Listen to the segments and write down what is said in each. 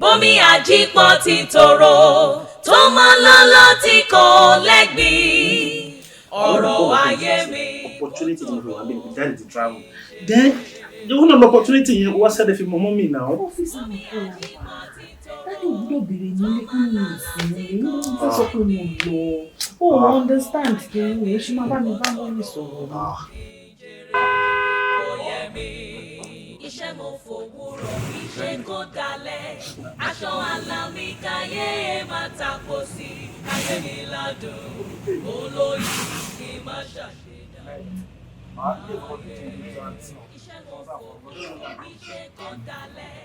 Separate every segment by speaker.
Speaker 1: Bómi àjípọ̀ ti tòrò tó mọ́ lọ́lọ́ tí kò lẹ́gbìn. Ọ̀rọ̀ ayé mi.
Speaker 2: Opportunity tí mo fi wà bí mi jáde ti travel, then the one of the opportunity yẹn wá sẹ́dẹ̀ fi mọ mọ́ mi náà.
Speaker 3: Ọ́fíìsì àwọn kọ́ la wà. Daddy ò gbọ́dọ̀ béèrè nílé kí ni ìsìn mi. Mo fẹ́ sọ pé mo lọ. Ó understand kí ni èyí ṣe máa bá mi bá mummy sọ̀rọ̀ ni.
Speaker 1: Kò yẹ mí. Iṣẹ́ mo fòwúrọ̀ mi ṣe kó dalẹ̀. Aṣọ àlàmì káyé máa tako sí. Káyé mi ládùn. Olóyè kí n má ṣàṣedà. Iṣẹ́ mo fòwúrọ̀ mi ṣe kó dalẹ̀.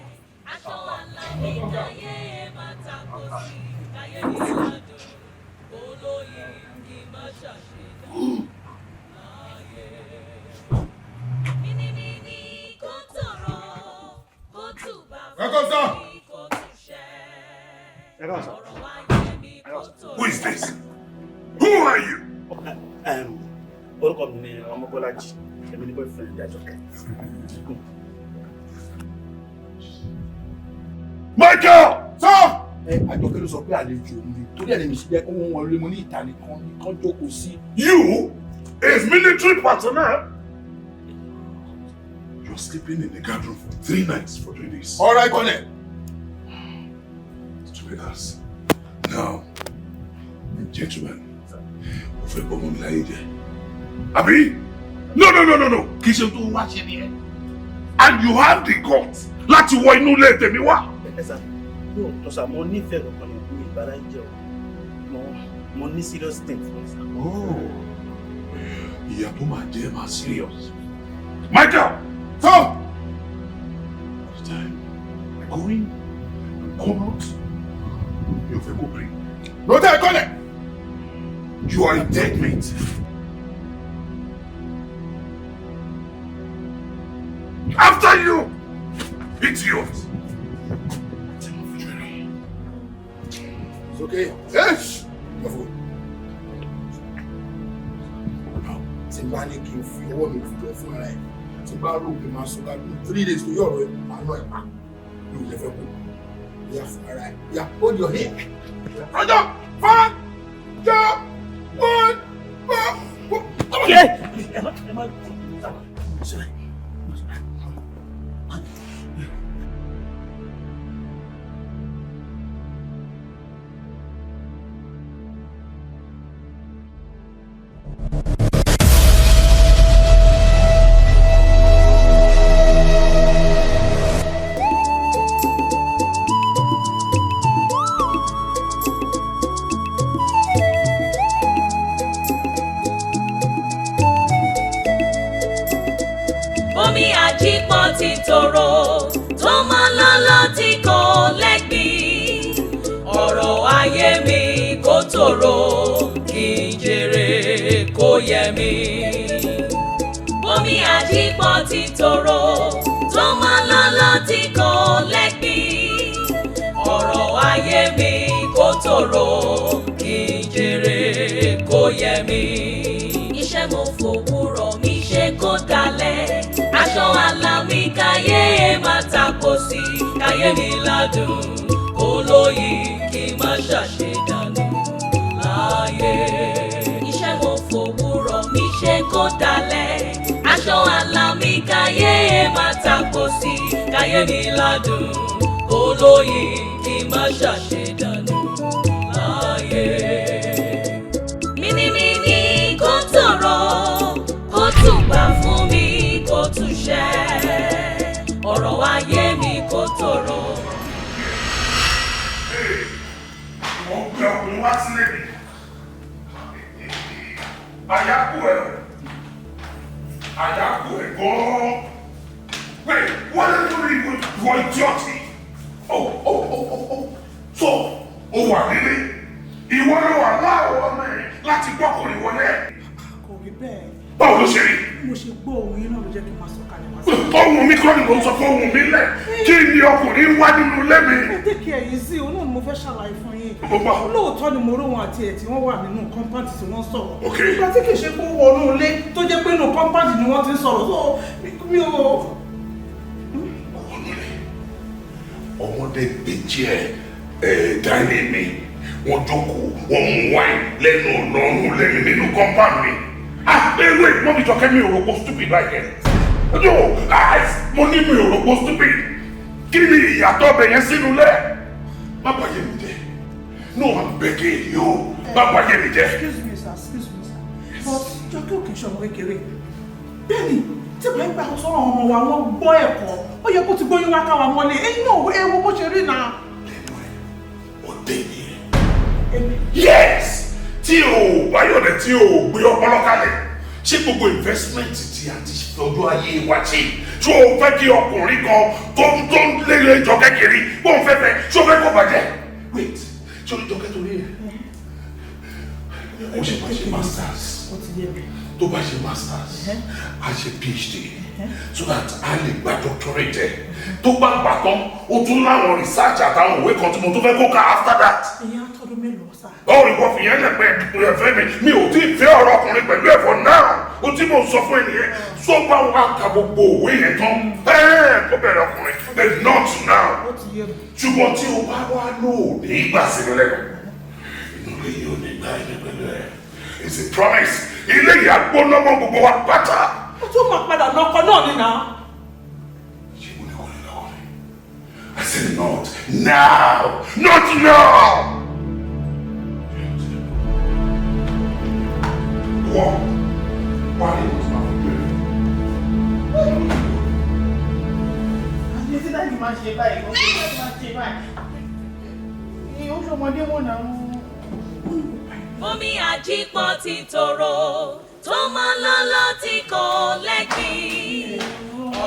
Speaker 1: Aṣọ àlàmì káyé máa tako sí. Káyé mi ládùn. Olóyè kí n má ṣàṣedà. Láyé. Mínímíní kó tòrò, kó tùbà.
Speaker 4: Welcome, sir.
Speaker 1: Fún mi, kó túṣẹ́.
Speaker 2: Ẹ káàsán sir.
Speaker 1: Ọ̀rọ̀ ayé mi kó tòrò.
Speaker 4: Who is this? Who are you?
Speaker 2: Orúkọ mi ni Ọmọbọ́lájí, èmi ní boyfriend Àjọkẹ́.
Speaker 4: Michael! Sir!
Speaker 5: Ẹ Àjọkẹ́ ló sọ pé àlejò òun ni, torí ẹ̀ lèmi sì jẹ́ kó wọ́n wọlé. Mo ní ìta nìkan nìkan jókòó sí.
Speaker 4: You is military personnel. You're sleeping in the guard room for 3 nights for 3 days.
Speaker 5: All right, Colonel.
Speaker 4: Stupid ass. Now, gentlemen, o fẹ́ bọ́ ọmọ mi láyé jẹ́. Àbí? No, no, no, no, no. Kì í ṣe tó wá ṣe nìyẹn. And you have the guts láti wọ inú ilé tèmi wá.
Speaker 2: Ẹ sà, lóòótọ́ sà, mo nífẹ̀ẹ́ kankan ní mi ìbára jẹ́ o. Mo ní serious thing fún sà.
Speaker 4: Oh, ìyà tó máa jẹ́ máa serious. Michael!
Speaker 5: Sir!
Speaker 4: By the time I go in and come out, mi ò fẹ́ kó pè.
Speaker 5: Noted, Colonel.
Speaker 4: You are a dead meat. After you, idiot!
Speaker 5: It's okay. Yes! Careful. Tí n bá ní kí n fi ọwọ́ mi fi jọ fún ara ẹ̀, tí n bá rò pé máa sọ dájú 3 days tó yọ̀ ọ̀rọ̀ ẹ̀, máa ná ẹ̀ pa. Mi ò lè fẹ́ kú. Yà fún ara ẹ̀. Yà, hold your hair. Roger! Five, two, one, four, four. Come on.
Speaker 2: Ẹ má ẹ má sà.
Speaker 1: Omi àjípọ̀ ti tòrò tó mọ́ lọ́lọ́ tí kò lẹ́gbìn. Ọ̀rọ̀ ayé mi kó tòrò kí n jèrè kó yẹ mí. Omi àjípọ̀ ti tòrò tó mọ́ lọ́lọ́ tí kò lẹ́gbìn. Ọ̀rọ̀ ayé mi kó tòrò kí n jèrè kó yẹ mí. Iṣẹ́ mo fòwúrọ̀ mi ṣe kó dalẹ̀. Aṣọ àlàmì káyé máa tako sí. Káyé mi ládùn kó lóyìn kí n má ṣàṣedànù láyé. Iṣẹ́ mo fòwúrọ̀ mi ṣe kó dalẹ̀. Aṣọ àlàmì káyé máa tako sí. Káyé mi ládùn kó lóyìn kí n má ṣàṣedànù láyé. Mínímíní kó tòrò kó tùbà fún mi kó túṣẹ́. Ọ̀rọ̀ ayé mi kó tòrò.
Speaker 4: Wọ́n gbé ọkùnrin wá sílé mi. Àyákù ẹ̀ o. Àyákù ẹ̀ gan-an. Wait, what are you doing with your idiot? Oh, oh, oh, oh, oh. So, o wà nílé. Ìwọ ló wà láàrọ̀ ọmọ ẹ̀ láti gbọ́kùnrin wọlé.
Speaker 6: Kò rí bẹ́ẹ̀.
Speaker 4: Báwo ló ṣe rí?
Speaker 6: Bí mo ṣe gbọ́ ohùn yín náà ló jẹ́ kí n máa sọ̀kalẹ̀ wá sí.
Speaker 4: Ohun mi kọ́ ni mo sọ fún ohun mi lẹ̀. Kí ni ọkùnrin wá nínú ilé mi?
Speaker 6: Ẹ take it easy, òun náà ni mo fẹ́ ṣàlàyé fún yín.
Speaker 4: Mo gbọ́.
Speaker 6: Lóòótọ́ ni mo rí òun àti ẹ̀ tí wọ́n wà nínú compound tí wọ́n sọ̀rọ̀.
Speaker 4: Ok.
Speaker 6: Ìgbà tí kì í ṣe pé ó wọnú ilé tó jẹ́ pé inú compound ni wọ́n ti ń sọ̀rọ̀. So mi ò.
Speaker 4: Ó wọnú ilé. Ọmọdé gbèjì ẹ ẹ dining mi, wọ́n jókòó, wọ́n mú wine lẹ́nu ọ̀nà ọ̀nù lẹ́nu nínú compound mi. Ah, hey, wait, mummy Jọkẹ́, mi ò rò pé stupid like ẹ. No, mo ní mi ò rò pé stupid. Kí ni ìyàtọ̀ ọbẹ̀ yẹn sínú lẹ̀? Má bàyẹ̀ mi jẹ́. No, I'm begging you. Má bàyẹ̀ mi jẹ́.
Speaker 6: Excuse me, sir, excuse me, sir, but Jọkẹ́ ò kì í ṣe ọmọ kékeré. Bẹ́ẹ̀ni, tí bá ń gbà sọ́rọ̀ ọmọ wa, wọ́n gbọ́ ẹ̀kọ́, ó yẹ kó ti gbóyún wá káwa mọ́lé. Ẹ̀yin náà, ẹ wo bó ṣe rí náà.
Speaker 4: Ọ̀dẹ̀ ni ẹ. Yes, tí o bá yọ̀dẹ̀, tí o gbé ọpọlọ kalẹ̀, ṣé gbogbo investment tí a ti fọdún ayé wa ṣe, ṣé o fẹ́ kí ọkùnrin kan tó ń lé Jọkẹ́ kiri bó ń fẹ́ fẹ́, ṣé o fẹ́ kó bàjẹ́? Wait, ṣé o ní Jọkẹ́ torí ẹ̀ ó ṣe máa ṣe masters?
Speaker 6: Ó ti yé mi.
Speaker 4: Tó bá ṣe masters, a ṣe PhD so that a lè gba doctorate ẹ̀. Tó bá gbà tán, ó tún láwọn research àtàwọn òwe kan tí mo tún fẹ́ kó kà after that.
Speaker 6: Ìyẹn á tọdún mélòó sá?
Speaker 4: Báwo ni wọ́n fi yẹn lẹ̀ pé ẹ̀fẹ́ mi? Mi ò tí ì fẹ́ ọ̀rọ̀ ọkùnrin pẹ̀lú ẹ̀fọ́ náà. O tí mo sọ fún ẹnìyẹn, tó bá wà ka gbogbo òwe yẹn tán, kó bẹ̀rẹ̀ ọkùnrin, but not now.
Speaker 6: Ó ti yé mi.
Speaker 4: Ṣùgbọ́n tí o bá wá lò ní ìgbà sí mi lẹ́nu, inú ilé yìí ò ní gbà ẹni pẹ̀lú ẹ̀. It's a promise. Ilé yìí á gbóná mọ́ gbogbo wa pátá.
Speaker 6: Ó tún máa padà lọ́kọ náà nínà.
Speaker 4: Ṣé mo ní kò ní lọ́kọ ni? I said not now, not now. Wọ́n wá ní ìwọ̀n máa fi gbé.
Speaker 3: Àti tí daddy máa ṣe báyìí, kò sí daddy máa ṣe báyìí. Ní ó ṣọmọdé wọn náà.
Speaker 1: Omi àjípọ̀ ti tòrò tó máa lọ́lọ́ tí kò lẹ́gbìn.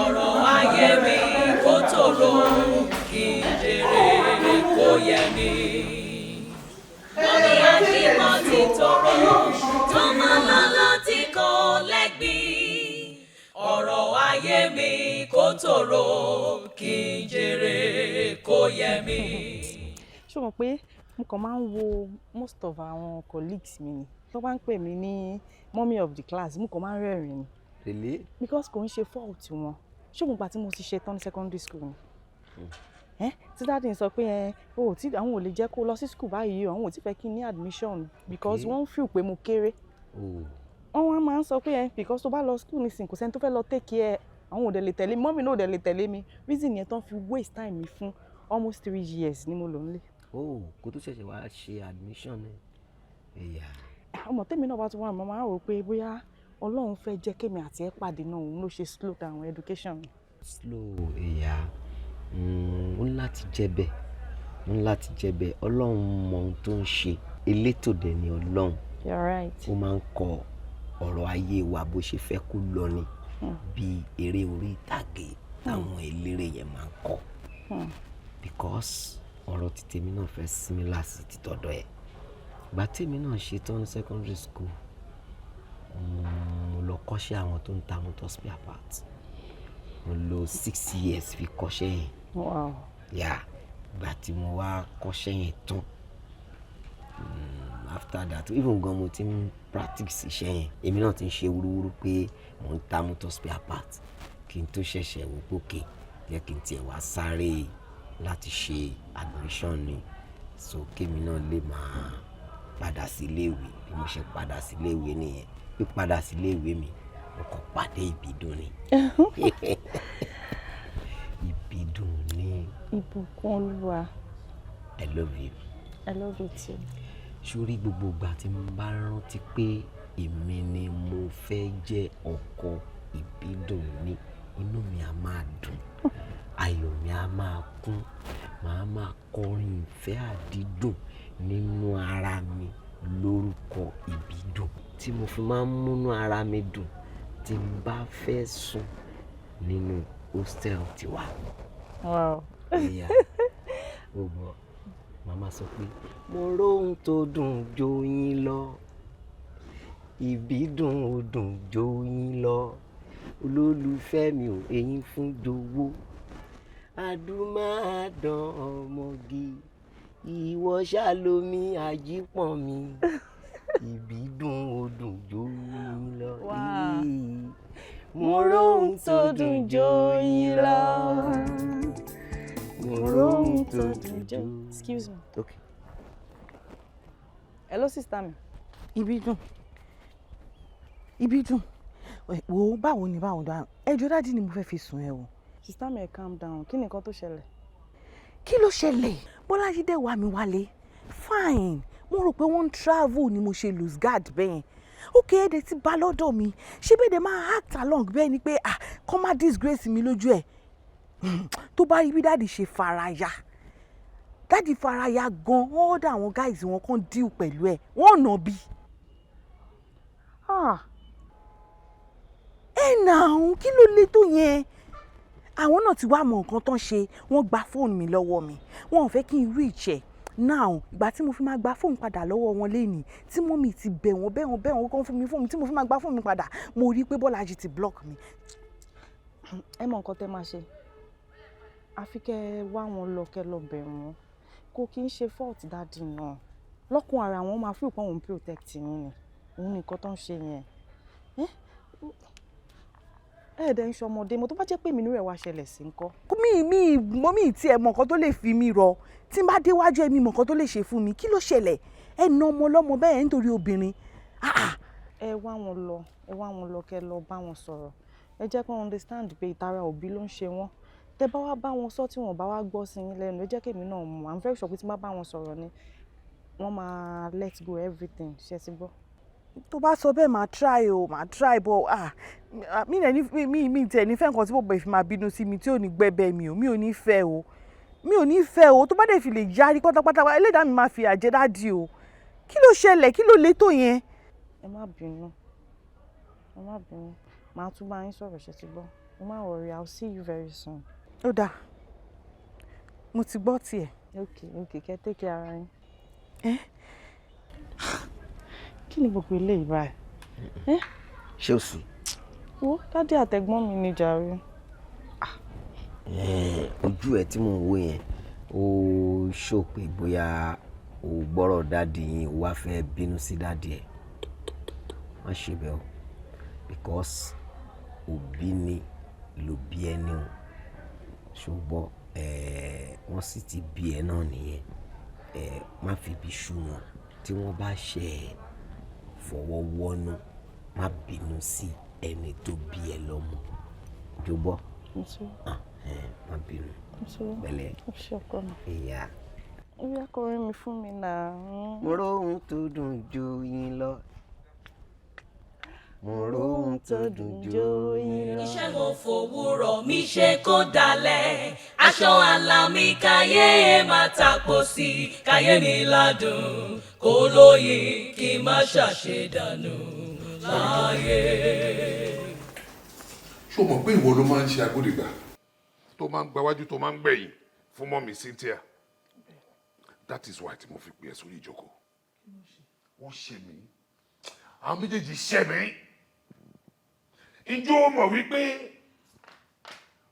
Speaker 1: Ọ̀rọ̀ ayé mi kò tòrò, kí n jèrè kó yẹ mi. Omi àjípọ̀ ti tòrò tó máa lọ́lọ́ tí kò lẹ́gbìn. Ọ̀rọ̀ ayé mi kò tòrò, kí n jèrè kó yẹ mi.
Speaker 3: Ṣé o mọ̀ pé mo kàn máa ń wo most of àwọn colleagues mi ni tó bá ń pè mí ní mommy of the class, mo kàn máa ń rẹ́rìn ni.
Speaker 7: Really?
Speaker 3: Because kò ń ṣe fault wọn. Ṣé mo gbà tí mo ti ṣe tán ní secondary school ni ẹ, tí daddy ń sọ pé ẹ o tí àwọn ò lè jẹ́ kó lọ sí school báyìí o, àwọn ò tí fẹ́ kí n ní admission because wọ́n ń feel pé mo kéré. Wọ́n wá máa ń sọ pé ẹ, because tó bá lọ school nísìnyí, kò sẹ́ni tó fẹ́ lọ take care, àwọn ò dẹ̀ lè tẹ̀lé, mummy náà ò dẹ̀ lè tẹ̀lé mi. Reason yẹn tán fi waste time mi fún almost 3 years ni mo lò nílé.
Speaker 7: Oh, kó tó ṣẹ̀ṣẹ̀ wá ṣe admission ẹ̀. Ẹ̀yà.
Speaker 3: Ọmọ tèmi náà bá tún wà, mo máa ń rò pé bóyá Ọlọ́run fẹ́ jẹ́ kémi àti ẹ̀ pàdé náà, òun ló ṣe slow down education mi.
Speaker 7: Slow, ẹ̀yà. Ó ní láti jẹ́ bẹ́ẹ̀. Ó ní láti jẹ́ bẹ́ẹ̀. Ọlọ́run mọ ohun tó ń ṣe. Elétò dẹ̀ ni Ọlọ́run.
Speaker 3: You're right.
Speaker 7: Ó máa ń kọ ọ̀rọ̀ ayé wa bó ṣe fẹ́ kó lọ ni. Bí eré orí ìtàgé táwọn eléré yẹn máa ń kọ. Because ọ̀rọ̀ ti tèmi náà fẹ́ similar sí ti tọ̀dọ̀ ẹ̀. Ìgbà tèmi náà ṣe tán ní secondary school, mo lọ kọ́ṣẹ́ àwọn tó ń ta motor spare parts. Mo lò 6 years fi kọ́ṣẹ́ yẹn. Yeah, ìgbà tí mo wá kọ́ṣẹ́ yẹn tán, after that, even gan mo ti ń practice iṣẹ́ yẹn, èmi náà ti ń ṣe wúrúwúrú pé mò ń ta motor spare parts kí n tó ṣẹ̀ṣẹ̀ wò pé okay, jẹ́ kí n tiẹ̀ wá sáré láti ṣe admission ni, so kémi náà lè máa padà sí iléèwé. Bí mo ṣe padà sí iléèwé nìyẹn. Pípadà sí iléèwé mi, mo kàn pàdé Ìbídùn ni. Ìbídùn ni.
Speaker 3: Ìbùkún Olúwa.
Speaker 7: I love you.
Speaker 3: I love you too.
Speaker 7: Sórí gbogbo ìgbà tí mo bá rántí pé èmi ni mo fẹ́ jẹ́ ọkọ Ìbídùn ní, inú mi á máa dùn, ayọ̀ mi á máa kún, màá máa kọrin ìfẹ́ àdídùn nínú ara mi lórúkọ Ìbídùn tí mo fi máa ń múnú ara mi dùn tí n bá fẹ́ sùn nínú hostel tiwa. Ìyá ó gbọ́, màmá sọ pé mo róhun tó dùn joyin lọ, Ìbídùn ó dùn joyin lọ, olólùfẹ́ mi ò eyín fún jowó, adúmáàdán ọmọge, ìwọ ṣàlómi àjípọ̀n mi, Ìbídùn ó dùn joyin lọ. Mo róhun tó dùn joyin lọ. Mo róhun tó dùn jó.
Speaker 3: Excuse me.
Speaker 7: Okay.
Speaker 3: Hello, sister mi.
Speaker 6: Ibi dùn, ibi dùn. Wo, báwo ni? Báwo dáhùn? Ẹjọ́ daddy ni mo fẹ́ fi sùn ẹ o.
Speaker 3: Sister mi, ẹ calm down. Kí ni nǹkan tó ṣẹlẹ̀?
Speaker 6: Kí ló ṣẹlẹ̀? Bọ́lájí dẹ̀ wá mi wálé, fine. Mo rò pé wọ́n ń travel ni mo ṣe lose guard bẹ́ẹ̀. Ok, ẹ̀ẹ́dẹ̀ ti bá lọ́dọ̀ mi, ṣé bẹ́ẹ̀ dẹ̀ máa act along bẹ́ẹ̀ ni pé, ah, kọ́ má disgrace mi lójú ẹ̀. Tó bá rí bí daddy ṣe faraya, daddy faraya gan. Wọ́n order àwọn guys wọn kàn deal pẹ̀lú ẹ̀, wọ́n nà bí.
Speaker 3: Ah.
Speaker 6: Ẹ nà án, kí ló lè tó yẹn? Àwọn náà ti wá mọ nǹkan tán ṣe. Wọ́n gba fóònù mi lọ́wọ́ mi, wọn ò fẹ́ kí n reach ẹ̀. Now, ìgbà tí mo fi máa gba fóònù padà lọ́wọ́ wọn lénìí, tí mummy ti bẹ̀ wọ́n, bẹ̀ wọ́n, bẹ̀ wọ́n, kàn fún mi fóònù, tí mo fi máa gba fóònù mi padà, mo rí i pé Bọ́lájí ti block mi.
Speaker 3: Ẹ mọ nǹkan tẹ́ máa ṣe, àfi kẹ́ ẹ wá wọn lọ, kẹ́ lọ bẹ̀ wọ́n. Kò kí ń ṣe fault daddy náà. Lọ́kùn ara wọn máa feel pé òun protect yín ni. Òun nìkan tó ń ṣe yẹn. Ẹ dẹ̀ ń ṣọmọdé mo. Tó bá jẹ́ pé èmi rẹ̀ wá ṣẹlẹ̀ sí ńkọ́?
Speaker 6: Mi mọ mi tí ẹ mọ nǹkan tó lè fi mi rọ. Tí n bá déwájú ẹ, mi mọ nǹkan tó lè ṣe fún mi. Kí ló ṣẹlẹ̀? Ẹ na ọmọ ọlọ́mọ bẹ́ẹ̀ nítorí obìnrin?
Speaker 3: Ẹ wá wọn lọ, ẹ wá wọn lọ, kẹ́ lọ bá wọn sọ̀rọ̀. Ẹ jẹ́ kó understand pé ìtara òbí ló ń ṣe wọ́n. Tẹ́ bá wá bá wọn sọ, tí wọ́n bá wá gbọ́ sí yín lẹ́nu, ẹ jẹ́ kémi náà mọ̀. I'm very sure pé tí n bá bá wọn sọ̀rọ̀ ni wọ́n máa let go everything. Ṣé ti gbọ́?
Speaker 6: Tó bá sọ bẹ́ẹ̀, máa try o, máa try, but ah, mi nẹ̀ ní mi tẹ̀ ní fẹ́ nǹkan tí bọ̀bọ̀ ìfi máa bínú sí mi, tí ò ní gbẹ́bẹ́ mi o. Mi ò ní fẹ́ o, mi ò ní fẹ́ o. Tó bá dẹ̀ fi lè yarí pátápátá, ẹlẹ́dàá mi máa fi àjẹ́ daddy o. Kí ló ṣẹlẹ̀? Kí ló lè tó yẹn?
Speaker 3: Ẹ má bínú, ẹ má bínú. Màá tún bá yín sọ̀rọ̀. Ṣe ti gbọ́? Ẹ má worry, I'll see you very soon.
Speaker 6: Ó dáa, mo ti gbọ́ tiẹ̀.
Speaker 3: Ok, kẹ́ take care ara yín. Kí ni gbogbo eléyìí báyìí?
Speaker 7: Ṣé o sì?
Speaker 3: Wo, daddy àtẹ̀gbọ́n mi ni jàre.
Speaker 7: Ojú ẹ tí mò ń wò yẹn, ó ṣò pé bóyá o gbọ́rọ̀ daddy yín, o wá fẹ́ bínú sí daddy ẹ̀. Má ṣe bẹ́ẹ̀ o, because òbí ni ló bí ẹni o. Ṣùgbọ́n wọ́n sì ti bí ẹ náà nìyẹn. Má fi ibi ṣú wọn. Tí wọ́n bá ṣe ẹ, fọwọ́ wọ́nú, má bínú sí ẹni tó bí ẹ lọ́mọ. Jọ̀gbọ́, má bínú. Pẹ̀lẹ́.
Speaker 3: Ṣé ọkọ mi?
Speaker 7: Ìyá.
Speaker 3: Ibi akọrin mi fún mi náà.
Speaker 7: Mo róhun tó dùn ju yín lọ, mo róhun tó dùn ju yín lọ.
Speaker 1: Iṣẹ́ mo fòwúrọ̀ mi ṣe kó dalẹ̀, aṣọ àlàmì káyé máa tapo sí, káyé mi ládùn kó lóye, kí n má ṣàṣedànù láyé.
Speaker 4: Ṣó mọ̀ pé ìwọ ló máa ń ṣe agbódegbà tó máa ń gbáwájú, tó máa ń gbẹ̀yìn fún mummy Cynthia? That is why tí mo fi pè ẹ́ sórí ìjókòó. Wọ́n ṣe mí, àwọn méjèèjì ṣe mí. Ǹjẹ́ o mọ̀ wípé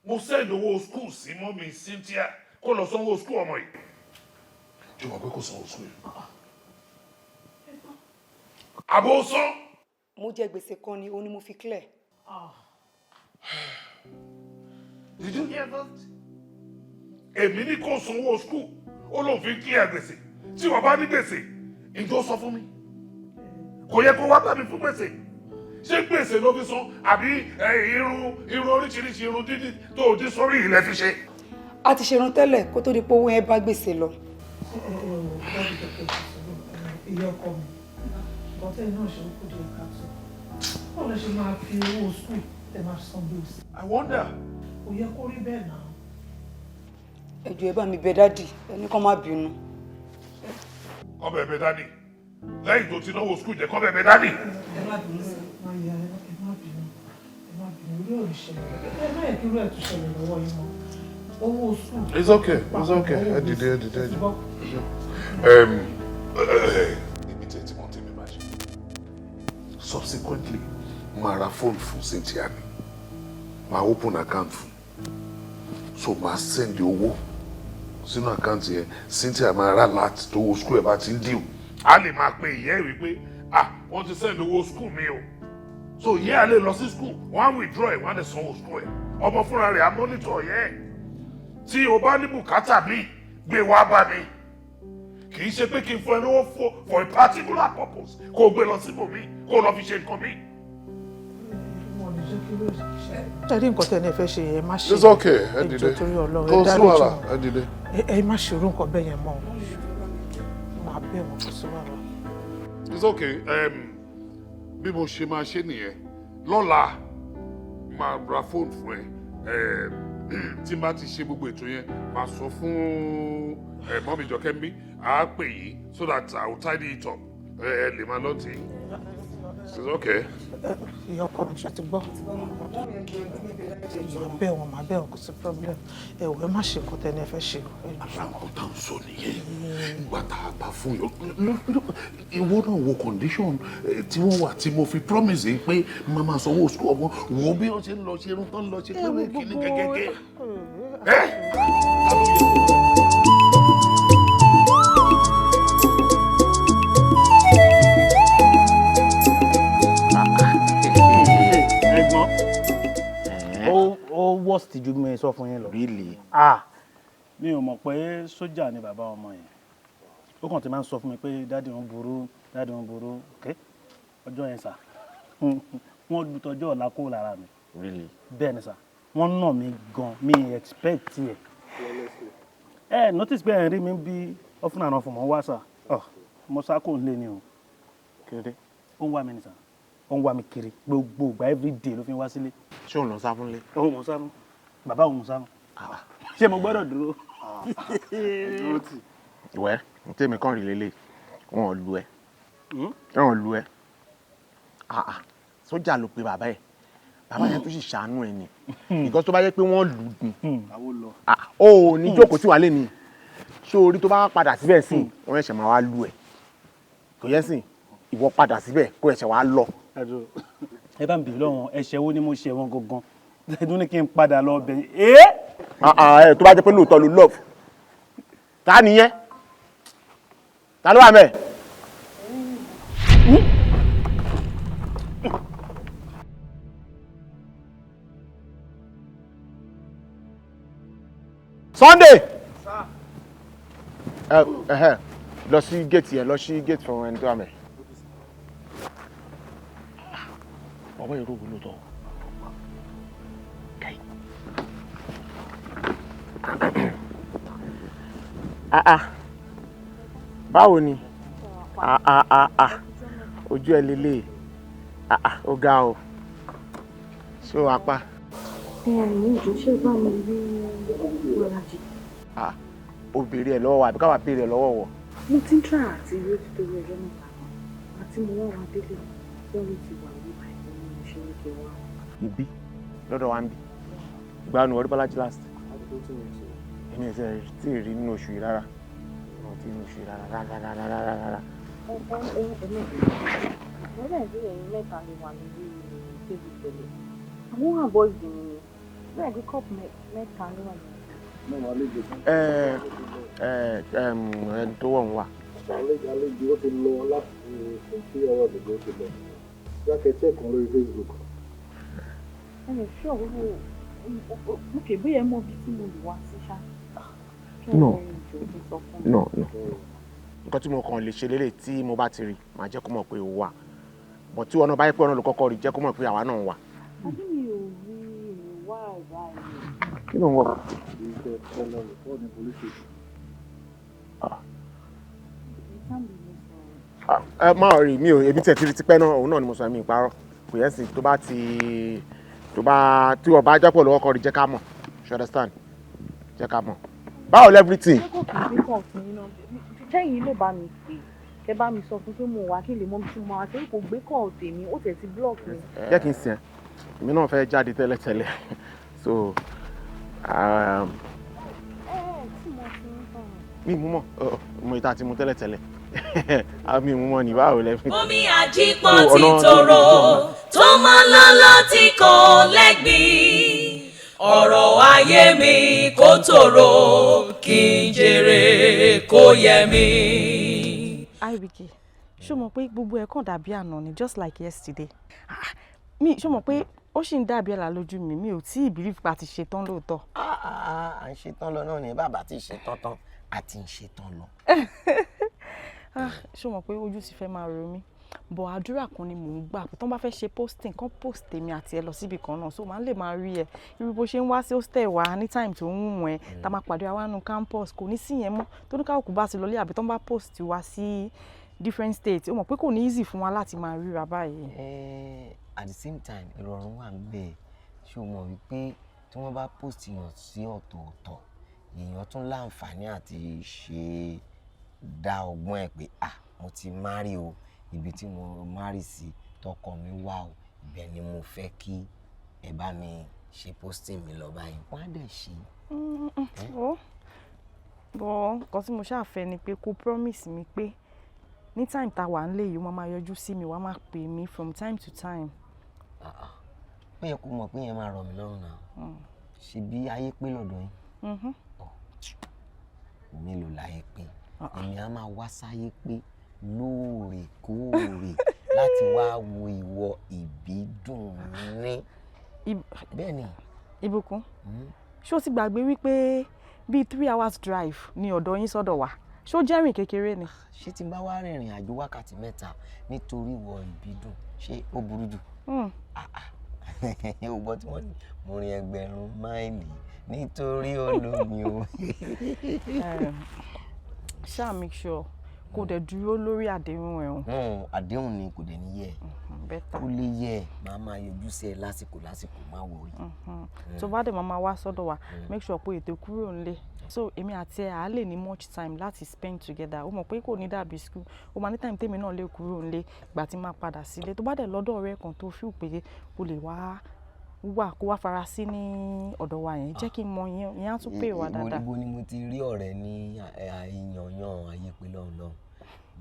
Speaker 4: mo send owó school sí mummy Cynthia kó lọ sanwó school ọmọ yìí? Ṣé o mọ̀ pé kò sanwó school yìí? Àbò san.
Speaker 8: Mo jẹ gbèsè kan ni, òun ni mo fi clear.
Speaker 4: Did you hear that? Èmi ní kó sanwó school, ó lóun fi clear gbèsè. Tí wọ́n bá ní gbèsè, ìjọ sọ fún mi. Kò yẹ kó wá bá mi fún gbèsè. Ṣé gbèsè ló fi san, àbí irun oríṣiríṣi, irun dídí tó o dín sórí ilẹ̀ fi ṣe?
Speaker 8: A ti ṣerun tẹ́lẹ̀ kó tó di pé owó yẹn bá gbèsè lọ.
Speaker 6: Ìyá ọkọ mi, bọ́tẹ́ náà ṣe ó kú díẹ̀ káàtó. Báwo lẹ ṣe máa fi owó school tẹ máa san bills?
Speaker 4: I wonder.
Speaker 6: Kò yẹ kó rí bẹ́ẹ̀ náà.
Speaker 8: Ẹ jọ̀ọ́, ẹ bá mi bẹ̀ daddy, ẹni kàn má bínú.
Speaker 4: Kọ́ bẹ̀ bẹ̀ daddy. Lẹ́yìn tó ti náwó school jẹ́, kọ́ bẹ̀ bẹ̀ daddy.
Speaker 6: Ẹ má bínú sí máa yà, ẹ má bínú, ẹ má bínú. Orí ò ní ṣẹlẹ̀. Ẹ má yẹ kí irú ẹ̀ tún ṣẹlẹ̀ lọ́wọ́ yín mọ́. Owó school.
Speaker 4: It's okay, it's okay. Ẹ dìde, ẹ dìde, ẹ dìde. Èmi tẹ̀ tí mo tẹ̀mí máa ṣe. Subsequently, máa ra fóònù fún Cynthia ni. Máa open account fún. So máa send owó sínú account yẹn. Cynthia máa rà láti tó owó school ẹ̀ bá ti ń due. A lè máa pe ìyá ẹ̀ wípé, ah, wọ́n ti send owó school mi o. So ìyá ẹ̀ lè lọ sí school, wọ́n á withdraw ẹ̀, wọ́n á lè sanwó school ẹ̀. Ọmọ fúnra rẹ̀ á monitor ìyá ẹ̀. Tí o bá ní bùkátà mi, gbé wá bá mi. Kì í ṣe pé kí n fún ẹ lówó for a particular purpose, kó o gbé lọ síbòmí, kó o lọ fi ṣe nǹkan mi.
Speaker 9: Ṣe rí nǹkan tẹ́ ẹ fẹ́ ṣe, ẹ má ṣe.
Speaker 4: It's okay, ẹ dìde.
Speaker 9: Ẹ jọ̀ọ́, torí Ọlọ́run,
Speaker 4: Kò
Speaker 9: ẹ
Speaker 4: sí
Speaker 9: dáríjì
Speaker 4: wàhálà,
Speaker 9: wọn.
Speaker 4: ẹ dìde.
Speaker 9: Ẹ má ṣe irú nǹkan bẹ́ẹ̀ yẹn mọ́ o. Màá bẹ̀ wọ́n, kò sí wàhálà.
Speaker 4: It's okay. Bí mo ṣe máa ṣe nìyẹn. Lọ́la, máa ra fóònù fún ẹ. Tí n bá ti ṣe gbogbo ètò yẹn, máa sọ fún ẹ mummy Jọkẹ́ mi, à á pè yín so that I will tidy it up. Ẹ lè máa lọ tì í. It's okay.
Speaker 9: Ìyá ọkọ mi, ṣe ti gbọ́? Màá bẹ̀ wọ́n, màá bẹ̀ wọ́n, kò sí problem. Ẹ wò, ẹ má ṣe nǹkan tẹ́ ẹ fẹ́ ṣe o. Ẹ jọ̀ọ́.
Speaker 4: Ara nǹkan tá à ń sọ nìyẹn. Ìgbà tá a bá fún yọ, ìwọ náà wo condition tí wọ́n wà tí mo fi promise yìí pé màá máa sanwó school ọmọ. Wo bí wọ́n ṣe ń lọ ṣe irun tó ń lọ ṣe pé kíní gẹ́gẹ́gẹ́. Ẹ́ ta ló yẹ kó?
Speaker 2: Ẹ̀gbọ́n, ó worst ju bí mo ṣe sọ fún yín lọ.
Speaker 10: Really?
Speaker 2: Ah, mi ò mọ̀ pé sójà ni bàbá ọmọ yẹn. Ó kàn ti máa ń sọ fún mi pé daddy òun burú, daddy òun burú. Ok, ọjọ́ yẹn sà, wọ́n lu tọjọ́ ọ̀la kó lára mi.
Speaker 10: Really?
Speaker 2: Bẹ́ẹ̀ ni sà, wọ́n nà mí gan, mi expect ẹ̀. Ẹ notice pé ẹ̀ ń rí mi bí ọ̀fun àná fún mọ́ wá sà. Ọ̀ mo sá kò ń lé ni o.
Speaker 10: Kí ló dé?
Speaker 2: Ó ń wá mi ni sà, ó ń wá mi kiri gbogbo ìgbà, every day ló fi ń wá sílé.
Speaker 10: Ṣé òun lọ sá fún lé?
Speaker 2: Òun mọ̀ sá fún, bàbá òun sá fún. Ṣé mo gbọ́dọ̀ dúró?
Speaker 10: Ìwẹ́, tèmi kàn rí lélẹ̀, wọn ò lu ẹ. Wọn ò lu ẹ. Ah ah, sójà ló pe bàbá ẹ̀. Bàbá yẹn tún sì ṣàánú ẹ ni. Because tó bá yẹ pé wọ́n lù ú ni. Ah, o ò ní jókòó tí wàá lé ni. Ṣé orí tó bá padà síbẹ̀ sí, wọ́n ṣẹ̀ṣẹ̀ máa wá lu ẹ̀. Kò yẹ sìn, ìwọ padà síbẹ̀ kó ẹ̀ṣẹ̀ wá lọ.
Speaker 2: Ẹ bá ń bèèrè lọ́wọ́, ẹ̀ṣẹ̀ wo ni mo ṣe wọn gangan? Ẹdún ní kí n padà lọ bẹ̀ ẹ́.
Speaker 10: Ah ah, ẹ tó bá jẹ́ pé lóòótọ́ ló love. Ta nìyẹn? Ta ló wà mẹ́? Sunday! Ẹ ẹ lọ sí gate yẹn, lọ sí gate fún ẹni tó wà mẹ́. Bàbá yẹn rògbò lóòótọ́. Kai. Ah ah. Báwo ni? Ah ah ah ah. Ojú ẹ lélẹ̀. Ah ah, ó ga o. Ṣé o apá?
Speaker 3: Ẹ̀yin ìjọ, ṣé bá mi rí Bọ́lájì?
Speaker 10: Ah, o béèrè ẹ̀ lọ́wọ́ wa àbí káwa béèrè ẹ̀ lọ́wọ́ wọ̀?
Speaker 3: Mo ti ń try àti rí òtítọ́ orí ọjọ́ 3 kan àti mo wá wa délé, wọ́n ló ti wà ní báyìí ní mo ṣe ní kí n wá.
Speaker 10: Ibi lọ́dọ̀ wa ń bí. Ìgbà nu orí Bọ́lájì last. Èmi ẹ̀ tí ì rí nínú oṣù yìí rárá. Mo ti nínú oṣù yìí rárá rárá rárá rárá rárá.
Speaker 3: Ẹ bẹ́ẹ̀ bí ẹ̀yin mẹ́ta lè wà lórí table tẹ́lẹ̀. Àwọn avoid mi ni. Bẹ́ẹ̀ bí cup mẹ́ta ló wà lórí.
Speaker 10: Ẹ ẹ ẹni tó wọ̀ ń wà.
Speaker 5: Àlejò, ó ti lọ láti 3 hours ago, ó ti lọ. Jákè check wọn lórí Facebook.
Speaker 3: Ẹ lè ṣọ́ owó ok, bóyá ẹ mọ ibi tí mo lè wá sí ṣá.
Speaker 10: No. No, no. Nǹkan tí mo kàn lè ṣe lélẹ̀, tí mo bá ti rí, màá jẹ́ kó mọ̀ pé o wà. But tí wọn náà bá yẹ pé ọ̀nà ló kọ́kọ́ rí, jẹ́ kó mọ̀ pé àwa náà wà.
Speaker 3: Àbí mi ò rí wá ìwà yìí.
Speaker 10: Kí ló ń wọ̀?
Speaker 5: Ìṣe ẹ lọ report ní police station.
Speaker 10: Ẹ má rí mi ò, èmi tẹ̀ ti rí tipẹ́ náà, òun náà ni mo sọ, èmi ìparọ́. Kò yẹ sí tó bá ti tó bá tí ọba jápọ̀ lọ́wọ́ kọ́ rí, jẹ́ ká mọ̀. You understand? Jẹ́ ká mọ̀. Báwo everything?
Speaker 3: Ṣé kò kì í gbé kàn fún yín náà? Tẹ́yìn lè bá mi pè, kẹ́ bá mi sọ fún pé mo wà, kí n lè mọ ibi tí mo wà, torí kò gbé kọ̀ tèmi, ó tẹ̀ ti block mi.
Speaker 10: Jẹ́ kí n sìn ẹ́. Èmi náà fẹ́ jáde tẹ́lẹ̀tẹ́lẹ̀. So,
Speaker 3: Ẹ ẹ tí mo ti ń tàn.
Speaker 10: Mi mú mọ̀, mo ìta ti mu tẹ́lẹ̀tẹ́lẹ̀. Mi mú mọ̀ ní báwo lẹ́ fi.
Speaker 1: Omi àjípọ̀ ti tòrò tó mọ́ lọ́lọ́ tí kò lẹ́gbìn. Ọ̀rọ̀ ayé mi kò tòrò, kí n jèrè kó yẹ mí.
Speaker 3: IBK, ṣó mọ̀ pé gbogbo ẹ̀ kàn dàbí àná ni, just like yesterday. Ah, mi ṣó mọ̀ pé Ó sì ń dàbí àlá lójú mi. Mi ò tí ì believe pa ti ṣetán lóòótọ́.
Speaker 7: À ń ṣetán lọ náà ni. Bàbá ti ṣetán tán, a ti ń ṣetán lọ.
Speaker 3: Ah, ṣé o mọ̀ pé ojú ti fẹ́ máa ro mí? But àdúrà kan ni mò ń gbà pé tó bá fẹ́ ṣe posting, kán post èmi àti ẹ lọ síbi kan náà, so màá lè máa rí ẹ irú bó ṣe ń wá sí hostel wa ní time tó ń wù ẹ́, tá máa pàdé wa nínú campus. Kò ní sí yẹn mọ́ tó ní káwọ́kù bá ti lọlé àbí tó ń bá post wa sí different states. Ó mọ̀ pé kò ní easy fún wa láti máa ríra báyìí.
Speaker 7: At the same time, ìrọ̀rùn wà níbẹ̀. Ṣé o mọ̀ wípé tí wọ́n bá post yàn sí ọ̀tọ̀ọ̀tọ̀, èèyàn tún láǹfààní àti ṣe dá ọgbọ́n ẹ̀ pé, "Ah, mo ti marry o, ibi tí mo marry sí, tọkọ mi wà o, ibẹ̀ ni mo fẹ́ kí ẹ bá mi ṣe posting mi lọ báyìí." Wọ́n á dẹ̀ ṣe.
Speaker 3: Ó bọ́, nǹkan tí mo ṣáà fẹ́ ni pé kó promise mi pé ní time tá wà nílé yìí, ó máa máa yọjú sí mi, wàá máa pè mí from time to time.
Speaker 7: Ó yẹ kó mọ̀ pé yẹn máa rọ̀ mí lọ́rùn náà. Ṣebí ayé pé lọ́dọ̀ yín?
Speaker 3: Mhm.
Speaker 7: Mélòó láyé pé? Èmi á máa wá sáyé pé lóòrèkóòrè láti wá wo ìwọ ìbídùn ní. Bẹ́ẹ̀ ni.
Speaker 3: Ìbùkún, ṣé o ti gbàgbé wípé bíi 3 hours drive ní ọ̀dọ̀ yín sọ́dọ̀ wa? Ṣé ó jẹ́rìn kékeré ni?
Speaker 7: Ṣé tí n bá wá rìnrìn àjò wákàtí 3 nítorí ìwọ ìbídùn, ṣé ó burú jù? O gbọ́ tí wọ́n ní mo rin 1000 máìlì nítorí olómi o.
Speaker 3: Ṣáà make sure kó dẹ̀ dúró lórí àdéhùn ẹ̀ o.
Speaker 7: Àdéhùn ni, kò dẹ̀ ní yẹ.
Speaker 3: Better.
Speaker 7: Ó lè yẹ, máa máa yọjú sí ẹ lásìkò lásìkò, má worry.
Speaker 3: Tó bá dẹ̀ máa máa wá sọ́dọ̀ wa, make sure pé ètò kúrò nílé, so èmi àti ẹ à lè ní much time láti spend together. Ó mọ̀ pé kò ní dàbí school. Ó máa ní time tèmi náà lè kúrò nílé, ìgbà tí máa padà sílé. Tó bá dẹ̀ lọ́dọ̀ ọ̀rẹ́ kan tó feel pé o lè wá wà, kó wá fara sí ní ọ̀dọ̀ wa yẹn, jẹ́ kí n mọ ìyẹn. Ìyẹn á tún pè wá dáadáa.
Speaker 7: Ibo ni mo ti rí ọ̀rẹ́ ní àìyànyàn ayé pé lọ́hùn lọ́hùn?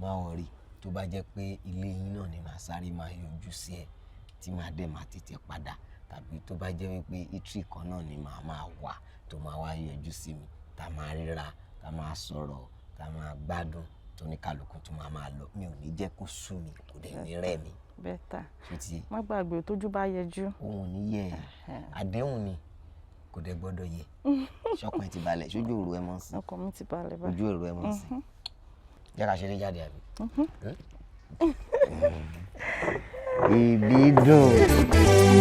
Speaker 7: Má worry, tó bá jẹ́ pé ilé yín náà ni màá sáré máa yọjú sí ẹ, tí màá dẹ̀ máa tètè padà, tàbí tó bá jẹ́ wípé eatery kan náà ni màá máa wà tó máa wá yọjú sí mi, tá máa ríra, tá máa sọ̀rọ̀, tá máa gbádùn, tó ní kálukú tó máa máa lọ, mi ò ní jẹ́ kó sú mi, kò dẹ̀ ní rẹ̀ mi.
Speaker 3: Better.
Speaker 7: Ṣé ti
Speaker 3: Má gbàgbé o, tójú bá yẹjú.
Speaker 7: Òun ò ní yẹ ẹ, àdéhùn ni, kò dẹ̀ gbọ́dọ̀ yẹ. Ṣọkàn ẹ ti balẹ̀? Ṣojú òru ẹ mọ́ sí?
Speaker 3: Ọkàn mi ti balẹ̀ báyìí.
Speaker 7: Ojú èrò ẹ mọ́ sí? Jẹ́ ká ṣeré jáde àbí?
Speaker 3: Mhm.
Speaker 7: Ìbídùn.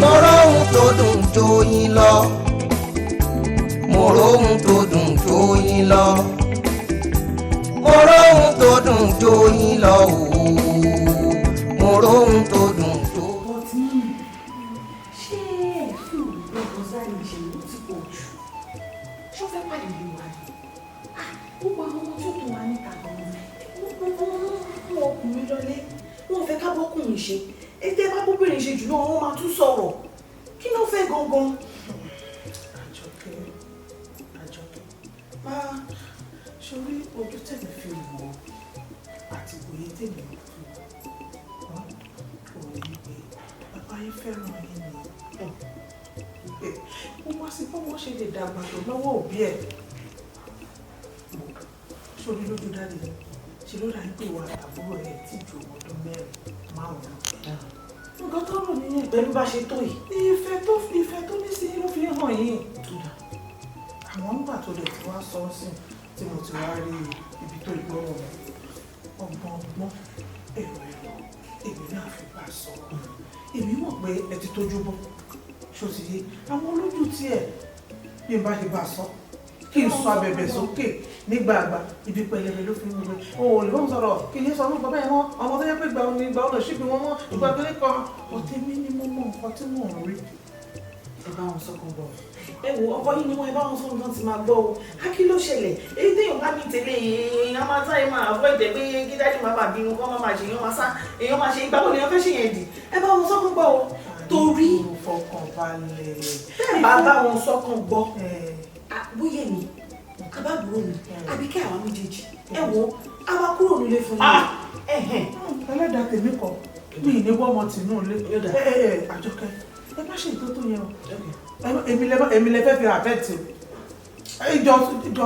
Speaker 11: Mo róhun tó dùn tó yín lọ, mo róhun tó dùn tó yín lọ, mo róhun tó dùn tó yín lọ ooo, mo róhun tó dùn tó.
Speaker 6: But mummy, ṣé ẹ fún ìgbẹ́ Rosalie ṣe ló ti pọ̀ jù? Ṣó fẹ́ pàdé ìlú wa ni? Ah, gbogbo àwọn ọmọ tí ó tó wa níta gan-an, gbogbo wọn mú ọkùnrin lọlé, wọn fẹ́ ká bọ́kùnrin ṣe. Ètò ẹ bá bóbìnrin ṣe jù náà, wọ́n máa tún sọ̀rọ̀. Kí ló fẹ́ gangan?
Speaker 9: Àjọkẹ́, Àjọkẹ́, máa sórí ojú tẹ̀mí fi wò ó àti òye tèmi fi wò ó, òun ni wípé bàbá yín fẹ́ràn yín ni. Ó wá sí bọ́wọ́ ṣe lè dàgbà tó lọ́wọ́ òbí ẹ̀ sórí lójú daddy, ṣe ló dà ń pè wá àbúrò ẹ̀ tí ju ọdún 4, 5. Nǹkan tó rò nìyẹn.
Speaker 6: Pẹ̀lú bá ṣe tó yìí.
Speaker 9: Ìfẹ́ tó ní sí ló fi hàn yín. Àwọn ńgbà tó lè ti wá sọ ọ́ sí tí mo ti wá rí ibi tó ìgbọ́rọ̀ mi, ọgbọ́n ọgbọ́n, èrò èrò, èmi náà fi bá a sọ. Èmi mọ̀ pé ẹ ti tójú bọ́, ṣó ti yé àwọn olójú tiẹ̀. Bí n bá ṣe bá a sọ, kí n sọ abẹ̀bẹ̀ sókè nígbàgbà, ibi pẹlẹbẹ ló fi ń gbé o ò lè bọ́n sọ̀rọ̀ kí n yé sọ fún bàbá yẹn mọ́. Ọmọ tó yẹ pé gbà ní ìgbà ọ̀nà ṣíbi wọn mọ́ ìgbà tó ní kan ọtí mi ni mo mọ nǹkan tí mò ń rí.
Speaker 6: Ẹ bá wọn sọkàn bọ̀. Ẹ wo ọkọ yìí ni wọn, ẹ bá wọn sọ nǹkan tí máa gbọ́ o. Á kí ló ṣẹlẹ̀? Èyí téèyàn bá ní tẹ́lẹ̀, èèyàn máa sáré máa avoid ẹ pé kí daddy má bàa bínú, kọ́ má máa ṣe, èèyàn máa sá, èèyàn máa ṣe. Ìgbà wo lèèyàn fẹ́ ṣe yẹn dì? Ẹ bá wọn sọkàn gbọ́ o. Torí
Speaker 9: fọkàn balẹ̀.
Speaker 6: Bẹ́ẹ̀ bá bá wọn sọkàn gbọ́, bóyá èmi àbábúrò mi àbí kí àwa méjèèjì, ẹ wo, a máa kúrò nílé fún yín.
Speaker 9: Ẹlẹ́dàá tèmi kọ mi ní wọ́n ọmọ tìǹú lé. Ẹ ẹ Àjọkẹ́, ẹ má ṣe ìtótó yẹn o. Èmi lẹ fẹ́ fi àbẹ́ẹ̀tì o. Ìjọ ìjọ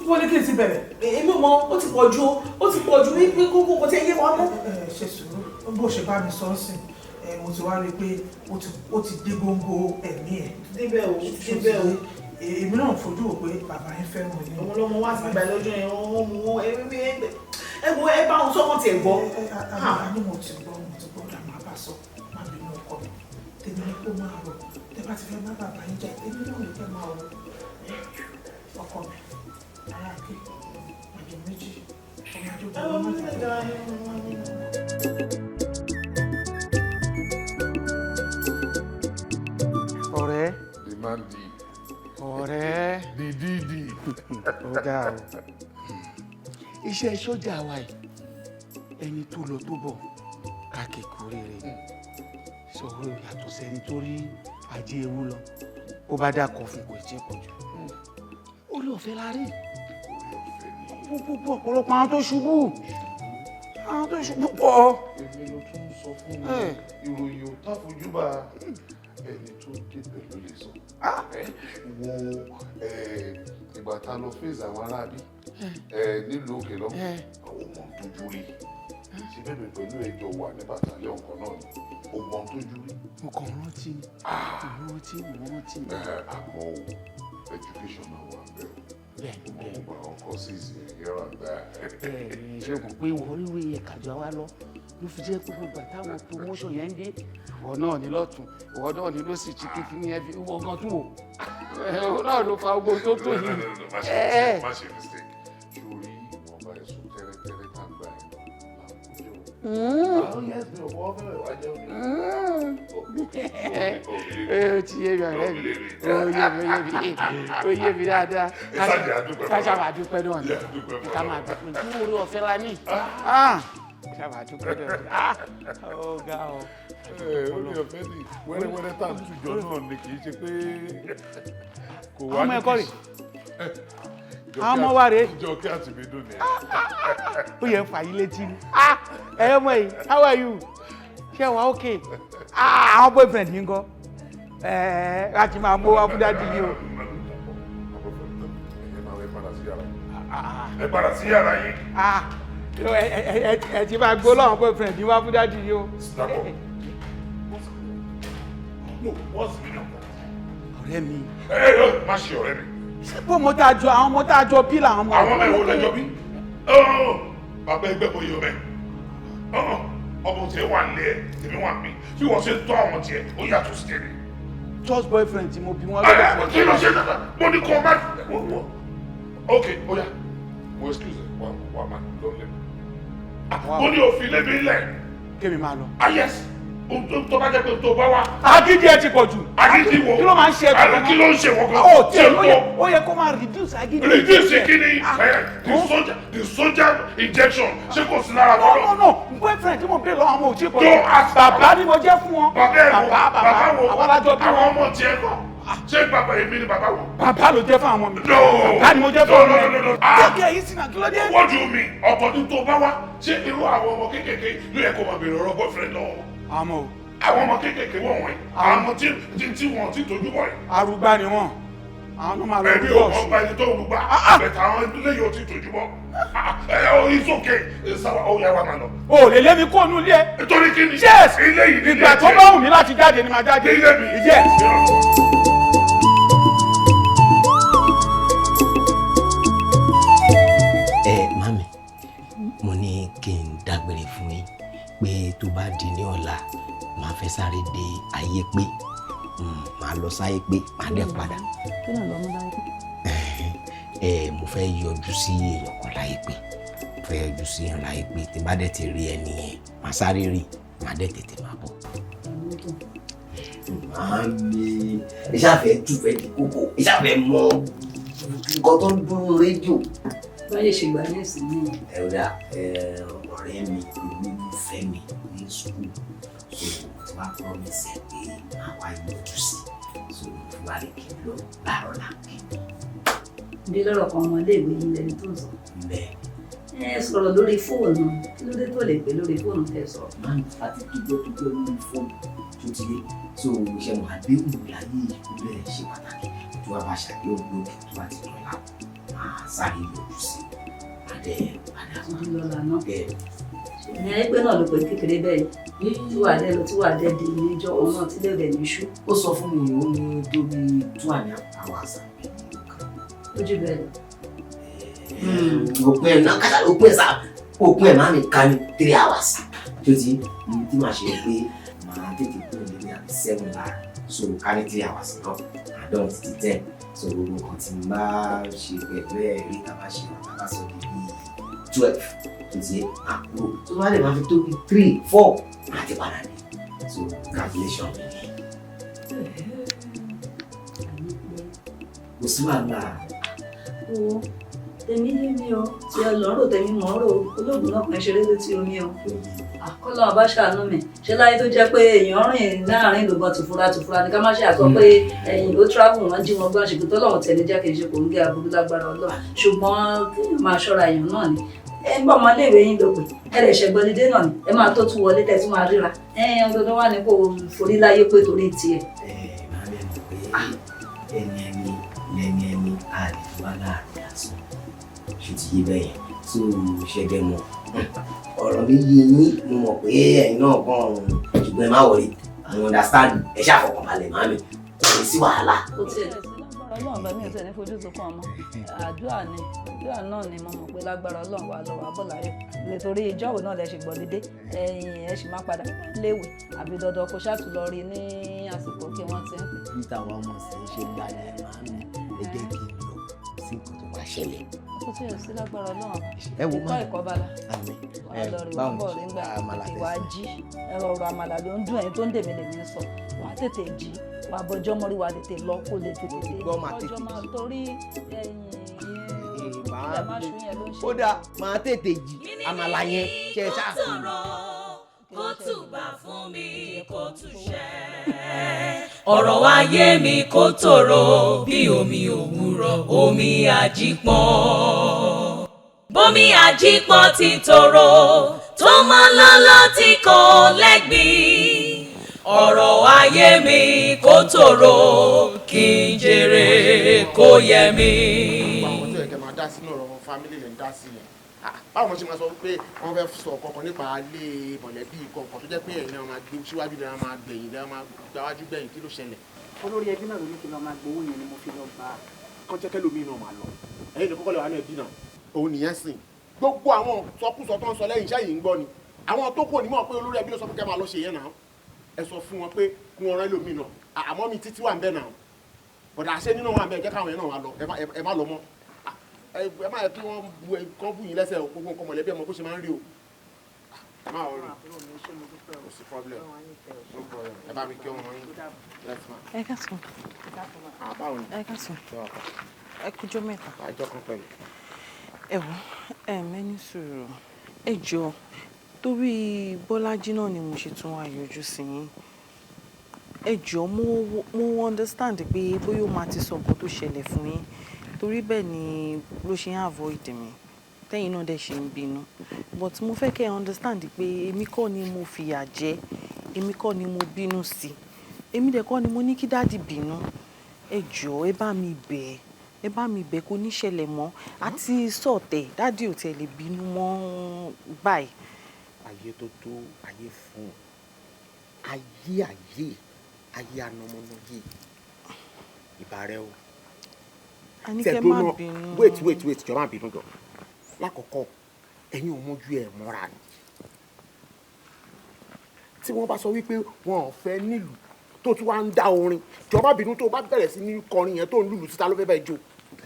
Speaker 9: wọ́n ní kí n ti bẹ̀rẹ̀.
Speaker 6: Èmi ò mọ, ó ti pọ̀ ju, ó ti pọ̀ ju ní kókó, kò tí ẹ yé wa mọ́.
Speaker 9: Ẹ ṣe sùúrù, bó ṣe bá mi sọ ọ́ sìn. Ẹ mo ti wá rí i pé ó ti dé góńgó ẹ̀mí ẹ̀.
Speaker 6: Débẹ̀ o, débẹ̀ o.
Speaker 9: Èmi náà fojú wò pé bàbá yín fẹ́ràn yín.
Speaker 6: Ọmọ ọlọ́mọ wá sí ìgbà lọ́jọ́ yẹn, wọ́n mú wọn ẹ wo ẹ bá wọn sọ́kàn tiẹ̀ gbọ́.
Speaker 9: Àní mo ti gbọ́, mo ti gbọ́, dà máa bá sọ, má bínú ọkọ mi. Tèmi ni kó máa rò, tẹ bá ti fẹ́ bá bàbá yín jà, tèmi náà lè fẹ́ máa rò. Ọkọ mi, ara ké, àjò méjì, ọmọ àjò bọ̀ ọmọ mẹ́ta.
Speaker 12: Ọ̀rẹ́.
Speaker 4: Demandi.
Speaker 12: Ọ̀rẹ́.
Speaker 4: Dídídì.
Speaker 12: Ó dáa o. Iṣẹ́ sójà wa yìí, ẹni tó lọ tó bọ̀ káàkiri oríire sọ̀rọ̀ yàtọ̀ sẹ́ni tó rí ajé ewu lọ. Ó bá dàkọ̀ fún kò tí ì pọ̀ jù. Orí ọ̀fẹ́ la rí. Gbogbo ọ̀pọ̀lọpọ̀ àwọn tó ṣubú. Àwọn tó ṣubú pọ̀.
Speaker 4: Èmi ló tún sọ fún mi, ìròyìn ò táfojúbà, ẹni tó débẹ̀ ló lè sọ. Wo ìgbà tá a lọ fèsì àwọn aráabí nílùú òkè lọ, àwọn ọmọ tójú rí. Ṣé bẹ́ẹ̀ mi pẹ̀lú ẹjọ́ wà ní bàtàlẹ́ ọ̀kan náà ni? O mọ tójú rí.
Speaker 12: Mo kàn rántí ni, mo rántí, mo rántí.
Speaker 4: Àmọ́ o, education náà wà bẹ́ẹ̀ o.
Speaker 12: Bẹ́ẹ̀ni, bẹ́ẹ̀ni.
Speaker 4: Gbogbo àwọn courses yẹn here and there.
Speaker 12: Bẹ́ẹ̀ni, ṣé o mọ̀ pé ìwọ ríro yẹ kàjọ wa lọ ló fi jẹ́ pé gbogbo àtàwọn promotion yẹn ń dé, ìwọ náà ní lọ́tún, ìwọ náà ní lósì, tí kí ní ẹbí ìwọ gan tún wò, ìwọ náà ló fa gbogbo tó tó yìí.
Speaker 4: Má ṣe mistake, sórí ìwọ̀nba ẹ̀sùn tẹ́rẹ́tẹ́rẹ́ tá ń gbà ẹ̀ lọ là ń kó jẹun. Àwọn yes mi ò fọwọ́ fẹ́rẹ̀ wá jẹun ní.
Speaker 12: Ó ti yé mi, ọ̀rẹ́ mi, ó yé mi, ó yé mi, ó yé mi dáadáa. Ká sábà dúpẹ́ náà ni, ká máa dúpẹ́ ní orí ọ̀fẹ́ la ní. Ká máa dúpẹ́ náà ni. Ó ga ọ.
Speaker 4: Orí ọ̀fẹ́ ni wẹ́rẹ́wẹ́rẹ́ tá à ń tújọ náà ni, kì í ṣe pé kò wá
Speaker 12: Àwọn ọmọ ẹ̀kọ́ rè. Àwọn ọmọ wa rèé.
Speaker 4: Jọkẹ́ àti mi dùn ní ẹ.
Speaker 12: Ó yẹ fà yín létí ni. Ẹ ọmọ yìí, how are you? Ṣé wàá okay? Àwọn boyfriend yín ńkọ́? Láti máa mú wá fún daddy yìí o.
Speaker 4: Ẹ padà sí yàrá yín.
Speaker 12: Ẹ ti máa gbó lọ́wọ́ boyfriend yín wá fún daddy yìí o.
Speaker 4: Dàpọ̀. No, what's the meaning of that?
Speaker 12: Ọ̀rẹ́ mi.
Speaker 4: Ẹ má ṣe ọ̀rẹ́ mi.
Speaker 12: Ṣé bó mo tá a jọ, àwọn ọmọ tá a jọ bí làwọn ọmọ.
Speaker 4: Àwọn ọmọ ìwọ lẹjọ bí? Bàbá ẹgbẹ́ bóyá ọmọ ẹ̀. Ọmọ tiẹ̀ wà nílé ẹ̀, tèmi wà mí. Bí wọ́n ṣe ń tọ́ àwọn tiẹ̀, ó yàtọ̀ sí tèmi.
Speaker 12: Just boyfriend tí mo bí wọn lọ́dọ̀.
Speaker 4: Kí ló ṣe dáadáa? Mo ní kó o má. Ok, ó yá. Mo excuse ẹ, wà máa lọ lẹ́nu. Mo ní òfin lébi lẹ̀.
Speaker 12: Kémi máa lọ.
Speaker 4: Ah yes, tó bá jẹ́ pé tó bá wá.
Speaker 12: Agídí ẹ ti pọ̀ jù.
Speaker 4: Agídí wo?
Speaker 12: Kí ló máa ń ṣe ẹ
Speaker 4: tó? Kí ló ń ṣe wọ́n gan?
Speaker 12: Ó tiẹ̀ ó yẹ kó máa reduce agídí.
Speaker 4: Reduce kí ni? The soldier injection ṣé kò sí lára
Speaker 12: tọ́lọ́? No, no, no, boyfriend tí mo bèrè lọ́wọ́ àwọn ò tí pọ̀ jù. Bàbá ni mo jẹ́ fún wọn.
Speaker 4: Bàbá ẹ̀ wo? Bàbá wo?
Speaker 12: Àwọn alájọ bí wọn.
Speaker 4: Àwọn ọmọ tiẹ̀ kọ́. Ṣé bàbá èmi ni bàbá wo?
Speaker 12: Bàbá ló jẹ́ fún àwọn mi.
Speaker 4: No.
Speaker 12: Bàbá ni mo jẹ́ fún àwọn mi.
Speaker 4: No, no, no.
Speaker 12: Take it easy na, kí ló dé?
Speaker 4: What do you mean? Ọ̀tọ̀ ni tó bá wá. Ṣé irú àwọn ọmọ kéékèèké ló yẹ kó máa bèrè ọ̀rọ̀ boyfriend lọ́wọ́?
Speaker 12: Àmọ́ o.
Speaker 4: Àwọn ọmọ kéékèèké wọ̀n wọ̀nyí. Àwọn ọmọ tí wọ́n ti tójú bọ̀ yìí.
Speaker 12: Arúgbá ni wọ́n. Àwọn ló máa lọ
Speaker 4: Ẹbí ò mọ gba ẹni tó ń rúgbà. Bẹ̀tẹ̀ àwọn ilé yóò ti tójú bọ̀. Ẹ ọ it's okay. Sábà ó yá wa máa lọ.
Speaker 12: O lè lé mi kó nu ilé ẹ.
Speaker 4: Nítorí kí ni?
Speaker 12: Yes.
Speaker 4: Ilé yìí ni ilé
Speaker 12: Ìgbà tó bá wù mí láti jáde ni màá jáde.
Speaker 4: Ilé mi.
Speaker 12: Yes.
Speaker 7: Ẹ mami, mo ní kí n dágbére fún yín pé tó bá di ní ọ̀la, màá fẹ́ sáré dé ayé pé màá lọ sáyé pé màá dẹ̀ padà.
Speaker 3: Kí ló ń lọ mú láyé pé?
Speaker 7: Ẹ mo fẹ́ yọjú sí èèyàn kan láyé pé, mo fẹ́ yọjú sí èèyàn láyé pé, tí n bá dẹ̀ ti rí ẹni yẹn, màá sáré rí, màá dẹ̀ tètè máa bọ̀. Màámi, ẹ ṣàfẹ́ túfẹ́ di kókó, ẹ ṣàfẹ́ mọ nǹkan tó ń dún rédíò.
Speaker 8: Báyìí ṣe gbà ní ìsìn náà.
Speaker 7: Ẹ ó dà, ọ̀rẹ́ mi olólùfẹ́ mi ní sùkúl, so mo ti wá promise ẹ pé màá wá yọjú sí, so mo fi wá lè kí n lọ láàárọ̀ láàkì.
Speaker 8: Bí lọ́rọ̀ kan ọmọléèwé yín lẹni tó ń sọ.
Speaker 7: Bẹ́ẹ̀.
Speaker 8: Ẹ sọ̀rọ̀ lórí fóònù, kí ló dé tó lè pè lórí fóònù tẹ sọ?
Speaker 7: Máa ń àti tójọ́ lórí fóònù tó ti yé, so iṣẹ́ wọn àdéhùn láyé ìlú bẹ́ẹ̀ ṣe pàtàkì, tó wá bá ṣàdéhùn lókè tó bá ti dọ̀la, máa sáré yọjú sí, máa dẹ̀ padà.
Speaker 8: Lọ́la náà.
Speaker 7: Bẹ́ẹ̀.
Speaker 13: Ìyẹn pé náà ló pè kékeré bẹ́ẹ̀ tí wàá dẹ́ lọ tí wàá dẹ́ di níjọ́ òun náà tí lè rẹ̀ ní ṣú.
Speaker 7: Ó sọ fún mi, ó ní tó bí 2.5 hours àbí.
Speaker 13: Ojú bẹ́ẹ̀ lọ.
Speaker 7: Òpin ẹ̀ náà kátà, òpin ẹ̀ sá, òpin ẹ̀ máa mi ká ní 3 hours tó ti ní tí màá ṣe pé màá tètè kúrò nílé àbí 7 láàárọ̀, so ká ní 3 hours náà àdán títí 10, so gbogbo nǹkan tí n bá ṣe pẹ̀lú ẹ̀ rí tá a bá ṣe tá a bá sọ di bíi 12 tó ti àkúrò tó bá lè máa fi tó bí 3, 4 máa ti padà dé. So calculation mi ni kò sí wàhálà.
Speaker 13: Owó tèmi yé mi o, tí ẹ lọ́rọ̀ tèmi mọ̀ ọ́ rò, olóògùn náà kàn ṣeré létí omi o. Àkọlọ́ ọba ṣàánú mi ṣé láyé tó jẹ́ pé èèyàn rìn láàrin ìlú gan tùfúra tùfúra ni ká má ṣe àsọ pé ẹ̀yìn ló travel, wọn jí wọn gbọ́n, ṣùgbọ́n tọ́lọ́run tẹ̀lé jẹ́ kí n ṣe kò ń gé aburú lágbára Ọlọ́run, ṣùgbọ́n kéèyàn máa ṣọ́ra èèyàn náà ni. Ẹ ń bọ́ ọmọléèwé yín ló pè ẹ lè ṣẹ̀gbọ́n náà ni ẹ máa tó tún wọlé tẹ̀ tún máa ríra ẹ ẹ ọdọọdún wà ní kò forí láyé pé torí tiẹ̀.
Speaker 7: Ẹ máa bẹ mọ̀ pé ẹni ẹni lẹni ẹni, a lè wá láàrin àsán ṣe ti yé bẹ́yẹn tó ṣẹ̀dẹ̀ mọ̀. Ọ̀rọ̀ mi yé yín, mo mọ̀ pé ẹ̀yin náà kàn, ṣùgbọ́n ẹ má worry, I understand. Ẹ ṣàfọkànbalẹ̀ màmí, kò ní sí wàhálà.
Speaker 13: Kò tiẹ̀ sí lágbára Ọlọ́run bá mi ò tẹ̀ ní fojú sunkún ọmọ. Àdúrà ni, àdúrà náà ni. Mo mọ̀ pé lágbára Ọlọ́run wà lọ́wọ́ abọ́ láyọ̀, nítorí ìjọ́wò náà lẹ ṣe gbọ́dídé, ẹ̀yìn ẹ̀ sì máa padà léwe àbí dandan kó ṣáàtú lọ rí ní àsìkò kí wọ́n ti ń pè.
Speaker 7: Bí táwọn ọmọ sì ń ṣe gbalẹ̀ màmí, ẹ jẹ́ kí n lọ sí nǹkan tó máa ṣẹlẹ̀.
Speaker 13: Kò tiẹ̀ sí lágbára Ọlọ́run.
Speaker 7: Ẹ wo
Speaker 13: ìkọ́ ìkọ́ bala
Speaker 7: àmì
Speaker 13: wà á lọ rí wà bọ̀ rí ńgbà tètè wá jí. Ọ̀rọ̀ àmàlà ló ń dùn ẹ̀yìn tó ń dèmi lèmi ń sọ. Wà á tètè jí, wà á bọjọ́ mọ́rí, wà á tètè lọ kó lè tètè dé.
Speaker 7: Gbọ́, máa tètè
Speaker 13: ọjọ́ máa torí ẹ̀yìn ilẹ̀ máa ṣú yẹn ló ń ṣe.
Speaker 7: Ó dáa, máa tètè jí. Àmàlà yẹn ṣe é ṣáà.
Speaker 1: Kó tùbà fún mi, kó túṣẹ́. Ọ̀rọ̀ ayé mi kó tòrò bí omi òwúrọ̀, omi àjípọ̀n. Bómi àjípọ̀n ti tòrò tó mọ́ lọ́lọ́ tí kò lẹ́gbìn. Ọ̀rọ̀ ayé mi kó tòrò kí n jèrè kó yẹ mi.
Speaker 10: Àwọn tó yẹ kẹ́ máa dá sínú ọ̀rọ̀ family lè ń dá sí yẹn. Báwo ṣe máa sọ pé wọ́n fẹ́ sọ kankan nípa ilé mọ̀lẹ́bí kankan tó jẹ́ pé ẹ̀yin náà máa gbé síwájú, lẹ́yìn máa gbẹ̀yìn, lẹ́yìn máa gbáwájú gbẹ̀yìn? Kí ló ṣẹlẹ̀?
Speaker 8: Olórí ẹbí náà ló ní kí n lọ máa gbowó yẹn ni mo fi lọ gbà á.
Speaker 10: Kọ́ jẹ́ kẹ́lòmíì náà máa lọ. Ẹ̀yin ní kọ́kọ́ lè wà ní ẹbí náà. Òun nìyẹn sìn. Gbogbo àwọn sọkúsọ tó ń sọ lẹ́yìn iṣẹ́ yìí ń gbọ́ ni. Àwọn tó kù ní mọ̀ pé olórí ẹbí ló sọ pé kẹ́ máa lọ ṣe yẹn náà. Ẹ sọ fún wọn pé kí wọ́n rán ẹlòmíì náà. Àmọ́ mi títí wà ń bẹ̀ náà. Bọ̀dà àṣẹ nínú wà ń bẹ̀, jẹ́ káwọn yẹn náà wà lọ. Ẹ má lọ mọ́, ẹ má yẹ kí wọ́n bu ẹ kán bù yín lẹ́sẹ̀ o. Gbogbo nǹkan mọ̀lẹ́bí ẹ mọ̀ bó ṣe máa ń rí o. Má ò rí, kò sí problem, no problem. Ẹ bá mi kí ọmọ yín. Yes ma.
Speaker 3: Ẹ káàsán.
Speaker 10: Ah, báwo ni?
Speaker 3: Ẹ káàsán. Ẹ kújọ́ mẹ́ta.
Speaker 10: Àjọ kan pẹ̀lú.
Speaker 3: Ẹ wò ẹ, mẹ́ni sùúrù, ẹ jọ, torí Bọ́lájí náà ni mo ṣe tún wá yọjú sí yín. Ẹ jọ, mo understand pé bóyá ó máa ti sọ nǹkan tó ṣẹlẹ̀ fún yín, torí bẹ́ẹ̀ ni ló ṣe ń avoid mi, tẹ́yìn náà dẹ̀ ṣe ń bínú, but mo fẹ́ kẹ́ ẹ understand pé èmi kọ́ ni mo fìyà jẹ, èmi kọ́ ni mo bínú sí, èmi dẹ̀ kọ́ ni mo ní kí daddy bínú. Ẹ jọ̀ọ́, ẹ bá mi bẹ̀ ẹ́, ẹ bá mi bẹ̀, kó ní ṣẹlẹ̀ mọ́ àti sọ̀tẹ̀, daddy ò tiẹ̀ lè bínú mọ́ báyìí.
Speaker 10: Ayé tó tó ayé fún ayé, ayé ayé anamọ́nàyé ìbà rẹ o.
Speaker 3: Àníkẹ́, má bínú.
Speaker 10: Wait, wait, wait, jọ, má bínú jọ. Lákọ̀ọ́kọ́, ẹ̀yin ò mójú ẹ̀ mọ́ra ni. Tí wọ́n bá sọ wípé wọn ò fẹ́ nílùú tó tún wá ń dá orin, jọ, má bínú, tó o bá bẹ̀rẹ̀ sí ní kọrin yẹn tó ń lùlù síta, ló fẹ́ bẹ́ẹ̀ jó?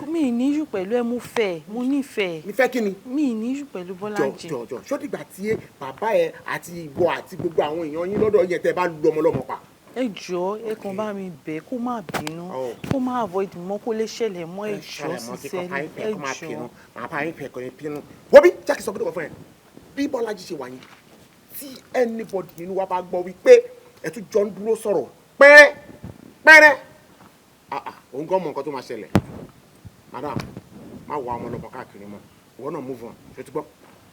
Speaker 3: Mi ì níyù pẹ̀lú ẹ, mo fẹ́, mo nífẹ̀ẹ́.
Speaker 10: Nífẹ̀ẹ́ kí ni?
Speaker 3: Mi ì níyù pẹ̀lú
Speaker 10: Jọ.
Speaker 3: Bọ́lájì.
Speaker 10: Jọ jọ, ṣó dìgbà tí bàbá ẹ àti ìwọ àti gbogbo àwọn èèyàn yín lọ́dọ̀ yẹn tẹ́ bá lu ọmọ lọ́mọ pa?
Speaker 3: Ẹ jọ̀ọ́, ẹ kàn bá mi bẹ̀ kó má bínú, kó má avoid mọ́, kó lè ṣẹlẹ̀ mọ́. Ẹ jọ̀ọ́, sincerely, ẹ jọ̀ọ́.
Speaker 10: Màá bá yín fẹ́ kọ́ ní bínú. Wọ́n bí jákè sọ pé kò fún ẹ bí Bọ́lájí ṣe wà yín, tí anybody nínú wa bá gbọ́ wípé ẹ tún jọ ń dúró sọ̀rọ̀ pẹ́rẹ́ pẹ́rẹ́, ah ah, òun gan mọ nǹkan tó máa ṣẹlẹ̀. Madam, má wá ọmọ ọlọ́mọ káàkiri mọ́. Ìwọ náà move on, ṣe ti gbọ́?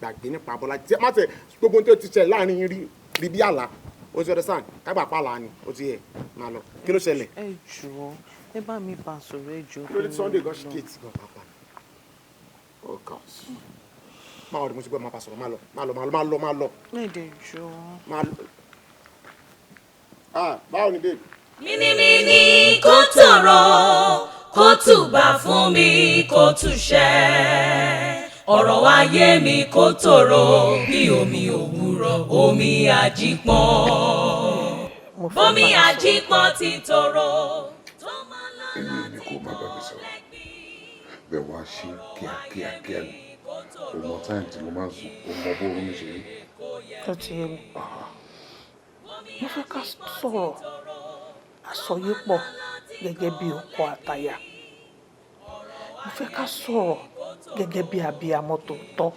Speaker 10: Gbàgbé nípa Bọ́lájí, má tẹ gbogbo ohun tó ti ṣẹlẹ̀ láàrin yín rí rí bí àlá. O ti understand? Kágbà pààlà ni ó ti yẹ máa lọ. Kí ló ṣẹlẹ̀?
Speaker 3: Ẹ jọ̀ọ́, ẹ bá mi bá sọ̀rọ̀, ẹ jọ̀ọ́.
Speaker 10: Lórí Sunday gan ṣe kéètì gan pàápàá. Oh God. Máa rí, mo ti gbọ́, máa bá sọ̀rọ̀. Máa lọ, máa lọ, máa lọ, máa lọ, máa lọ.
Speaker 9: Lédè jọ.
Speaker 10: Máa lọ. Ah, báwo ni, babe?
Speaker 1: Mínímíní kó tòrò, kó tùbà fún mi, kó túṣẹ́. Ọ̀rọ̀ ayé mi kó tòrò bí omi òwúrọ̀, omi àjípọ̀n. Bómi àjípọ̀n ti tòrò.
Speaker 4: Èmi ò ní kó má bá mi sọ̀rọ̀ bẹ́ẹ̀. Wá ṣe kíákíá kíá ni. O mọ time tí mo máa ń sùn, o mọ bó oorun mi ṣe rí.
Speaker 9: Ó ti yé mi. Mo fẹ́ ká sọ̀rọ̀ àsọyépọ̀ gẹ́gẹ́ bí ọkọ àtaya. Mo fẹ́ ká sọ̀rọ̀ gẹ́gẹ́ bí abiyamọ tòótọ́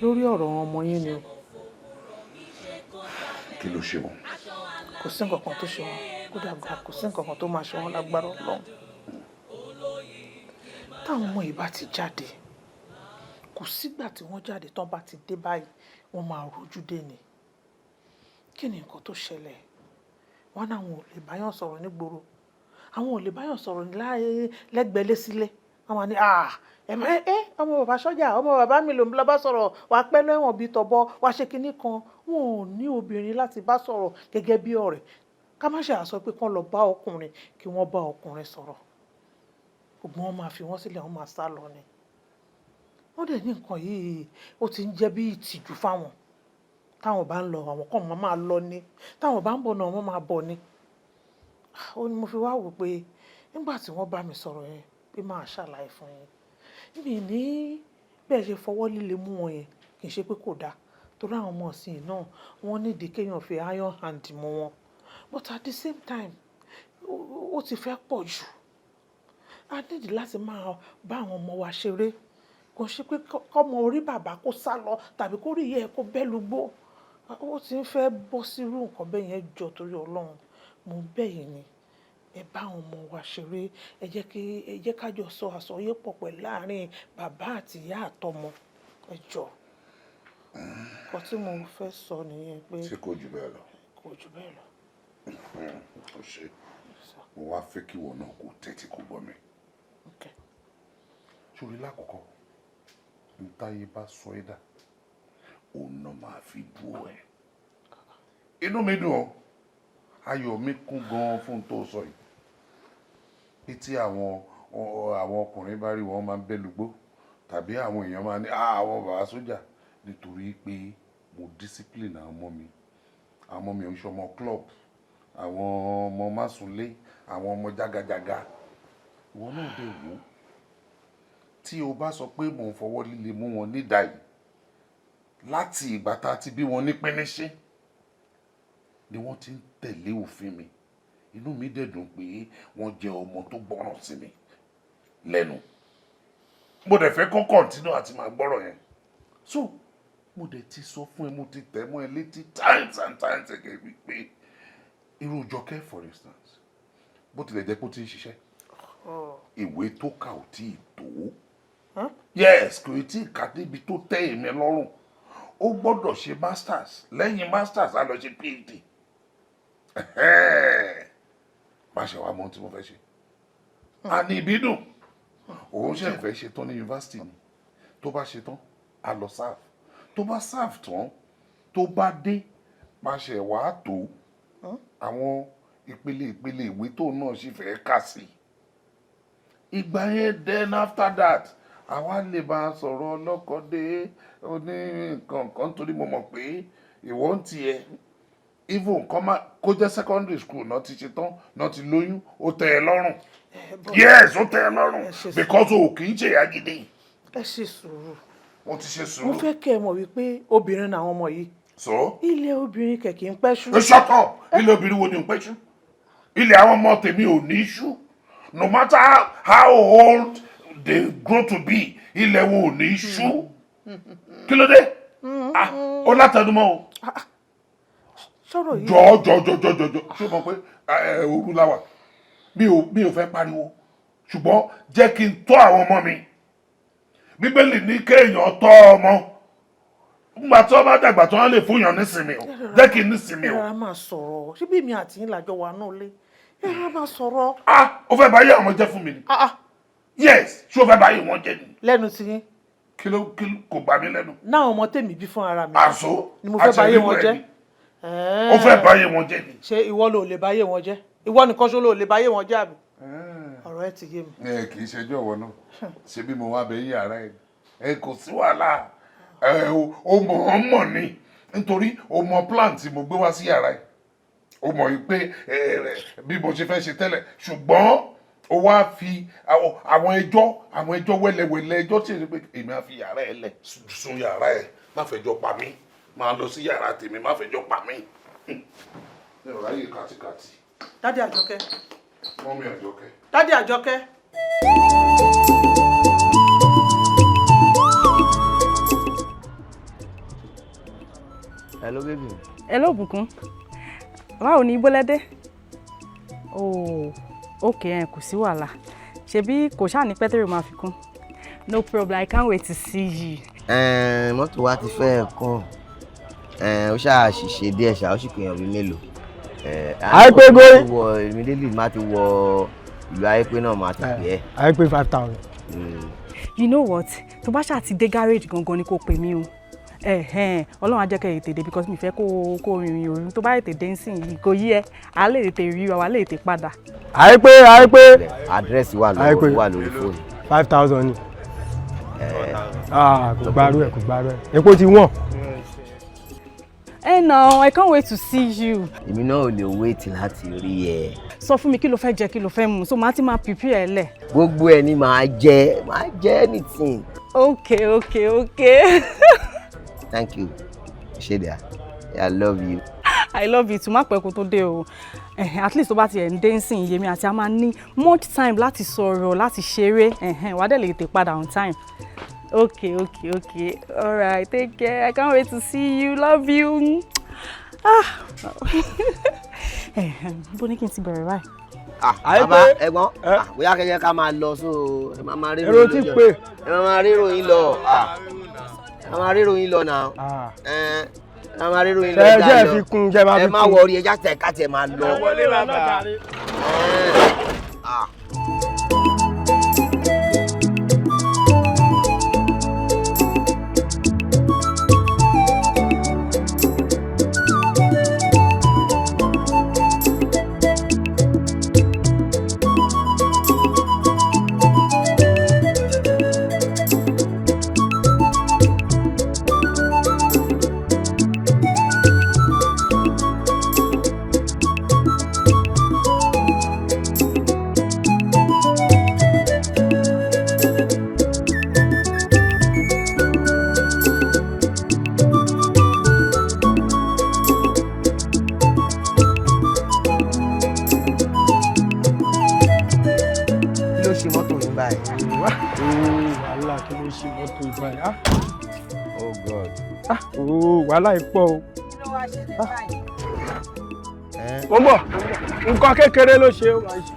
Speaker 9: lórí ọ̀rọ̀ ọmọ yín ni o.
Speaker 4: Kí ló ṣe wọn?
Speaker 9: Kò sí nǹkan kan tó ṣe wọn. Kódà gan, kò sí nǹkan kan tó máa ṣe wọn lágbára Ọlọ́run. Táwọn ọmọ yìí bá ti jáde, kò sígbà tí wọ́n jáde tán, bá ti dé báyìí, wọ́n máa rojú dé ni. Kí ni nǹkan tó ṣẹlẹ̀? Wọ́n náà, àwọn ò lè báyàn sọ̀rọ̀ nígboro, àwọn ò lè báyàn sọ̀rọ̀ lẹ́gbẹ̀ẹ́ lé sílé. Wọ́n máa ní, "Ah, ẹ ẹ, ọmọ bàbá sọ́jà, ọmọ bàbá mi ló ń lọ bá sọ̀rọ̀, wàá pẹ́ lẹ́wọ̀n bíi tọ̀bọ, wàá ṣe kinní kan." Wọn ò ní obìnrin láti bá sọ̀rọ̀ gẹ́gẹ́ bí ọ̀rẹ́, ká má ṣe àsọ pé kán lọ bá ọkùnrin, kí wọ́n bá ọkùnrin sọ̀rọ̀. Gbogbo wọn máa fi wọ́n sílẹ̀, wọ́n máa sá lọ ni. Wọ́n dẹ̀ ní nǹkan yìí, ó ti ń jẹ́ bí ìtìjú fáwọn. Táwọn bá ń lọ, àwọn kan máa máa lọ ni. Táwọn bá ń bọ̀ náà, wọ́n máa bọ̀ ni. Ó ní mo fi wá wò pé nígbà tí wọ́n bá mi sọ̀rọ̀ yẹn, pé máa ṣàlàyé fún yín. Mi ní bẹ́ẹ̀ ṣe fọwọ́ líle mú wọn yẹn, kì í ṣe pé kò dáa. Torí àwọn ọmọ ìsìn náà, wọ́n need kí èèyàn fi iron hand mú wọn. But at the same time, ó ti fẹ́ pọ̀ jù. A need láti máa bá àwọn ọmọ wa ṣeré. Kò ṣe pé kọ́mọ orí bàbá kó sálọ tàbí kó rí ìyá ẹ kó bẹ́ lùgbó. Ó ti ń fẹ́ bọ́ sí irú nǹkan bẹ́ẹ̀ yẹn jọ torí Ọlọ́run. Mo bẹ̀ yín ni. Ẹ bá àwọn ọmọ wa ṣeré. Ẹ jẹ́ ká jọ sọ àsọyépọ̀ pẹ̀lú láàárín bàbá àti ìyá àtọmọ. Ẹ jọ. Nǹkan tí mo fẹ́ sọ nìyẹn pé.
Speaker 4: Ṣé kò jù bẹ́ẹ̀ lọ?
Speaker 9: Kò jù bẹ́ẹ̀ lọ.
Speaker 4: Ó ṣe. Mo wá fẹ́ kí ìwọ náà kó tẹ́tí kó gbọ́ mi.
Speaker 9: Okay.
Speaker 4: Sórí lákọ̀ọ́kọ́, n táyé bá sọ ẹ́ dà, òun náà máa fi bú ẹ. Inú mi dùn ọ́, ayọ̀ mi kún gan-an fún tó sọ yìí. Bí tí àwọn ọkùnrin bá rí wọn, máa ń bẹ́ lùgbó, tàbí àwọn èèyàn máa ní àwọn bàbá sójà, nítorí pé mo discipline àwọn ọmọ mi. Àwọn ọmọ mi ò ń ṣọmọ club, àwọn ọmọ másùnlé, àwọn ọmọ jágajàga. Ìwọ náà dẹ̀ wò ó. Tí o bá sọ pé mò ń fọwọ́ líle mú wọn nídàá yìí, láti ìgbà tá a ti bí wọn ní píníṣín ni wọ́n ti ń tẹ̀lé òfin mi. Inú mi dẹ̀ dùn pé wọ́n jẹ́ ọmọ tó gbọ́ràn sí mi lẹ́nu. Mo dẹ̀ fẹ́ kó continue àti máa gbọ́rọ̀ yẹn. So mo dẹ̀ ti sọ fún ẹ, mo ti tẹ̀ mọ́ ẹ létí times and times again wípé irú Jọkẹ́, for instance, bó tilẹ̀ jẹ́ pé ó ti ń ṣiṣẹ́, ìwé tó kà ò tí ì tó. Yes, kò tí ì kà débi tó tẹ́ èmi lọ́rùn. Ó gbọ́dọ̀ ṣe masters. Lẹ́yìn masters, á lọ ṣe PhD. Má ṣe wá mọ ohun tí mo fẹ́ ṣe. A ní ìbídùn, òun ṣe fẹ́ ṣe tán ní yunifásitì ni. Tó bá ṣe tán, á lọ serve. Tó bá serve tán, tó bá dé, má ṣe wàá tó àwọn ìpele ìpele ìwé tó náà sì fẹ́ kà sí ìgbà yẹn. Then after that, àwa lè máa sọ̀rọ̀ ọlọ́kọ̀dé oní nǹkan kan, nítorí mo mọ̀ pé ìwọ ń tiẹ̀, even kọ́ má kó jẹ́ secondary school náà ti ṣe tán náà ti lóyún, ó tẹ́ ẹ lọ́rùn. Yes, ó tẹ́ ẹ lọ́rùn, because o kì í ṣe ìyá gidi.
Speaker 9: Ẹ ṣe sùúrù.
Speaker 4: Wọ́n ti ṣe
Speaker 9: Mo
Speaker 4: sùúrù.
Speaker 9: fẹ́ kẹ́ ẹ mọ̀ wípé obìnrin làwọn ọmọ yìí.
Speaker 4: So?
Speaker 9: Ilé obìnrin kẹ̀ kì í pẹ́ ṣú.
Speaker 4: Ẹ shut up! Ilé obìnrin wo ni ò ń pẹ́ ṣú? Ilé àwọn ọmọ tèmi ò ní ṣú. No matter how old they grow to be, ilẹ̀ wo ò ní ṣú. Kí ló dé? Ah, ó látẹnumọ́ o.
Speaker 9: Sọ̀rọ̀ yìí.
Speaker 4: Jọ jọ jọ jọ jọ jọ, ṣé o mọ̀ pé òru la wà? Mi ò fẹ́ pariwo, ṣùgbọ́n jẹ́ kí n tọ́ àwọn ọmọ mi. Bíbélì ní kéèyàn tọ́ ọmọ nígbà tí wọ́n bá dàgbà tí wọ́n lè fún yàn nísinmi o. Jẹ́ kí n nísinmi
Speaker 9: Ẹ
Speaker 4: o.
Speaker 9: rárá, máa sọ̀rọ̀. Ṣé bí èmi àti yín làjọ wà náà lé? Ẹ rárá, máa sọ̀rọ̀.
Speaker 4: Ah, ó fẹ́ bá yé àwọn jẹ́ fún mi ni. Yes, ṣé ó fẹ́ bá yé wọn jẹ́ ni?
Speaker 9: Lẹ́nu ti yín.
Speaker 4: Kí ló kí ló kò gbà mí lẹ́nu.
Speaker 9: Náà ọmọ tèmi bí fún ara mi.
Speaker 4: Àṣọ
Speaker 9: ni mo fẹ́ báyé wọn
Speaker 4: àṣẹ
Speaker 9: jẹ́.
Speaker 4: Ó fẹ́ báyé wọn jẹ́ ni.
Speaker 9: Ṣé ìwọ ló lè báyé wọn jẹ́? Ìwọ nìkan ṣó ló lè báyé wọn jẹ́ àbí? Ọ̀rọ̀ ẹ ti yé mi.
Speaker 4: Ẹ kì í ṣẹjọ́ ìwọ náà, ṣe bí mo wá bẹ yín yàrá ẹ, ẹ kò sí wàhálà ẹ. O mọ̀ ọ́n mọ̀ ni, nítorí o mọ plan tí mo gbé wá sí yàrá ẹ, o mọ̀ yìí pé ẹ bí mo ṣe fẹ́ ṣe tẹ́lẹ̀, ṣùgbọ́n o wá fi àwọn ẹjọ́ wẹ́lẹ́wẹ́lẹ́, ẹjọ́ tí èmi pé èmi á fi yàrá ẹ lẹ̀ sun yàrá ẹ, má fẹjọ́ pa mí, máa lọ sí yàrá tèmi, má fẹjọ́ pa mí. Mi ò ráyè kàtìkàtì.
Speaker 9: Daddy Àjọkẹ́.
Speaker 4: Mummy Àjọkẹ́.
Speaker 9: Daddy Àjọkẹ́.
Speaker 7: Hello, baby.
Speaker 3: Hello, Bùkún. Báwo ni Bọ́lẹ́dé? Oh, okay, ẹ kò sí wàhálà. Ṣebí kò ṣáà ní pẹ́tẹ́rì máa fi kún. No problem, I can't wait to see you.
Speaker 11: Ẹ̀ẹ́n, mọ́tò wa ti fẹ́ kàn. Ẹ̀ẹ́n, ó ṣáà ṣìṣe díẹ̀ ṣá, ó sì pèèyàn bíi mélòó.
Speaker 14: Àìpé góyè.
Speaker 11: Wọ immediately má ti wọ ìlú Àìpé náà, máa ti pè é.
Speaker 14: Àìpé 5,000.
Speaker 3: You know what? Tó bá ṣáà ti dé garage gangan ni kò pè mí o. Ẹ̀hẹ́n, Ọlọ́run á jẹ́ kẹ́ ètè dé because mi fẹ́ kó rìnrìn òru. Tó bá ètè dé nsìn yìí, kò yí ẹ, à á lè tètè rí wa, wà á lè tètè padà.
Speaker 14: Àìpé, Àìpé.
Speaker 11: Àdírẹ́sì wà lọ́wọ́,
Speaker 14: Àìpé.
Speaker 11: wà lórí fóònù.
Speaker 14: 5,000 ni. Ah, kò gbárù ẹ̀, kò gbárù ẹ̀. Epo ti wọ́n.
Speaker 3: Ẹ nà, I can't wait to see you.
Speaker 11: Èmi náà ò lè wait láti rí ẹ.
Speaker 3: Sọ fún mi kí ló fẹ́ jẹ, kí ló fẹ́ mu, so màá ti máa prepare ẹ lẹ̀.
Speaker 11: Gbogbo ẹ ni màá jẹ, màá jẹ anything.
Speaker 3: Okay.
Speaker 11: Thank you. Ṣé dà? I love you.
Speaker 3: I love you too. Má pẹ́ kó tó dé o. Ẹ̀hẹ̀n, at least tó bá ti ẹ̀ ń dé nsìn yèmí àti a máa ní much time láti sọ̀rọ̀, láti ṣeré. Ẹ̀hẹ̀n, wàá dẹ̀ lè tètè padà on time. Okay. All right, take care. I can't wait to see you. Love you. Ah. Ẹ̀hẹ̀n, bó ní kí n ti bẹ̀rẹ̀ báyìí?
Speaker 11: Ah, bàbá ẹ̀gbọ́n, ah, bóyá kẹjẹ ká máa lọ, so ẹ máa máa rérò
Speaker 14: Èrò
Speaker 11: yín
Speaker 14: ti
Speaker 11: lọ.
Speaker 14: pé.
Speaker 11: Ẹ máa máa rérò yín lọ. Ah, ẹ máa máa rérò yín lọ náà. Ẹ máa máa rérò yín lọ.
Speaker 14: Ṣé
Speaker 11: Ẹja
Speaker 14: ṣé ẹ
Speaker 11: lọ.
Speaker 14: fi kún, ṣé ẹ máa
Speaker 11: Ẹ
Speaker 14: fi
Speaker 11: má
Speaker 14: kún.
Speaker 11: worry, ẹja tẹ ká tiẹ̀ máa lọ.
Speaker 14: Wọlé bàbá.
Speaker 11: Ah. Kí ló ṣe mọ́tò yín báyìí?
Speaker 14: Ooo, wàhálà, kí ló ṣe mọ́tò yìí báyìí? Ah.
Speaker 11: Oh God.
Speaker 14: Ah, ooo, wàhálà yìí pọ̀ o. Mo ń bọ̀, nǹkan kékeré ló ṣe ó máa ṣe.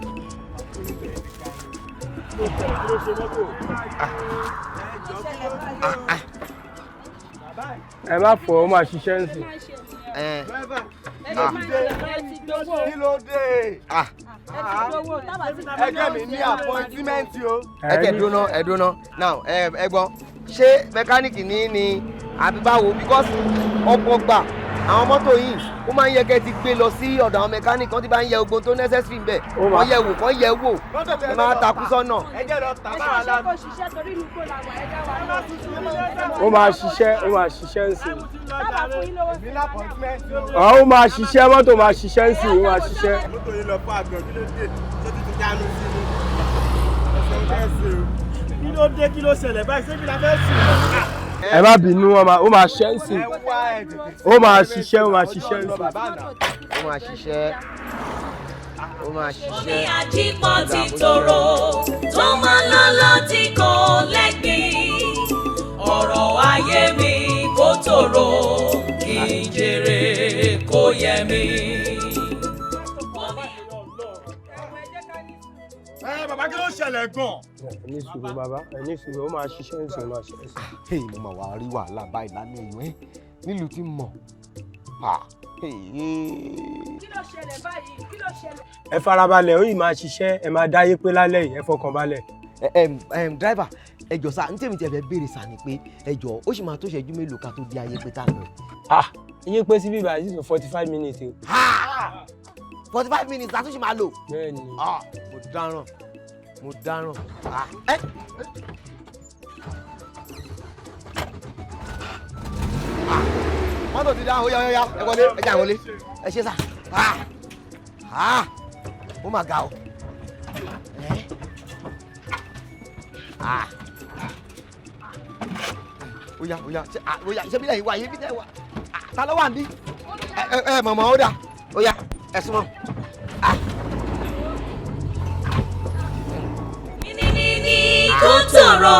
Speaker 14: Ẹ má fọ, ó máa ṣiṣẹ́ ń sìn.
Speaker 15: Kí ló dé? Ẹgbẹ́ mi ní appointment o.
Speaker 11: Ẹ tẹ dúró náà, ẹ dúró náà. Now, ẹ gbọ́, ṣé mẹkáníìkì ní àbí báwo? Because ọ̀pọ̀ gbà àwọn mọ́tò yìí, ó máa ń yẹ kẹ́ ti gbé lọ sí ọ̀dọ̀ àwọn mẹkáníìkì kan tí bá ń yẹ ogun tó necessary ń bẹ̀, wọ́n yẹ wò, kàn yẹ wò, ẹ máa takú sọ́nà.
Speaker 15: Ẹ jẹ́ lọ tà bára la.
Speaker 14: Ó máa ṣiṣẹ́, ó máa ṣiṣẹ́ ń sìn.
Speaker 15: Èmi ní appointment o.
Speaker 14: Ó máa ṣiṣẹ́, mọ́tò máa ṣiṣẹ́ ń sìn, ó máa ṣiṣẹ́.
Speaker 15: Mọ́tò yìí lọ fún àgbẹ̀, kí ló dé? Ṣé títí jánu sí ni? Ẹsẹ̀ ń fẹ́ sí o.
Speaker 2: Kí ló dé? Kí ló ṣẹlẹ̀ báyìí? Ṣé bí la fẹ́ sùn?
Speaker 14: Ẹ má bínú, ó máa ṣẹ́ ń sìn. Ó máa ṣiṣẹ́, ó máa ṣiṣẹ́ ń sìn.
Speaker 11: Ó máa ṣiṣẹ́, ó máa ṣiṣẹ́.
Speaker 1: Ní àjípọ̀ ti tòrò tó máa lọ́lọ́ tí kò lẹ́gbìn, ọ̀rọ̀ ayé mi kò tòrò, kí n jèrè kó yẹ mi.
Speaker 15: Ẹ bàbá, kí ló ṣẹlẹ̀ gan?
Speaker 14: Ẹ ní sùúrù bàbá, ẹ ní sùúrù, ó máa ṣiṣẹ́ ń sìn, ó máa ṣiṣẹ́ ń sìn.
Speaker 10: Hey, mo mà wá rí wàhálà báyìí lálẹ́ yìí ẹ́ nílùú tí mo mọ̀. Ah, hey,
Speaker 16: Kí ló ṣẹlẹ̀ báyìí? Kí ló ṣẹlẹ̀?
Speaker 14: Ẹ farabalẹ̀, ó yìí máa ṣiṣẹ́, ẹ máa dáyé pé lálẹ́ yìí, ẹ fọkàn balẹ̀.
Speaker 11: Ẹ driver,
Speaker 7: Ẹ jọ̀ọ́ sà, ní tèmi tí ẹ fẹ́ béèrè sà ni pé ẹ jọ̀ọ́ ó sì máa tó ṣẹ́jú mélòó ká tó dé ayé pé tá a lọ.
Speaker 14: Ah, ìyẹn pé síbí ìbàdí sí 45 minutes o.
Speaker 7: 45 minutes la tún ṣì máa lò.
Speaker 14: Bẹ́ẹ̀ni.
Speaker 7: Ah, mo dáràn, mo dáràn. Ah, ẹ. Ah, mọ́tò ti dá, ó yá ó yá, ẹ wọlé, ẹ jà wọlé, ẹ ṣe sà. Ah, ah, ó mà ga o. Ẹ. Ah. Ó yá ó yá, ṣe ah, ó yá, ṣé bí lẹ́yìn wá yé bí lẹ́yìn wá? Ah, ta ló wà níbí? Ẹ ẹ ẹ mọ̀mọ́, ó dà, ó yá, ẹ súnmọ́.
Speaker 1: Ní kó tòrò,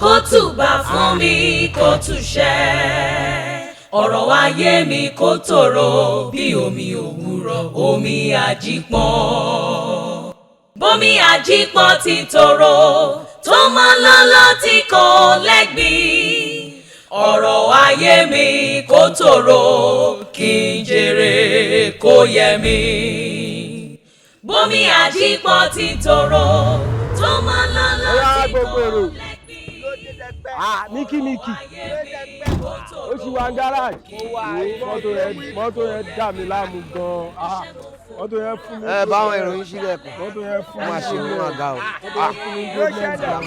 Speaker 1: kó tùbà fún mi, kó túṣẹ́. Ọ̀rọ̀ ayé mi kó tòrò bí omi òwúrọ̀, omi àjípọ̀n. Bómi àjípọ̀n ti tòrò tó mọ́ lọ́lọ́ tí kò lẹ́gbìn. Ọ̀rọ̀ ayé mi kó tòrò, kí n jèrè, kó yẹ mi. Bómi àjípọ̀n ti tòrò tó mọ́ lọ́lọ́ tí kò lẹ́gbìn.
Speaker 14: Ah, Miki Miki, ó sì wà ní garage. Mọ́tò yẹn dà mí láàmú gan-an. Ah, mọ́tò yẹn fún mi.
Speaker 7: Ẹ bá àwọn èrò yín sílẹ̀ kù.
Speaker 14: Mọ́tò yẹn fún
Speaker 7: Ó
Speaker 14: mi.
Speaker 7: máa ṣe, ó máa ga o.
Speaker 14: Mọ́tò yẹn fún mi problem gan-an.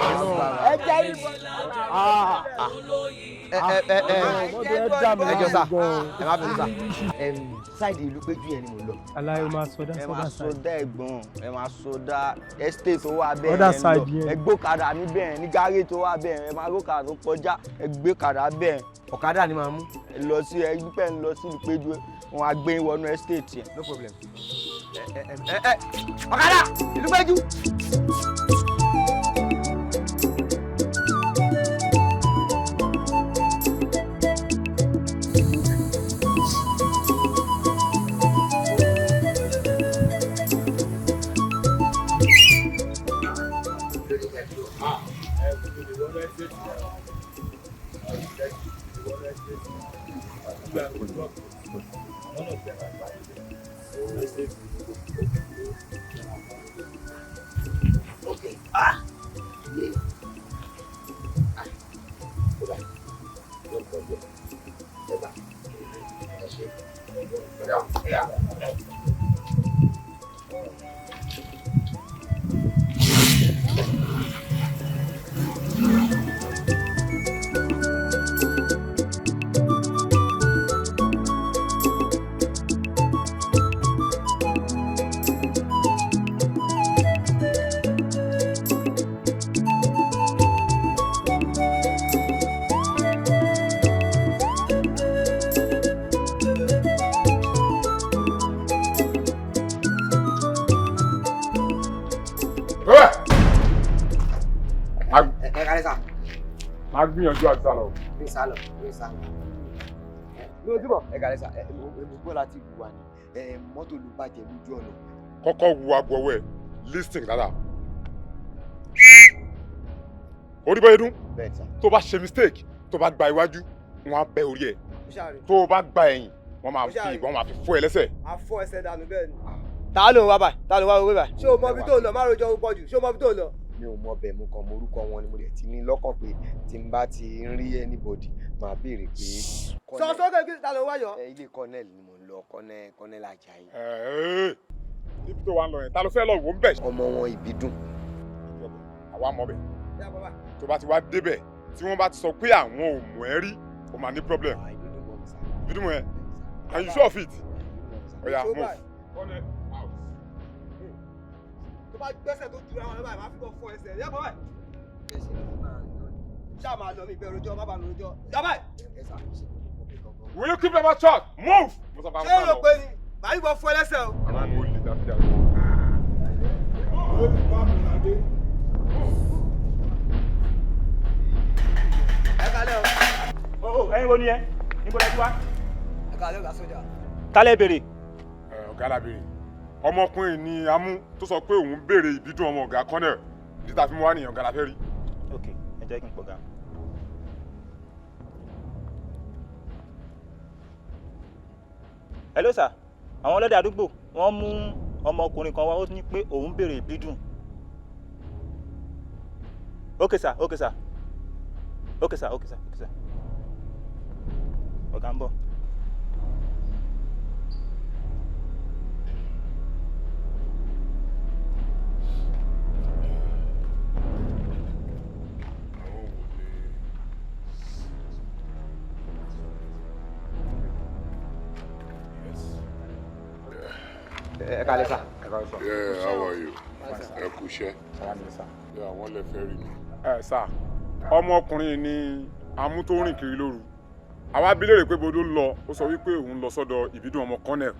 Speaker 7: Ah, ẹ ẹ ẹ ẹ
Speaker 14: Mọ́tò yẹn dà mí
Speaker 7: ẹ jọ̀ọ́ sà,
Speaker 14: láàmú gan-an.
Speaker 7: ẹ má bínú sà. Side ìlú péjú yẹn ni mò ń lọ.
Speaker 14: Aláyọ̀ máa sọdá
Speaker 17: Ẹ máa
Speaker 14: sọdá side.
Speaker 17: sọdá, ẹ̀gbọ́n, ẹ máa sọdá estate tó wà bẹ́ẹ̀
Speaker 14: Other
Speaker 17: yẹn
Speaker 14: side
Speaker 17: lọ.
Speaker 14: yẹn.
Speaker 17: Ẹ gbókàdá níbẹ̀ yẹn, ní gáréjì tó wà bẹ́ẹ̀ yẹn, ẹ máa gbókàdá tó kọjá, ẹ gbé kàdá bẹ́ẹ̀.
Speaker 7: Ọ̀kadà ni màá mú.
Speaker 17: Ẹ lọ sí, ẹ gbípẹ́ ń lọ sí ìlú péjú, wọn á gbé yín wọnú estate yẹn.
Speaker 7: No problem. Ẹ ẹ ẹ ẹ ọ̀kadà ìlú péjú. Okay. Ah. Yeah. Ah. Kódà. No problem. Ẹ gbà. Ẹ ṣe. Kódà. Yeah. Ẹ kálẹ́ sà.
Speaker 4: Máa gbìyànjú àti sálọ.
Speaker 7: Mi sálọ, mi sálọ. Mi ò túbọ̀. Ẹ kálẹ́ sà, ẹ mo gbọ́ láti ìlú wa ni. Ẹ mọ́tò ló bàjẹ́ lójú ọ̀nà.
Speaker 4: Kọ́kọ́ wo aago ọwọ́ ẹ̀, listen dáadáa. Orí bóyá dún.
Speaker 7: Bẹ́ẹ̀ sà.
Speaker 4: Tó bá ṣe mistake, tó bá gba iwájú, wọ́n á bẹ́ orí ẹ̀. Tó o bá gba ẹ̀yìn, wọ́n máa fi ìbọn, máa fi fọ́ ẹ lẹ́sẹ̀.
Speaker 15: A fọ́ ẹsẹ̀ dànù bẹ́ẹ̀ ni.
Speaker 18: Ta ló ń wá báyìí? Ta ló ń wá wíwá báyìí? Ṣé o mọ ibi tó ń lọ? Má rojọ́ púpọ̀ jù. Ṣé o mọ ibi tó ń lọ?
Speaker 7: Mi ò mọ bẹ̀, mo kàn mọ orúkọ wọn ni. Mo dẹ̀ ti ní lọ́kàn pé tí n bá ti ń rí anybody, máa béèrè pé.
Speaker 18: Sọ sókè, kí ta ló ń wá yọ?
Speaker 7: Ẹ ilé Colonel ni mò ń lọ, Colonel, Colonel Ajayi.
Speaker 4: Níbi tó wà ń lọ yẹn, ta ló fẹ́ lọ wò ń bẹ̀?
Speaker 7: Ọmọ wọn Ìbídùn.
Speaker 4: Àwa mọ̀ bẹ̀. Tó bá ti wá débẹ̀, tí wọ́n bá ti sọ pé àwọn ò mọ̀ ẹ́ rí, o máa ní problem. Ìbídùn mọ̀ ẹ́. And you sure of it? Oya, move.
Speaker 18: Tó bá gbẹ́sẹ̀ tó ju àwọn báyìí, máa fi bọ́ fọ́ ẹsẹ̀. Yẹ bọ́ báyìí. Ṣáà máa lọ, mi ìbẹ̀rù rojọ́, má bàa mi rojọ́. Yá báyìí.
Speaker 4: Will you keep your mouth shut? Move!
Speaker 18: Ṣé o rò pé ni? Màá fi bọ́ fọ́ ẹlẹ́sẹ̀ o.
Speaker 4: Àwọn ọmọ olè dáfíà.
Speaker 18: Ẹ kálẹ́ o.
Speaker 2: O ẹ̀yin wo ni ẹ? Níbo lẹ ti wá?
Speaker 18: Ẹ kálẹ́ ọ̀gá sójà.
Speaker 2: Tálẹ̀ béèrè.
Speaker 4: Ẹ ọ̀gá la béèrè. Ọmọkùnrin ni a mú tó sọ pé òun béèrè Ìbídùn ọmọ ọ̀gá Colonel. Ìdí tá a fi mú wá nìyẹn, ọ̀gá la fẹ́ rí.
Speaker 2: Ok, ẹ jẹ́ kí n pọ̀ ga. Hello sir, àwọn ọlọ́dẹ àdúgbò wọ́n mú ọmọkùnrin kan wá, ó ní pé òun béèrè Ìbídùn.
Speaker 15: Okay sir, okay sir. Okay sir, okay sir, okay sir. Ọ̀gá ń bọ̀.
Speaker 18: Ẹ káalẹ́ sà.
Speaker 4: Yeah, how are you? Ẹ kú iṣẹ́. Yeah, wọ́n lè fẹ́ rí mi.
Speaker 19: Ẹ sà, ọmọkùnrin ni amú tó rìn kiri lóru. Àwa bi léèrè pé bodó lọ, ó sọ wípé òun lọ sọ́dọ̀ Ìbídùn ọmọ Colonel.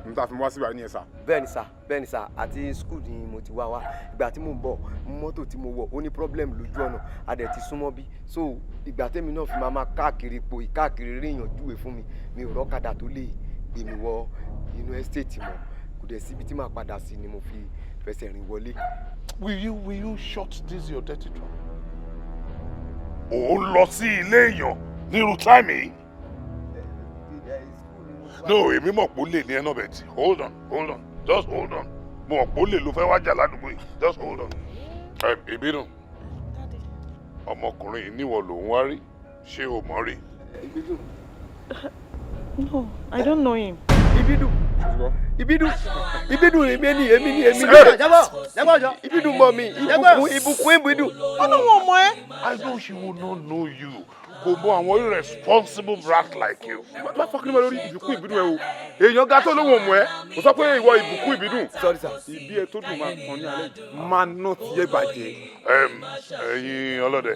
Speaker 19: N ta fi wá síbà ní ẹ sà.
Speaker 18: Bẹ́ẹ̀ni sà, bẹ́ẹ̀ni sà, àti school ni mo ti wá wá. Ìgbà tí mò ń bọ̀, mọ́tò tí mo wọ̀, ó ní problem lójú ọ̀nà, a dẹ̀ ti súnmọ́ bí. So ìgbà tẹ́mi náà fi máa máa káàkiri po ìkáàkiri rí èèyàn júwe fún mi, mi ò rọ́kadà tó lè gbé mi wọ inú estate mọ́. Kò dẹ̀ síbi tí màá padà sí ni mo fi fẹsẹ̀ rìn wọlé.
Speaker 4: Will you shut this your dirty trap? Ò ń lọ sí ilé èèyàn nírú táìmì yìí. No, èmi mọ̀ pé ó lè ní ẹ náà bẹ̀ tí. Hold on, hold on, just hold on. Mo mọ̀ pé ó lè ló fẹ́ wá jà ládùúgbò yìí. Just hold on. Ìbídùn, ọmọkùnrin yìí níwọ̀ lòún wá rí. Ṣé o mọ̀ rí?
Speaker 3: No, I don't know him.
Speaker 18: Ìbídùn. Ìbídùn, Ìbídùn, èmi ni, èmi ni, èmi ni. Ìbídùn mọ̀ mi, ìbùkún, ìbùkún, Ìbídùn.
Speaker 3: Ọ̀nà wọn mọ̀ ẹ́.
Speaker 4: I know she will not know you. Kò mọ àwọn irresponsible brat like you.
Speaker 19: Má fọkàn nípa lórí ìbùkún Ìbídùn ẹ o. Èèyàn ga tó lóhùn ọmọ ẹ. Kò sọ pé ìwọ ìbùkún Ìbídùn.
Speaker 18: Sorry sir.
Speaker 19: Ìbí ẹ tó dùn máa kàn ní alẹ́ yìí. Máa ná tiẹ̀ bàjẹ́.
Speaker 4: Ẹ̀yin ọlọ́dẹ,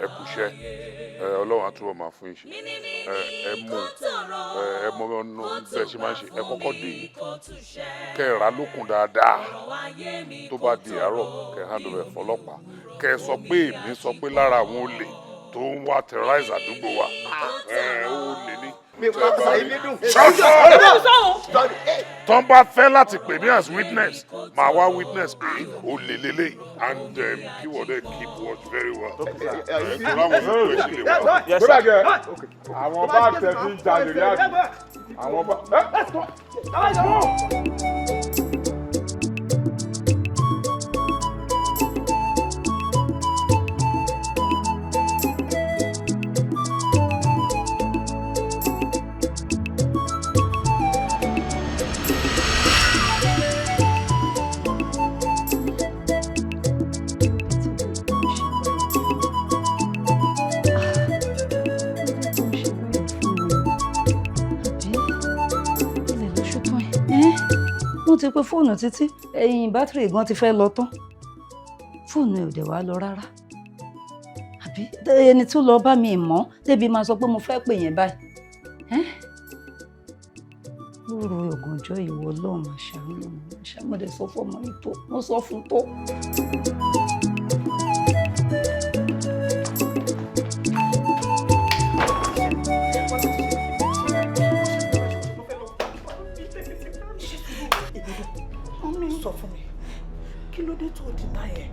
Speaker 4: ẹ kú iṣẹ́. Ọlọ́run á túbọ̀ máa fún yín ṣe. Ẹ mú ẹ mọ ọ̀nà bẹ́ẹ̀ ṣe máa ń ṣe. Ẹ kọ́kọ́ dè é. Kẹ́ ẹ rà lókun dáadáa. Tó bá di àárọ̀, kẹ́ ẹ hand over fọlọ́pàá. Kẹ́ ẹ sọ pé èmi sọ pé lára àwọn olè tó ń wá terrorize àdúgbò wa. Ó lè ní.
Speaker 18: Mi pa sà Ìbídùn.
Speaker 4: Shut up! Tọ́n bá fẹ́ láti pè mí as witness, màá wá witness pé olè lélẹ̀ and kí wọ́n dẹ̀ keep watch very well. Ẹ láwọn olùkọ́ ẹ̀ sì lè wá.
Speaker 19: Gbọ́dọ̀ gẹ̀ àwọn bá tẹ̀ fi ń jalè rí àbí. Àwọn bá.
Speaker 13: Wọ́n ti pe fóònù títí ẹ̀yìn bátìrì gan ti fẹ́ lọ tán, fóònù ẹ̀ ò dẹ̀ wá lọ rárá. Àbí ẹni tó lọ bá mi mọ̀ débi máa sọ pé mo fẹ́ pè yẹn báyìí. Lóru ọ̀gànjọ́ ìwọ Ọlọ́run máa ṣàánú mi, ṣàmọ̀dé sọ fún ọmọ yìí tó, mo sọ fún tó.
Speaker 9: Sọ fún mi, kí ló dé tó deny ẹ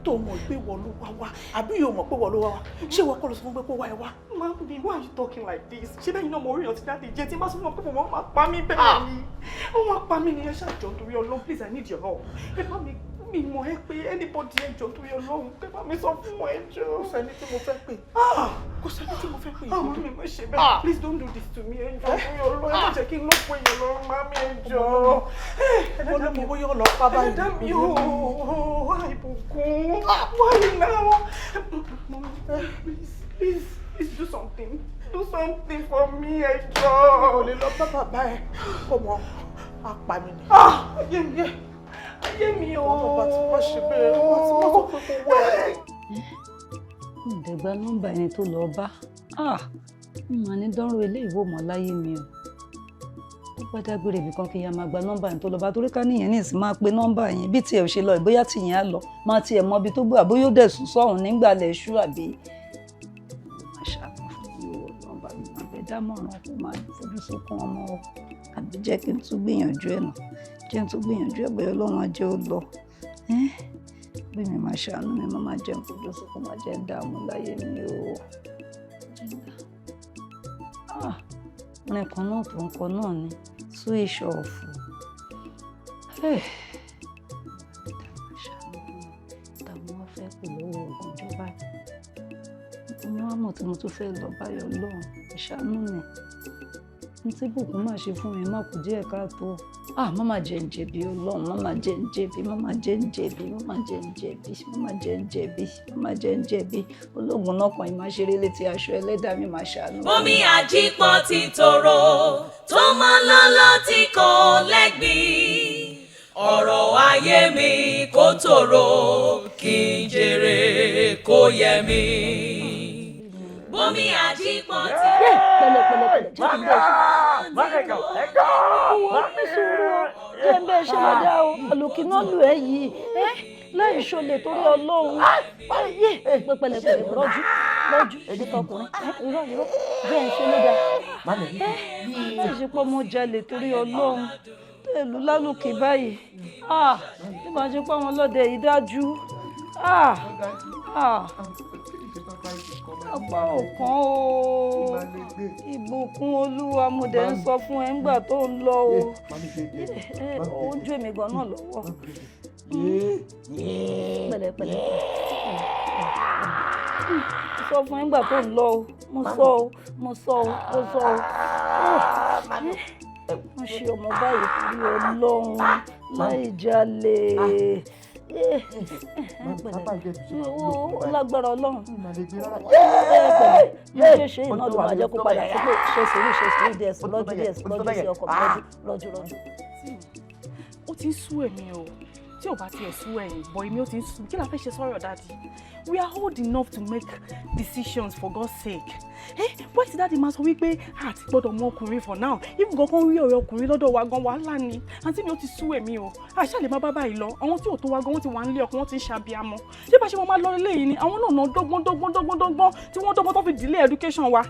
Speaker 9: tó mọ̀ pé wọ́n ló wá wá, àbí yóò mọ̀ pé wọ́n ló wá wá? Ṣé wọ́n kọ́ ló sọ fún pé kó wá ẹ wá?
Speaker 3: Mami, why are you talking like this? Ṣé bẹ́ẹ̀ ni náà mo rí ọtí dáadé jẹ́ tí n bá sọ fún wọn pé wọ́n máa pa mí bẹ́ẹ̀ ni? Wọ́n máa pa mí ni. Ẹ ṣàjọ torí Ọlọ́run, please, I need your help. Ẹ bá mi mi mọ̀ ẹ́ pé anybody, ẹ jọ̀ọ́ torí Ọlọ́run, ẹ bá mi sọ fún wọn, ẹ jọ̀ọ́.
Speaker 9: Kò sẹ́ni tí mo fẹ́ pè. Kò sẹ́ni tí mo fẹ́ pè.
Speaker 3: Mami, má ṣe bẹ́ẹ̀. Please don't do this to me, ẹ jọ̀ọ́ torí Ọlọ́run. Ẹ má jẹ́ kí n lọ́pọ̀ èèyàn lọ́rùn, mami, ẹ jọ̀ọ́.
Speaker 9: Wọ́n ló mọ bóyá ọlọ́pàá báyìí.
Speaker 3: Ẹ̀dá mi ò, ìbùkún. Why now? Mami, please, please, please do something. Do something for me, ẹ jọ̀ọ́.
Speaker 9: Kò lè lọ bá bàbá ẹ. Kò mọ, apá mi ni.
Speaker 3: Ayé mi, ayé mi o.
Speaker 9: Wọ́n bá ti wá ṣe bẹ́ẹ̀, wọ́n ti wọ́n sọ pé kò wẹ̀ ẹ́.
Speaker 13: Ǹdẹ̀ gba nọ́mbà ẹni tó lọ bá. N mà ní dánrò ilé ìwò mọ́ láyé mi o. Ó bá dágbére ibì kan kí n yá máa gba nọ́mbà ẹni tó lọ bá, torí ká níyẹn ní ìsìn máa pe nọ́mbà yẹn bí tiẹ̀ ò ṣe lọ, ìbóyá tìyẹn á lọ máa tiẹ̀ mọ ibi tó gbé, àbóyá ó dẹ̀ sùn sọ́hùn nígbà lẹ̀ ṣú àbí. Má ṣàánú fún mi o, nọ́mbà mi máa bẹ dámọ̀ràn kó máa fojú sunkún ọmọ o, àbí jẹ́ kí n tún gbìyànjú ẹ̀ nà, jẹ́ n tún gbìyànjú ẹ̀ bóyá Ọlọ́run á jẹ́ ó lọ. Bí mi máa ṣàánú mi, má máa jẹun fojú sunkún, má jẹ́ dààmú láyé mi o. Orin kan náà tó ń kọ náà ni switch off. Tàbí wọ́n fẹ́ pè lọ́wọ́ mo tún fẹ́ lọ báyọ̀ lọ́hùn, ẹ ṣàánú mi. N tí Bùkún má ṣe fún mi má kù díẹ̀ káàtó. Ah, má má jẹ́ ń jẹ̀bi Ọlọ́run, má má jẹ́ ń jẹ̀bi, má má jẹ́ ń jẹ̀bi, má má jẹ́ ń jẹ̀bi, má má jẹ́ ń jẹ̀bi, má má jẹ́ ń jẹ̀bi. Ológun náà kàn yín má ṣeré létí aṣọ ẹlẹ́dàá mi má ṣàánú.
Speaker 1: Bómi àjípọ̀ ti tòrò tó mọ́ lọ́lọ́ tí kò lẹ́gbìn. Ọ̀rọ̀ ayé mi kò tòrò kí n jèrè kó yẹ mi. Bómi àjípọ̀ ti.
Speaker 13: Pẹ̀lẹ́pẹ̀lẹ́ jẹ́ kí n bẹ́ẹ̀ ṣe. Owó ní sùúrù o, jẹ́ n bẹ́ẹ̀ ṣe lọ́dá o, àlòkì náà lù ẹ́ yìí, ẹ́ láì ṣọlẹ̀ torí Ọlọ́run. Yé pẹ̀lẹ́pẹ̀lẹ́ rọ́jú rọ́jú èdè tọkùnrin, irọ́ irọ́ jẹ́ n ṣe lọ́dá. Ẹ́ láì ṣe pọ́ mọ́ jalè torí Ọlọ́run tẹ̀lú lálùkì báyìí. Bí màá ṣe pọ́ àwọn ọlọ́dẹ yìí dájú. Apá ọ̀kan o, ìbùkún Olúwa, mo dẹ̀ ń sọ fún ẹ ńgbà tó ń lọ o, ó ń jó èmi gan náà lọ́wọ́. Pẹ̀lẹ́pẹ̀lẹ́ sọ fún ẹ ńgbà tó ń lọ o, mo sọ o, mo sọ o, mo sọ o. Wọ́n ṣe ọmọ báyìí torí Ọlọ́run láì jalè. Ó lágbára Ọlọ́run. Pẹ̀lẹ́ ṣe iná ló máa jẹ́ kó padà sípò. Ṣe sùúrù, ṣe sùúrù díẹ̀ sí, lọ́jú díẹ̀ sí, lọ́jú sí ọkọ̀ mi, lọ́jú lọ́jú.
Speaker 3: Ó ti ń sú èmi o, tí ò bá tiẹ̀ sú ẹ̀yin bọ̀ èmi ó ti ń sú. Kí la fẹ́ ṣe sọ̀rọ̀ daddy? We are old enough to make decisions, for God's sake. Why ti daddy máa sọ wípé a ti gbọ́dọ̀ mú ọkùnrin for now? If gan kan rí ọ̀rẹ́ ọkùnrin lọ́dọ̀ wa gan, wàhálà ni. Àǹtí mi, ó ti sú èmi o. Àṣà lè má bá báyìí lọ. Àwọn tí ò tó wa gan, wọ́n ti wà nílé ọkọ, wọ́n ti ń ṣàbíamọ. Ṣé bá ṣe wọn máa lọ léyìí ni? Àwọn náà dọ́gbọ́n dọ́gbọ́n dọ́gbọ́n dọ́gbọ́n tí wọ́n dọ́gbọ́n tó fi delay education wa.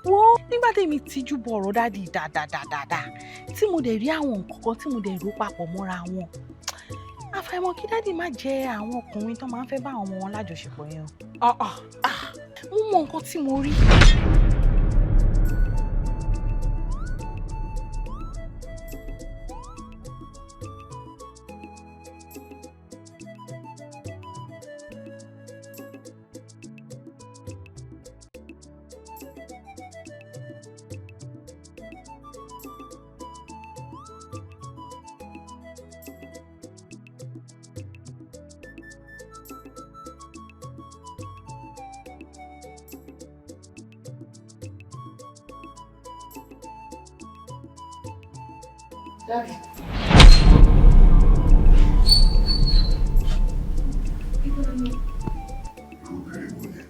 Speaker 6: Wo, nígbà tèmi tijú bọ ọ̀rọ̀ daddy dáadáa, tí mo dẹ̀ rí àwọn nǹkan kan tí mo dẹ̀ rò papọ̀ mọ́ra wọn, àfàìmọ̀ kí daddy má jẹ́ àwọn ọkùnrin tó máa ń fẹ́ bá àwọn ọmọ wọn lájọṣepọ̀ yẹn o. Mo mọ nǹkan tí mo rí.
Speaker 9: Daddy.
Speaker 4: Irú obìnrin wo ni ẹ?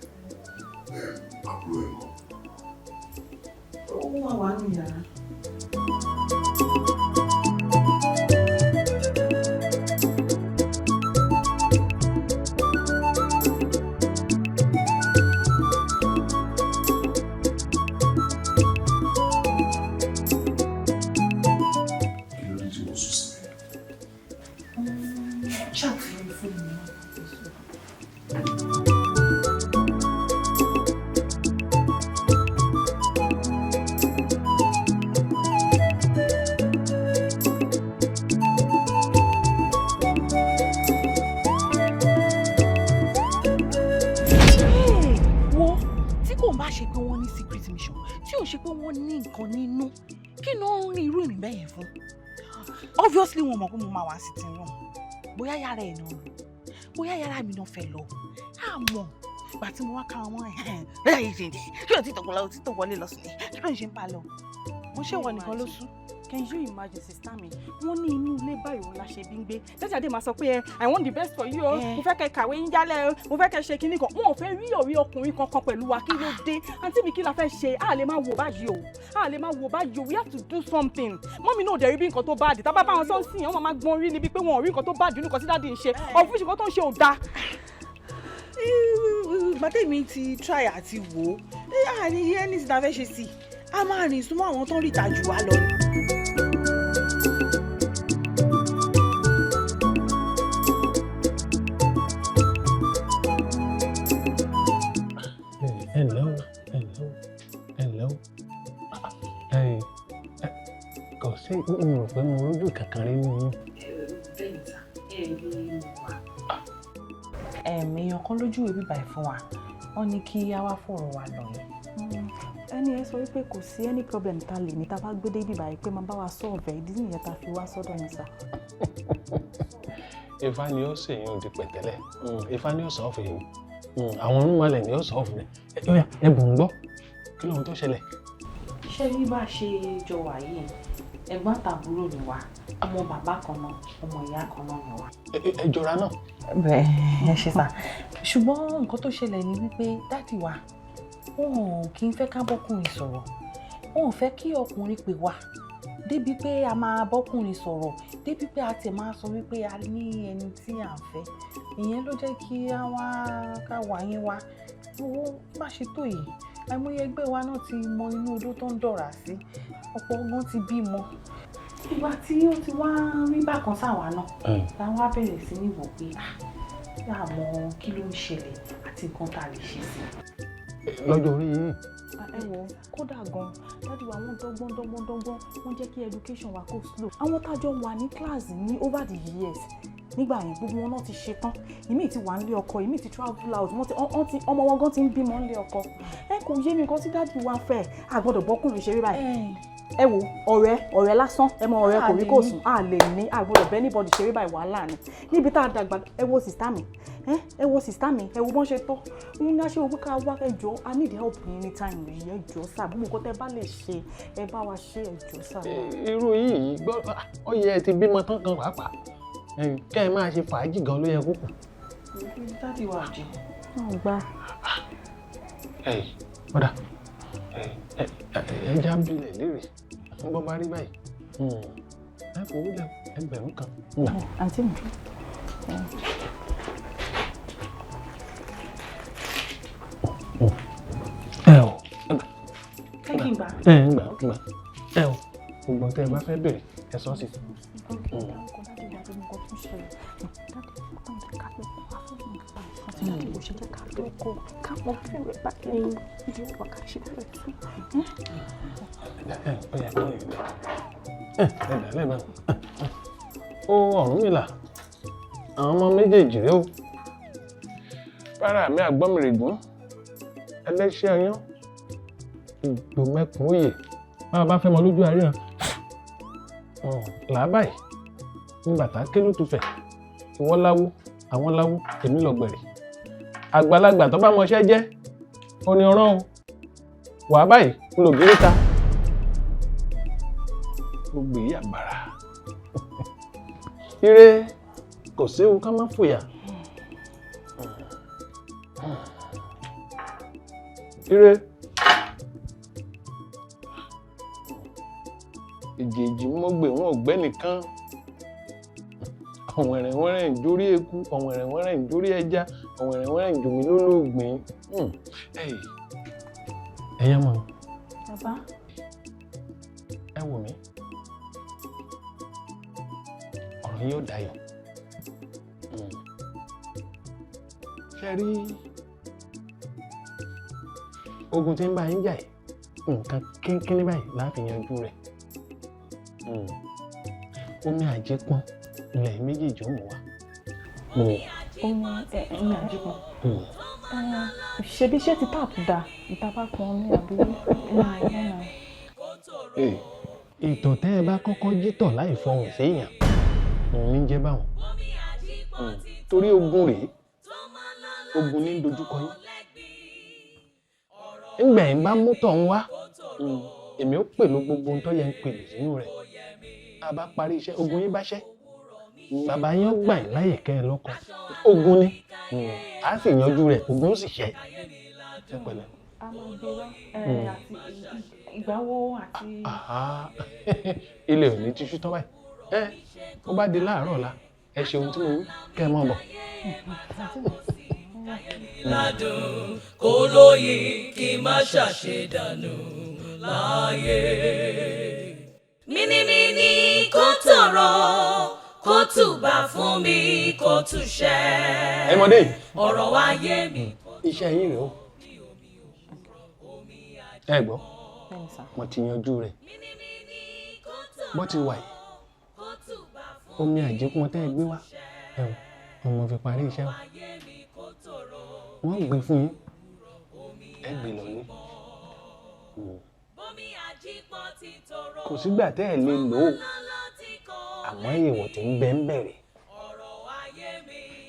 Speaker 4: Àbúrò ẹ kọ́?
Speaker 9: Ó wà wá nù yàrá.
Speaker 4: Kí ló dé tí wọ́n sùn síbẹ̀?
Speaker 9: Chat lórí fóònù mi náà.
Speaker 6: Hey, wo, tí kò bá ṣe pé wọ́n ní secret mission, tí ò ṣe pé wọ́n ní nǹkan nínú, kí ni wọ́n ń rin irú ìrìn bẹ́ẹ̀ yẹn fún? Obviously wọn mọ̀ pé mo máa wá sitting room, bóyá yàrá ẹ̀ náà lọ, bóyá yàrá mi náà fẹ́ lọ, àmọ́ ìgbà tí mo wá ká wọn ẹ̀ ẹ̀ ṣe ṣé o ti tọ̀gbọ̀lá o ti tọ̀ wọlé lọ sí ni kí ló ń ṣe ń pa lọ? Mo ṣe wọ nìkan ló sú.
Speaker 3: Can you imagine, sister mi? Wọ́n ní inú ilé báyìí òun la ṣe bí ń gbé. Daddy Adé máa sọ pé ẹ, I want the best for you o, mo fẹ́ kẹ́ kàwé yín jálẹ̀ o, mo fẹ́ kẹ́ ṣe kinní kan. Wọn ò fẹ́ rí ọ̀rẹ́ ọkùnrin kankan pẹ̀lú wa. Kí ló dé? Àǹtí mi, kí la fẹ́ ṣe? A lè máa wò báyìí o. A lè máa wò báyìí o. We have to do something. Mummy náà dẹ̀ rí bí nǹkan tó bad. Tá bá bá wọn sọ́nsìn, wọ́n máa gbọ́n rí níbi pé wọn ò rí nǹkan tó bad nínú nǹkan tí daddy ń ṣe. Ọ̀fíìsì nǹkan tó ń ṣe ò dáa.
Speaker 6: Gbàtẹ́mi ti try àti wò ó, àní ẹni tí ta fẹ́ ṣe sí i, a máa rìn súnmọ́ àwọn tó ń ríta jù wá lọ.
Speaker 20: Ẹ ǹlẹ́ o, ẹ ǹlẹ́ o, ẹ ǹlẹ́ o. Ẹ kò sí, n rò pé mo rójú kankan rí nínú yín.
Speaker 6: Èèyàn kan lójú ìwé bíbá ẹ̀ fún wa, wọ́n ní kí á wá fọ̀rọ̀ wa lọ yẹn.
Speaker 3: Ẹni yẹn sọ wípé kò sí any problem ta lè ní ta bá gbé débi báyìí pé máa bá wa solve ẹ̀, ìdí nìyẹn ta fi wá sọ́dọ̀ yẹn sà.
Speaker 20: Ifá ni ó ṣèyàn òdi pẹ̀tẹ́lẹ̀, Ifá ni ó sọ fún yìí, àwọn irúnmọlẹ̀ ni ó sọ fún rẹ̀. Ẹ bùn gbọ́, kí lóhun tó ṣẹlẹ̀?
Speaker 6: Ṣé bí bá ṣe jọ wà yìí, ẹ̀gbọ́n àtàbúrò ni wá, ọmọ bàbá kan náà, ọmọ ìyá kan náà ni wá.
Speaker 20: Ẹ jọra náà.
Speaker 6: Bẹ́ẹ̀ ẹ ṣe sà, ṣùgbọ́n nǹkan tó ṣẹlẹ̀ ni wípé daddy wa wọn ò kí ń fẹ́ ká bọ́kùnrin sọ̀rọ̀, wọn ò fẹ́ kí ọkùnrin pè wá débi pé a máa bọ́kùnrin sọ̀rọ̀, débi pé a tiẹ̀ máa sọ wípé a ní ẹni tí à ń fẹ́. Ìyẹn ló jẹ́ kí a wá ká wá yín wá. Owó má ṣe tó yìí, àìmọye ẹgbẹ́ wa náà ti mọ inú odó tó ń dọ̀rà sí, ọ̀pọ̀ ọgbọ́n ti bímọ. Ìgbà tí ó ti wá rí bákan sáwa náà la wá bẹ̀rẹ̀ sí ní wò pé àmọ́ kí ló ń ṣẹlẹ̀ àti nǹkan tá a lè ṣe sí i.
Speaker 20: Lọ́jọ́ orí yìí.
Speaker 3: Ẹ wo, kódà gan daddy wa wọ́n dọ́gbọ́n dọ́gbọ́n dọ́gbọ́n, wọ́n jẹ́ kí education wa kó slow. Àwọn tájọ wà ní class ní over the years nígbà yẹn, gbogbo wọn náà ti ṣe tán, ìmíì ti wà nílé ọkọ, ìmíì ti travel out, wọ́n ti wọ́n ti ọmọ wọn gan ti ń bímọ nílé ọkọ. Ẹ kò yé mi nǹkan tí daddy wa fẹ́, a gbọ́dọ̀ bọ́kùnrin ṣeré báyìí. Ẹ wo, ọ̀rẹ́ lásán, ẹ mọ ọ̀rẹ́ kò rí kò sùn, a lè ní, a gbọ́dọ̀ bẹ́ anybody ṣeré báyìí, wàhálà ni. Níbi tá a dàgbà, ẹ wo sister mi, ẹ wo sister mi, ẹ wo bọ́n ṣe tó ń ní aṣẹ́ owó ká wá. Ẹ jọ̀ọ́, I need help yín ní time yìí. Ẹ jọ̀ọ́ sà, gbogbo nǹkan tẹ́ bá lè ṣe, ẹ bá wa ṣe, ẹ jọ̀ọ́ sà.
Speaker 20: Irú yìí gbọ́, ó yẹ ẹ ti bímọ tán kan pàápàá, kẹ́ ẹ máa ṣe fàájì gan ló yẹ kó kù.
Speaker 6: Daddy wa jẹ.
Speaker 3: Gbà.
Speaker 20: Ẹ bọ́dà, ẹ já bilẹ̀ léèrè ń bọ́ bá rí báyìí, ẹ fowó lẹ 1,000.
Speaker 3: Àǹtí mi.
Speaker 20: Ẹ o.
Speaker 6: Ṣé kí n gbà?
Speaker 20: Ẹ ń gbà gbà. Ẹ o, gbogbo tẹ ẹ bá fẹ́ béèrè, ẹ sọ sí. Ẹ dàlẹ́ bá ó Ọ̀rúnmìlà, àwọn ọmọ méjèèjì rẹ o. Bára mi àgbọ́mìrègún ẹlẹ́ṣẹ̀ ọyán ìgbòmẹ̀kùn òye, bá a bá fẹ́ mọ lójú àríyàn làábàyè ní bàtà kélú tó fẹ̀, ìwọ láwó, àwọn láwó, èmi lọ̀gbẹ̀rì. Àgbàlagbà tó bá mọṣẹ́ jẹ́ ó ní ọ̀rán o, wà á báyìí ń lò gírí ta gbogbo èyí àgbàrá. Ire kò séwu ká má fòyà. Ire èjèèjì mọ́gbè wọn ọ̀gbẹ́ nìkan, ọ̀wẹ̀rẹ̀wẹ̀rẹ̀ ń jórí eku, ọ̀wẹ̀rẹ̀wẹ̀rẹ̀ ń jórí ẹja, ọ̀wẹ̀rẹ̀wẹ̀rẹ̀ ń jòmí lólóògbìn. Ẹ̀yẹ́ mọ̀.
Speaker 3: Bàbá.
Speaker 20: Ẹ wò mí, ọ̀rọ̀ yín ó dayọ̀. Ṣé rí ogun tí ń bá yín jà yìí, nǹkan kínkínní báyìí la fi yanjú rẹ̀. Omi àjẹpọ́n ilẹ̀ méjèèjì ó mú wa.
Speaker 3: Omi àjẹpọ́n. Ṣebí ṣé ti tap da ìtapá kan ní àbí?
Speaker 20: Ìtọ̀ tẹ́ ẹ bá kọ́kọ́ jí tọ̀ láì fọhùn séèyàn, òun ní jẹ́ báwọn. Torí ogun rèé, ogun ní dojúkọ yín. Ńgbà yín bá mú tọ̀ ń wá, èmi ó pèlú gbogbo ohun tó yẹ ń pèlú sínú rẹ̀. A bá parí iṣẹ́, ogun yín bá ṣẹ́, bàbá yín ó gbà yín láyè kẹ́ ẹ lọ́kọ. Ogun ni a sì yanjú rẹ̀, ogun ó sì ṣẹ́. Ẹ pẹ̀lẹ́.
Speaker 6: A máa gbé wá àti ìgbà wo àti.
Speaker 20: Ilé ò ní tíṣú tán báyìí. Ẹ ó bá di láàárọ̀ ọ̀la, ẹ ṣe ohun tí mo wí kẹ́ ẹ mọ̀ bọ̀.
Speaker 1: Ládùn kó lóye kí n má ṣàṣedànù láàyè. Mínímíní kó tọrọ kó tùbà fún mi kó túṣẹ́.
Speaker 20: Ẹ mọ̀dé yìí.
Speaker 1: Ọ̀rọ̀ ayé mi.
Speaker 20: Iṣẹ́ yín rèé o. Ẹ gbọ́, mo ti yanjú rẹ̀. Bó ti wà yìí, omi àjẹkùn tẹ́ ẹ gbé wá, ẹ̀wọ̀n mo fi parí iṣẹ́ o. Wọ́n gbé fún yín, ẹ gbé lọ ní. Kò sígbà tẹ́ ẹ̀ lè lò ó, àmọ́ èèwọ̀ tí ń bẹ ń bẹ̀rẹ̀.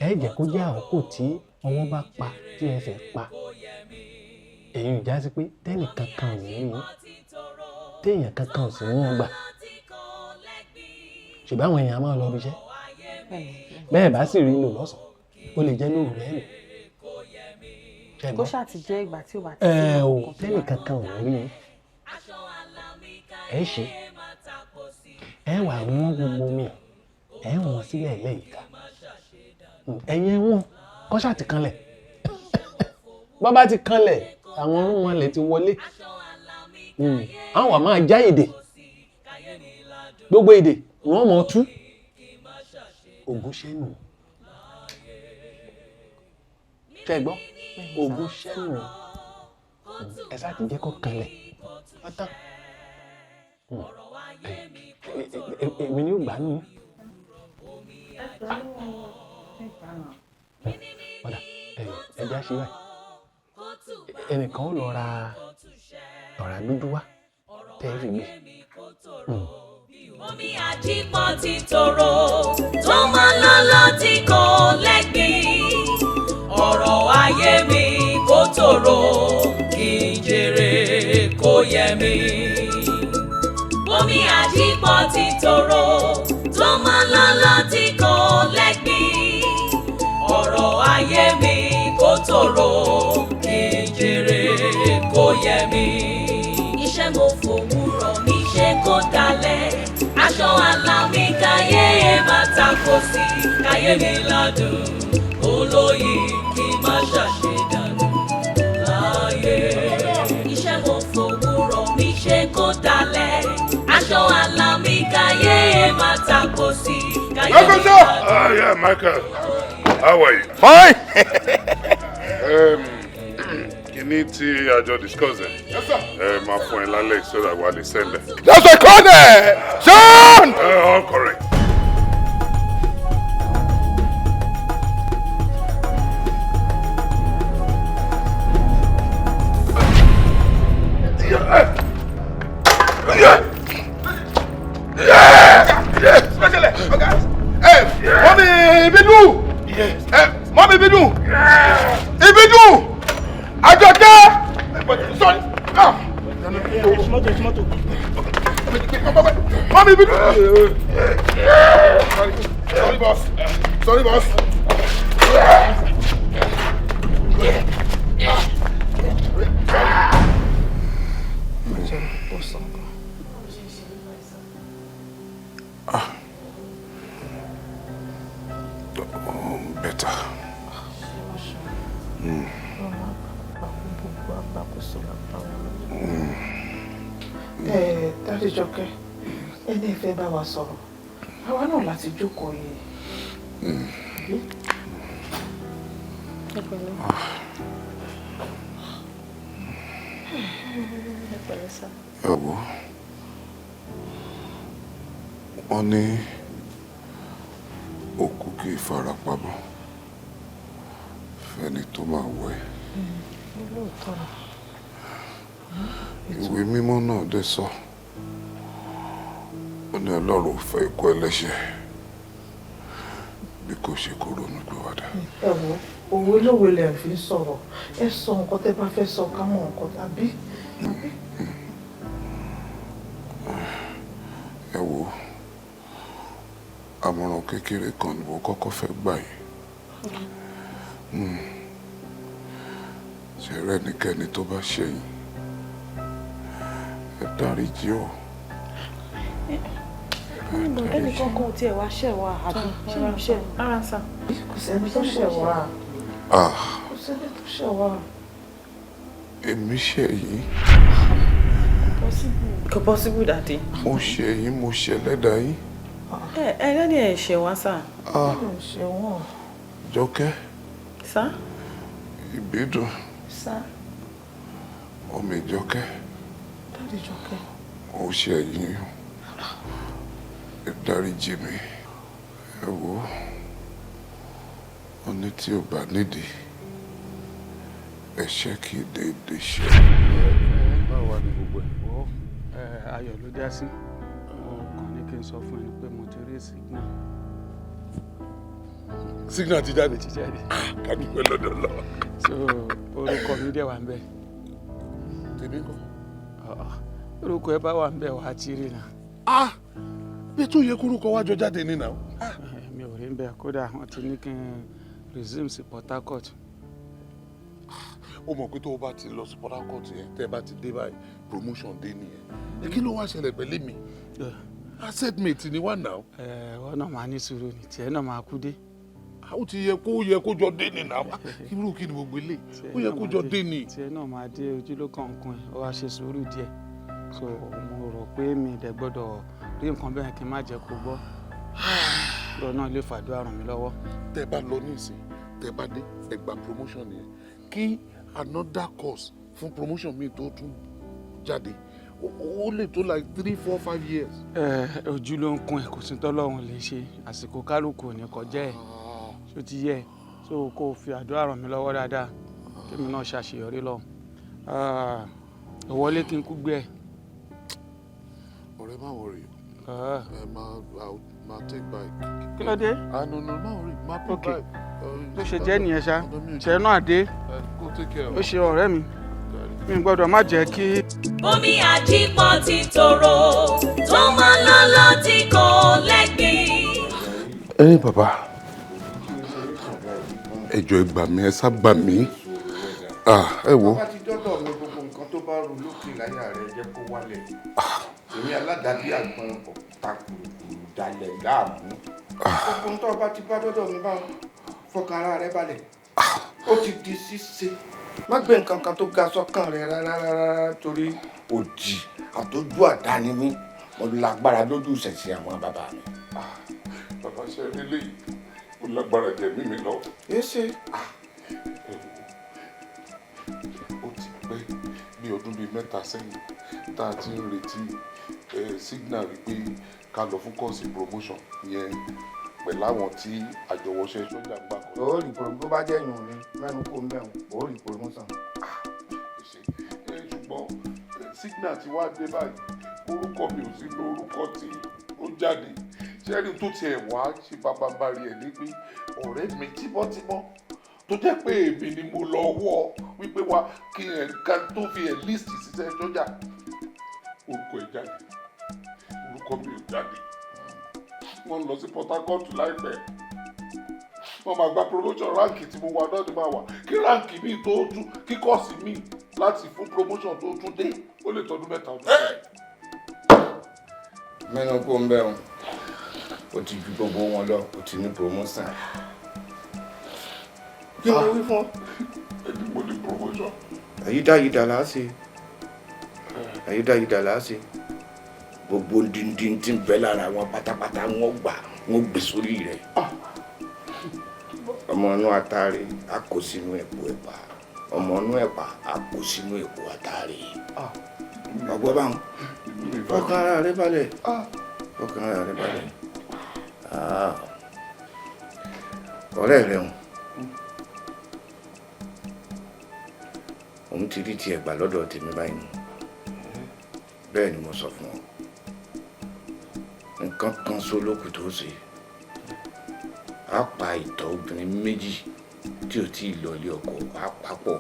Speaker 20: Ẹ jẹ́ kó jẹ́ àkókò tí ọwọ́ bá pa tí ẹsẹ̀ pa. Èyí ò já sí pé tẹ́nì kankan ò ní rí yín, téèyàn kankan ò sì ní wọn gbà. Ṣùgbọ́n àwọn èèyàn á máa lọ ibi iṣẹ́. Bẹ́ẹ̀ bá sì rí lò lọ́sàn-án, ó lè jẹ́ lóru lẹ́nu.
Speaker 3: Kó ṣáà ti jẹ́ ìgbà tí ò bá ti
Speaker 20: Ẹ
Speaker 3: sí
Speaker 20: ò
Speaker 3: nǹkan tó
Speaker 20: tẹ́nì
Speaker 3: máa
Speaker 20: kankan ò ní rí yín. Ẹ ṣe, ẹ wà wọ́n gbogbo omi, ẹ wọ́n sílẹ̀ lẹ́yìnká. Ẹ̀yin ẹ wọ́n kọ́ ṣáà ti kanlẹ̀. Bọ́ bá ti kanlẹ̀, àwọn irúnmọlẹ̀ ti wọlé. Àwọn wà máa já èdè. Gbogbo èdè ni wọ́n mọ̀ tú. Ògùn ṣẹ́nu. Ṣé ẹ gbọ́? Ògùn ṣẹ́nu. Ẹ ṣáà ti jẹ́ kó kanlẹ̀. Ọ̀tán. Èmi ni ó gbà nù. Ọ̀dà ẹja ṣe báyìí. Ẹnìkan ó lọ ra ọ̀rá dúdú wá tẹ́ ẹ fi gbé.
Speaker 1: Omi àjípọ̀ ti tòrò tó máa lọ́lọ́ tí kò lẹ́gbìn. Ọ̀rọ̀ ayé mi kò tòrò kí n jèrè kó yẹ mi. Omi àjípọ̀ ti tòrò tó máa lọ́lọ́ tí kò lẹ́gbìn. Ọ̀rọ̀ ayé mi kò tòrò kí n jèrè kó yẹ mi. Iṣẹ́ mo fòwúrọ̀ mi ṣe kó dalẹ̀. Aṣọ àlà mi káyé máa tako sí, káyé mi ládùn. Olóyè kí n má ṣàṣedànù láyé. Iṣẹ́ mo fòwúrọ̀ mi ṣe kó dalẹ̀. Aṣọ àlà mi káyé máa tako sí, káyé mi ládùn.
Speaker 4: Ah, yeah, Michael. How are you?
Speaker 15: Fine.
Speaker 4: Kìíní tí a jọ discuss ẹ̀.
Speaker 15: Yes, sir.
Speaker 4: Ẹ máa fún ẹ lálẹ́ so that wà lè send ẹ.
Speaker 15: That's a corner! Sean!
Speaker 4: All correct.
Speaker 15: Mọ́mí Ìbídùn! Mọ́mí Ìbídùn! Ìbídùn! Àjọkẹ́! Sorry. Mọ́mí Ìbídùn! Sorry boss. Sorry boss.
Speaker 4: Better.
Speaker 9: Ẹ Daddy Jọkẹ́, ẹni ìfẹ́ bá wa sọ̀rọ̀, àwa náà láti jókòó yìí. Àbí?
Speaker 3: Ẹ pẹ̀lẹ́. Ẹ pẹ̀lẹ́ sá.
Speaker 4: Ẹ wo, wọ́n ní òkú kì í farapamọ́ fẹ́ni tó máa wẹ̀.
Speaker 9: Lóòótọ́ ni.
Speaker 4: Ìwé mímọ́ náà dẹ̀ sọ, ó ní Ọlọ́run ò fẹ́ ikú ẹlẹ́ṣẹ̀ bí kò ṣe kó ronú pìwàdà.
Speaker 9: Ẹ wo, òwe lówe lẹ̀ fi ń sọ̀rọ̀. Ẹ sọ nǹkan tẹ́ bá fẹ́ sọ ká mọ̀ nǹkan tàbí.
Speaker 4: Ẹ wo, àmọ̀ràn kékeré kan ni mo kọ́kọ́ fẹ́ gbà yín. Ṣé rẹ́nikẹ́ni tó bá ṣẹ̀yìn, ẹ dáríjì o.
Speaker 3: Ẹnì kankan ò tiẹ̀ wá ṣẹ̀ wá àbí ṣé mo ṣẹ̀?
Speaker 9: Rárá sá. Kò sẹ́ni tó ṣẹ̀ wá.
Speaker 4: Ah,
Speaker 9: Kò sẹ́ni tó ṣẹ̀ wá.
Speaker 4: èmi ṣẹ̀ yín,
Speaker 3: Kò possible daddy.
Speaker 4: mo ṣẹ̀ yín, mo ṣẹ̀ lẹ́dàá yín.
Speaker 3: Ẹ ẹ daddy ẹ ṣẹ̀ wá sá.
Speaker 4: Ah,
Speaker 9: Ẹ ṣe wọ́n.
Speaker 4: Jọkẹ́,
Speaker 3: Sá.
Speaker 4: Ìbídùn,
Speaker 9: Sá.
Speaker 4: ọmọ Ìjọkẹ́,
Speaker 9: Daddy Jọkẹ́.
Speaker 4: mo ṣẹ̀ yín, ẹ dáríjì mi. Ẹ wo, ó ní tí ò bá nídìí, ẹ̀ṣẹ̀ kì í déédéé ṣe. Báwo ni gbogbo
Speaker 12: Ayọ̀ ló já sí. Mo kàn ní kí n sọ fún ẹni pé mo ti rí signal.
Speaker 4: Signal ti jáde.
Speaker 12: Ti jáde.
Speaker 4: Ká dúpẹ́ lọ́dọ̀ lọ.
Speaker 12: So orúkọ mi dẹ̀ wà ń bẹ̀.
Speaker 4: Tèmi kọ́.
Speaker 12: Orúkọ ẹ bá wà ń bẹ̀ wá ti rí náà.
Speaker 4: Ah, bí tó yẹ kórúkọ wájọ jáde ní náà.
Speaker 12: Mi ò rí ń bẹ̀, kódà wọ́n ti ní kí n resume sí Port Harcourt.
Speaker 4: Ó mọ̀ pé tó o bá ti lọ sí Port Harcourt yẹn, tẹ́ ẹ bá ti dé báyìí, promotion dé nìyẹn. Ẹ kí ló wá ṣẹlẹ̀ pẹ̀lú mi? Asset mate ni wà náà.
Speaker 12: Ẹ wọ́n náà máa ní sùúrù ní tiẹ̀ náà máa kú dé.
Speaker 4: Ó ti yẹ kó jọ dé ni náà. Irú kí ni gbogbo ilé? Ó yẹ kó jọ dé ni.
Speaker 12: Tiẹ̀ náà máa dé, ojú ló kàn ń kun ẹ̀, ó wá ṣe sùúrù díẹ̀. So mo rò pé mi dẹ̀ gbọ́dọ̀ rí nǹkan bẹ́ẹ̀ kí n má jẹ́ kó gbọ́. Lọ náà lè fàdúrà ràn mí lọ́wọ́.
Speaker 4: Tẹ́ bá lọ ní ìsìn, tẹ́ bá dé, ẹ gba promotion yẹn. Kí another course fún promotion mi tó tún jáde, ó lè tó like 3, 4, 5 years.
Speaker 12: Ẹ ojú ló ń kun ẹ, kò sí tọ́lọ́run lè ṣe, àsìkò kálukú ò ní kọjá ẹ̀, ṣó ti yẹ? So kó o fi àdúrà ràn mí lọ́wọ́ dáadáa kémi náà ṣàṣeyọrí lọ ìwọlé kí n kú gbé ẹ.
Speaker 4: Ọ̀rẹ́, má worry, ẹ máa take bike.
Speaker 12: Kí ló dé?
Speaker 4: Ah, no, no, má worry, má pick bike.
Speaker 12: Bó ṣe jẹ́ nìyẹn ṣá, ṣe náà dé.
Speaker 4: Go take care.
Speaker 12: Ó ṣe ọ̀rẹ́ mi, mi gbọ́dọ̀ má jẹ́ kí.
Speaker 1: Omi àjípọ̀ ti tòrò tó máa lọ́lọ́ tí kò lẹ́gbìn.
Speaker 4: Ẹ bàbá, ẹ jọ̀ọ́, ẹ gbà mí, ẹ sá gbà mí. Ah, ẹ wo.
Speaker 21: Bá ti dọ́dọ̀ mi, gbogbo nǹkan tó bá ru lókè láyà rẹ jẹ́ kó wálẹ̀. Èmi aládàbí àgbọn ọ̀tá kùrùkùrù dalẹ̀ láàmú. Gbogbo nǹkan tó bá ti bá dọ́dọ̀ mi, bá fọkàn ara rẹ balẹ̀, ó ti di ṣíṣe. Má gbé nǹkan kan tó ga sọ́kàn rẹ rárá rárá, torí òdì àtọ́jú àdáni mi, mo lágbára lójú ìṣẹ̀ṣẹ̀ àwọn bàbá mi.
Speaker 4: Bàbá, ṣe rí léyìí, ó lágbára jẹ̀mí mi lọ.
Speaker 21: Èsè.
Speaker 4: Ó ti pẹ́ bí ọdún bíi 3 sẹ́yìn tá a ti ń retí signal wípé ká lọ fún course promotion yẹn pẹ̀lú àwọn tí àjọwọ́ṣẹ́ sọ́jà gbà kan.
Speaker 21: Ó rí promotion, bó bá jẹ́ ìyún ni mẹ́nu kó ń bẹ̀rù, ó rí promotion.
Speaker 4: Ṣùgbọ́n signal ti wá dé báyìí, orúkọ mi ò sí lórúkọ tí ó jáde. Ṣẹ́rí tó tiẹ̀ wá ṣe bàbàbàrì ẹ̀ ní pé ọ̀rẹ́ mi tímọ́tímọ́ tó jẹ́ pé èmi ni mo lọ wọ́ wípé wá kí ẹ̀ ká tó fi ẹ̀ list ṣiṣẹ́ sọ́jà, orúkọ ẹ̀ jáde, orúkọ mi ò jáde. Wọ́n lọ sí Port Harcourt láìpẹ́, wọ́n máa gba promotion, rank tí mo wà náà ni máa wà kí rank mi tó tún kí course mi láti fún promotion tó tún dé, ó lè tọdún 3 ọdún.
Speaker 21: Mẹ́nu kó ń bẹ̀rù, ó ti ju gbogbo wọn lọ, ó ti ní promotion. Kí ló wí fún ọ?
Speaker 4: Ẹni mo ní promotion.
Speaker 21: Àyídáyidà là á ṣe, àyídáyidà là á ṣe. Gbogbo díndín tí ń bẹ lára wọn pátápátá, wọn gbà, wọn gbé sórí rẹ̀. Ọmọ inú atare a kó sínú ẹ̀pọ̀ ẹ̀pà, ọmọ inú ẹ̀pà a kó sínú ẹ̀pọ̀ atare. Ọgbọ́n báwọn, fọkàn ara rẹ balẹ̀, fọkàn ara rẹ balẹ̀. Ọ̀rẹ́ rẹ hùn, òun ti rí tiẹ̀ gbà lọ́dọ̀ tèmi báyìí nù. Bẹ́ẹ̀ ni mo sọ fún ọ, nǹkan kan só lókù tó ṣe, á pa ìtọ̀ obìnrin méjì tí ò tí ì lọ ilé ọkọ, á papọ̀.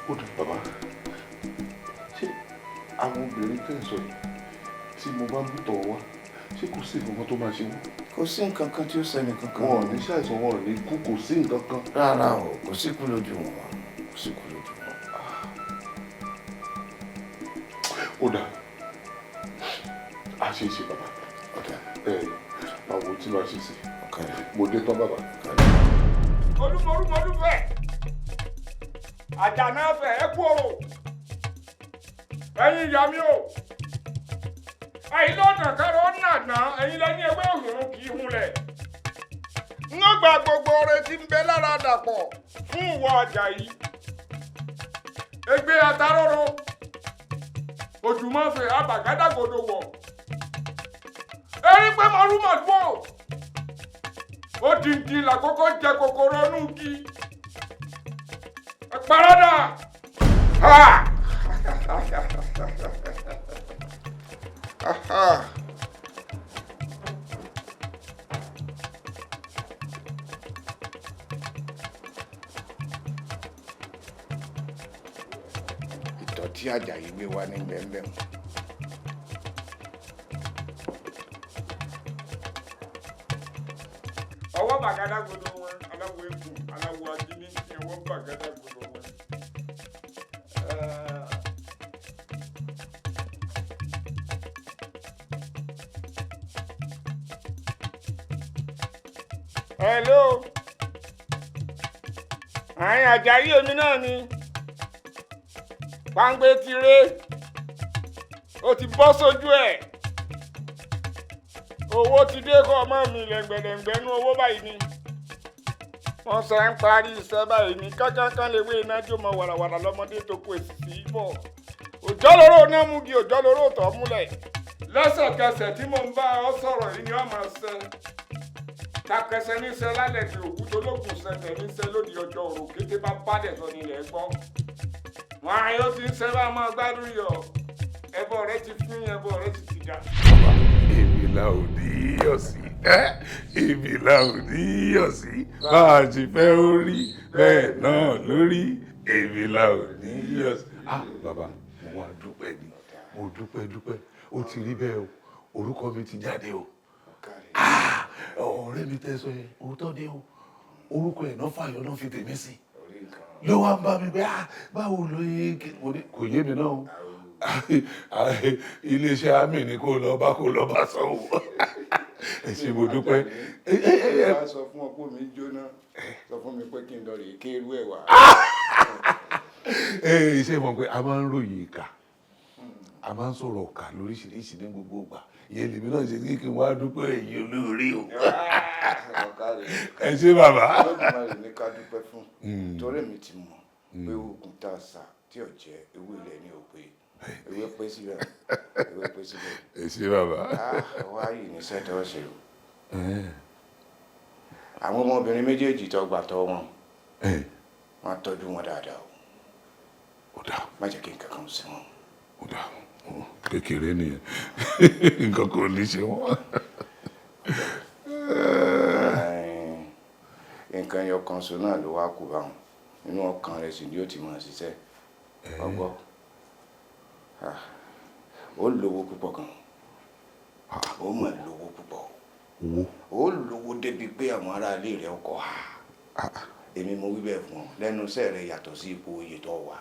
Speaker 4: Ó dùn bàbá, ṣé àwọn obìnrin tẹ̀ ń sọ yìí, tí mo bá mú tọ̀ wá, ṣé kò sí nǹkan tó máa ṣe wọ́n?
Speaker 21: Kò sí nǹkan kan tí ó ṣẹlẹ̀ kankan.
Speaker 4: Wọn ò ní ṣàìsàn, wọn ò ní kú, kò sí nǹkan kan.
Speaker 21: Rárá o, kò sí kú lójú wọn, kò sí kú lójú wọn.
Speaker 4: Ó dà, a ṣe é ṣe bàbá. Ẹ báwo tí màá ṣe sí mo dé tán bàbá.
Speaker 22: Olúmọrúmọlúfẹ àjànàfẹ, ẹ kú ọ̀rọ̀. Ẹ̀yin ìyá mi o, ẹ̀yin lọ́nà kẹrọ nànà, ẹ̀yin lẹ́ni ewé òhùn kì í hunlẹ̀. Ń gba gbogbo ọrẹ tí ń bẹ lára dàpọ̀ fún ìwọ Àjàyí. Egbe ataróró òjùmọ̀fẹ́ abàgádàgodo wọ̀ erí pé mọ̀rúmọ̀lú o, Ó dìndín làkókò jẹ kòkòrò inú igi. Ẹ parada. Ha!
Speaker 21: Aha. Ìtọ̀ tí Àjàyí gbé wá ní bẹ́ẹ̀nbẹ́ẹ̀.
Speaker 22: Ọwọ́ bàgádàgodo wọn, aláwọ̀ egbò, aláwọ̀ ajíní ní ọwọ́ bàgádàgodo wọn. Hello. Àyìn Àjàyí èmi náà ni. Pàǹgbé ti ré. Ó ti bọ́ sójú ẹ̀. Owó ti dé kọ́ ọmọ mi lẹ́ngbẹ̀lẹ́ngbẹ̀ nú owó báyìí ni. Wọ́n ṣe ń parí iṣẹ́ báyìí ni kánkán lè wé iná jó mọ wàràwàrà lọ́mọdé tó kó èsì sí bọ̀. Òjọ́ lóró náà mú gi òjọ́ lóró tọ́ múlẹ̀. Lẹ́sẹ̀kẹsẹ̀ tí mò ń bá ọ sọ̀rọ̀ yìí ni ọ máa ṣe. Takẹsẹ níṣẹ́ lálẹ́ tí òkú tó lókun ṣẹlẹ̀ níṣẹ́ lóde ọjọ́ òrò kété bá bálẹ̀ sọ nílẹ̀ gbọ́. Wọ́n á yóò ti ń ṣe bá máa gbádùn yọ. Ẹbọ rẹ ti fún ẹbọ rẹ ti ti dà.
Speaker 4: Èmi la ò ní yọ̀ sí, èmi la ò ní yọ̀ sí, bá a ti fẹ́ ó rí bẹ́ẹ̀ náà lórí, èmi la ò ní yọ̀ sí. Ah bàbá, mo wá dúpẹ́ ni, mo dúpẹ́ dúpẹ́, ó ti rí bẹ́ẹ̀ o, orúkọ mi ti jáde o. Ah ọ̀rẹ́ mi tẹ́ sọ yẹn, òótọ́ ni o, orúkọ ẹ̀ náà fàyọ náà fi tèmi sí. Ló wá ń bá mi pé ah báwo ló yẹ kò yé mi náà o. Iléeṣẹ́ àmì ni kó lọ bá sanwó. Ẹ ṣé mo dúpẹ́.
Speaker 21: Ẹ bá sọ fún ọ pé mi jóná, sọ fún mi pé kí n lọ rèé kéérú ẹ̀ wá.
Speaker 4: Ṣé mọ̀ pé a máa ń ròyìn ìkà, a máa ń sọ̀rọ̀ ọ̀kà lóríṣiríṣi ní gbogbo ìgbà. Ìyẹn lèmi náà ṣe kí n wá dúpẹ́ èyí olóore o. Ẹ ṣé bàbá.
Speaker 21: Olódùmarè ní ká dúpẹ́ fún, torí èmi ti mọ̀ pé oògùn tá a sà tí ò jẹ́ ewé ilẹ̀ ní òpè. Ewé pé síbẹ̀, ewé pé síbẹ̀.
Speaker 4: Ẹ ṣé bàbá.
Speaker 21: Wá yìí ní sẹ́tọ̀ ṣe o. Àwọn ọmọbìnrin méjèèjì tó gbà tọ́ wọn, wọ́n á tọ́jú wọn dáadáa o. Má jẹ́ kí nǹkan kan sí wọn.
Speaker 4: Kékeré nìyẹn, nǹkan kò ní ṣe wọ́n.
Speaker 21: Nǹkan ẹyọ kan ṣo náà ló wá kú báwọn. Inú ọkàn rẹ̀ sì ni ó ti máa ṣiṣẹ́. Ọgbọ́. Ó lówó púpọ̀ gan. Ó mà lówó púpọ̀. Ó lówó débi pé àwọn aráalé rẹ̀ ọkọ̀ ha. Èmi mo wí bẹ́ẹ̀ fún ọ. Lẹ́nu iṣẹ́ rẹ̀ yàtọ̀ sí ipò oyè tó wà.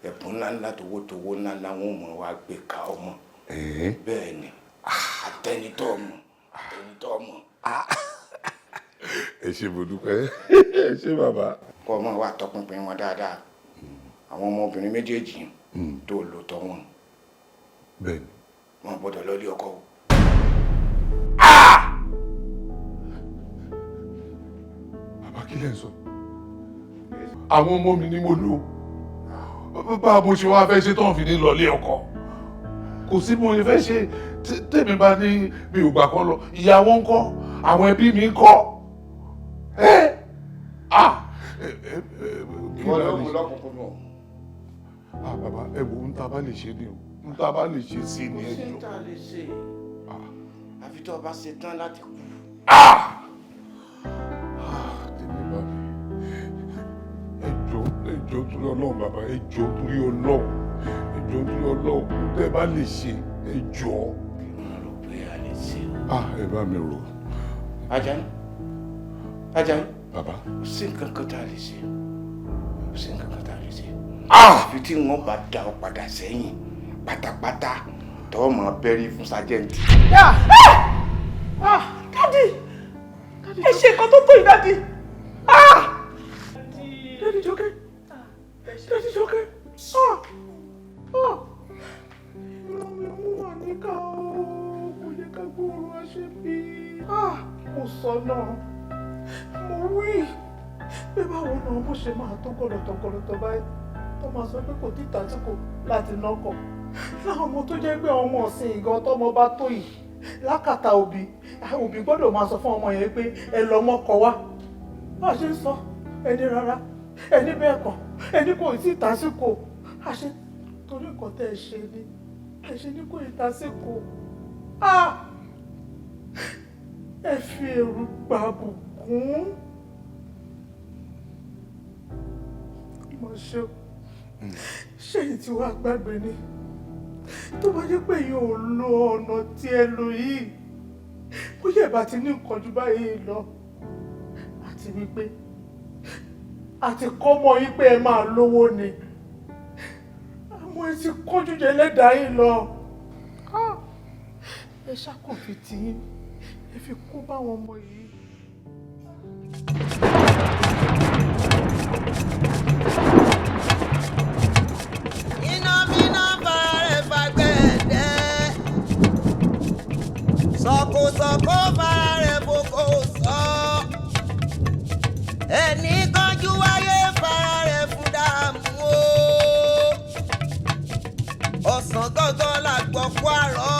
Speaker 21: Ẹ̀bùn ńláńlá towótowó ńláńlá wọn ò mọ̀ wá gbé ka ọmọ. Bẹ́ẹ̀ ni, àtẹnitọ́ ọmọ, àtẹnitọ́ ọmọ.
Speaker 4: Ẹ ṣé mo dúpẹ́, ẹ ṣé bàbá.
Speaker 21: Kọ́ ọmọ wa tọpinpin wọn dáadáa. Àwọn ọmọbìnrin méjèèjì tó lò tọ́ wọn.
Speaker 4: Bẹ́ẹ̀ni.
Speaker 21: Wọn gbọ́dọ̀ lọ ilé ọkọ o.
Speaker 4: Bàbá kí lẹ̀ ń sọ? Àwọn ọmọ mi ni mo lò. Bá mo ṣe wá fẹ́ ṣe tán fi ní lọ ilé ọkọ. Kò sí mo fẹ́ ṣe tèmi bá ní mi ò gbà kan lọ. Ìyá wọn ń kọ́, àwọn ẹbí mi ń kọ́.
Speaker 21: Ìwọ ló mú lọ́kùnkúndùn o.
Speaker 4: Ah bàbá, ẹ wo ń ta bá lè ṣe ni o, ń ta bá lè ṣe sí ni ẹ jọ.
Speaker 21: Kò sí ń ta lè ṣe. Àfi tó o bá ṣe tán láti kú.
Speaker 4: Tèmi bá mi. Ẹ jọ̀ọ́, ẹ jọ̀ọ́ torí Ọlọ́run bàbá, ẹ jọ̀ọ́ torí Ọlọ́run, ẹ jọ̀ọ́ torí Ọlọ́run, tẹ́ bá lè ṣe, ẹ jọ̀ọ́.
Speaker 21: Kí n rò pé a lè ṣe o.
Speaker 4: Ẹ bá mi rò.
Speaker 21: Àjàyí. Àjàyí.
Speaker 4: Bàbá.
Speaker 21: Kò sí nǹkan kan tá a lè ṣe. Kò sí nǹkan kan tá a lè ṣe. Àfi tí wọ́n bá da ọ padà sẹ́yìn pátápátá tọ́ mọ̀ bẹ́rí fún sájẹ́ǹtì.
Speaker 9: Dádì, ẹ ṣe nǹkan tó tó yìí, dádì. Dádì Jọkẹ́, Dádì Jọkẹ́, mo wà níkà o, kò yẹ ká gbóòórùn aṣebi. Mo sọ náà, mo wí pé báwo náà mo ṣe máa tó gọlọtọgọlọtọ báyìí tó máa sọ pé kò tí tàsíkò láti nọkọ. Láwọn ọmọ tó jẹ́ pé ọmọ ọ̀sìn ìgan tọmọ bá tó yìí lákàtà òbí Òbí gbọ́dọ̀ máa sọ fún ọmọ yẹn pé ẹ lọ mọ́kọ wá. Bá a ṣe ń sọ, ẹni rárá, ẹni bẹ́ẹ̀ kọ́, ẹni kò tí ì tásìkò. A ṣe torí nǹkan tẹ́ ẹ ṣe ni, ẹ ṣe ní kò ì tásìkò. Ẹ fi èrú gba àbùkún. Mo ṣe ṣé èyí tí wàá gbàgbé ni, tó bá jẹ́ pé yóò lo ọ̀nà tí ẹ lò yìí, bóyá ẹ bá ti ní nǹkan ju báyìí lọ, àti wípé àti kọ́ mọ́ yín pé ẹ máa lówó ni, àmọ́ ẹ ti kọ́jú jẹ ẹlẹ́dàá yìí lọ. Ẹ ṣàkànfi tì í, ẹ fi kó báwọn ọmọ yìí.
Speaker 11: Iná bíná fara fagbẹ́dẹ́, sọ̀kòsọ̀kò fara rẹ̀ fòkò sọ. Ẹnì kanjú wáyé fara rẹ̀ fún dààmú o. Ọ̀sán gángan la gbọ́ kó àrọ́.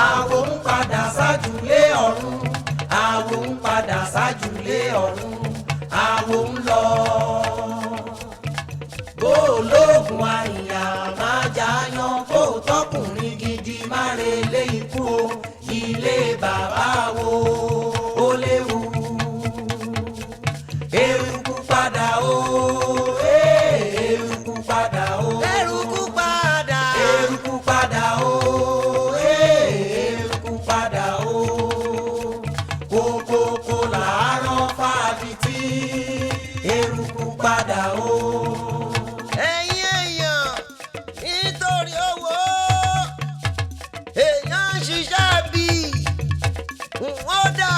Speaker 11: Àwo ń padà sájúlé ọ̀run, àwo ń padà sájúlé ọ̀run, àwo ń lọ. Bó ológun àyà máa jáyan, bó tọkùnrin gidi má relé ikú o, ilé bàbá wo ó léwu. Eruku padà o, eruku padà o, eruku padà, eruku padà o, eruku padà o. Kókókó làárọ̀ fàbítì, eruku padà o. Ẹ̀yin èèyàn, nítorí owó èèyàn ń ṣiṣẹ́ bíi n ó dà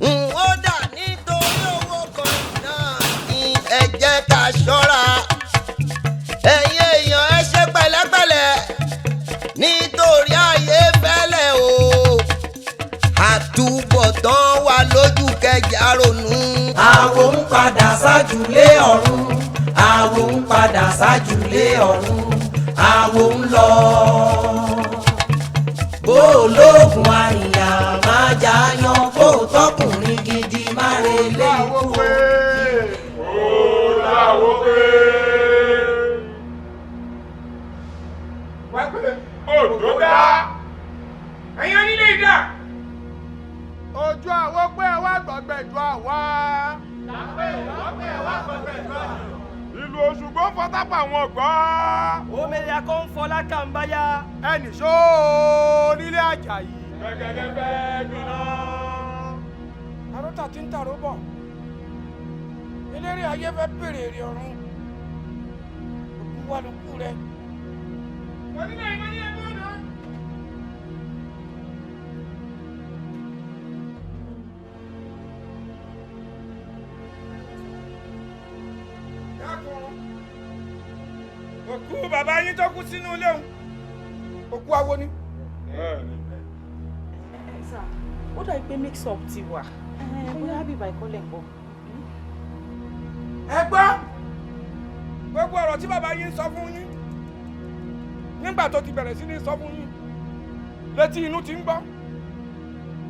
Speaker 11: n ó dà nítorí owó kan náà ni. Ẹ jẹ́ ká ṣọ́ra. Ẹ̀yin èèyàn, ẹ ṣe pẹ̀lẹ́pẹ̀lẹ́ nítorí ayé fẹ́lẹ̀ o. Àtúbọ̀tán wà lójú kẹjà ronú. Àwo ń padà sájúlé ọ̀run, àwo ń padà sájúlé ọ̀run, àwo ń lọ. Bó ológun àyà máa jáyan, bó tọkùnrin gidi má relé ikú o.
Speaker 22: Ó pé òdò dá ẹ̀yin onílé ìdá.
Speaker 14: Ojú àwo pé ẹ wá gbọ̀gbẹ̀jú àwa.
Speaker 22: Ìlú Òṣùgbó fọtápà wọn gbọ́.
Speaker 5: Omele akọ́ ń fọlá kàǹbáyá.
Speaker 14: Ẹnì ṣó nílé Àjàyí.
Speaker 22: Gbẹ̀gẹ̀dẹ̀ fẹ́ gbiná.
Speaker 21: Àròtà tí ń tàró bọ̀. Eléré ayé fẹ́ bèrè èrè ọ̀run. Òkú wa ló kú rẹ.
Speaker 22: Onílé ìmọ̀ ní ẹgbẹ́ ọ̀nà.
Speaker 21: Dákun. Òkú bàbá yín tó kú sínú ilé òun. Òkú awo ni.
Speaker 3: Ó dàbí pé mix up ti wà, bóyá bíbá ìkọlẹ̀ ń bọ̀.
Speaker 21: Ẹ gbọ́ gbogbo ọ̀rọ̀ tí bàbá yín sọ fún yín nígbà tó ti bẹ̀rẹ̀ sí ní sọ fún yín, létí inú ti ń gbọ́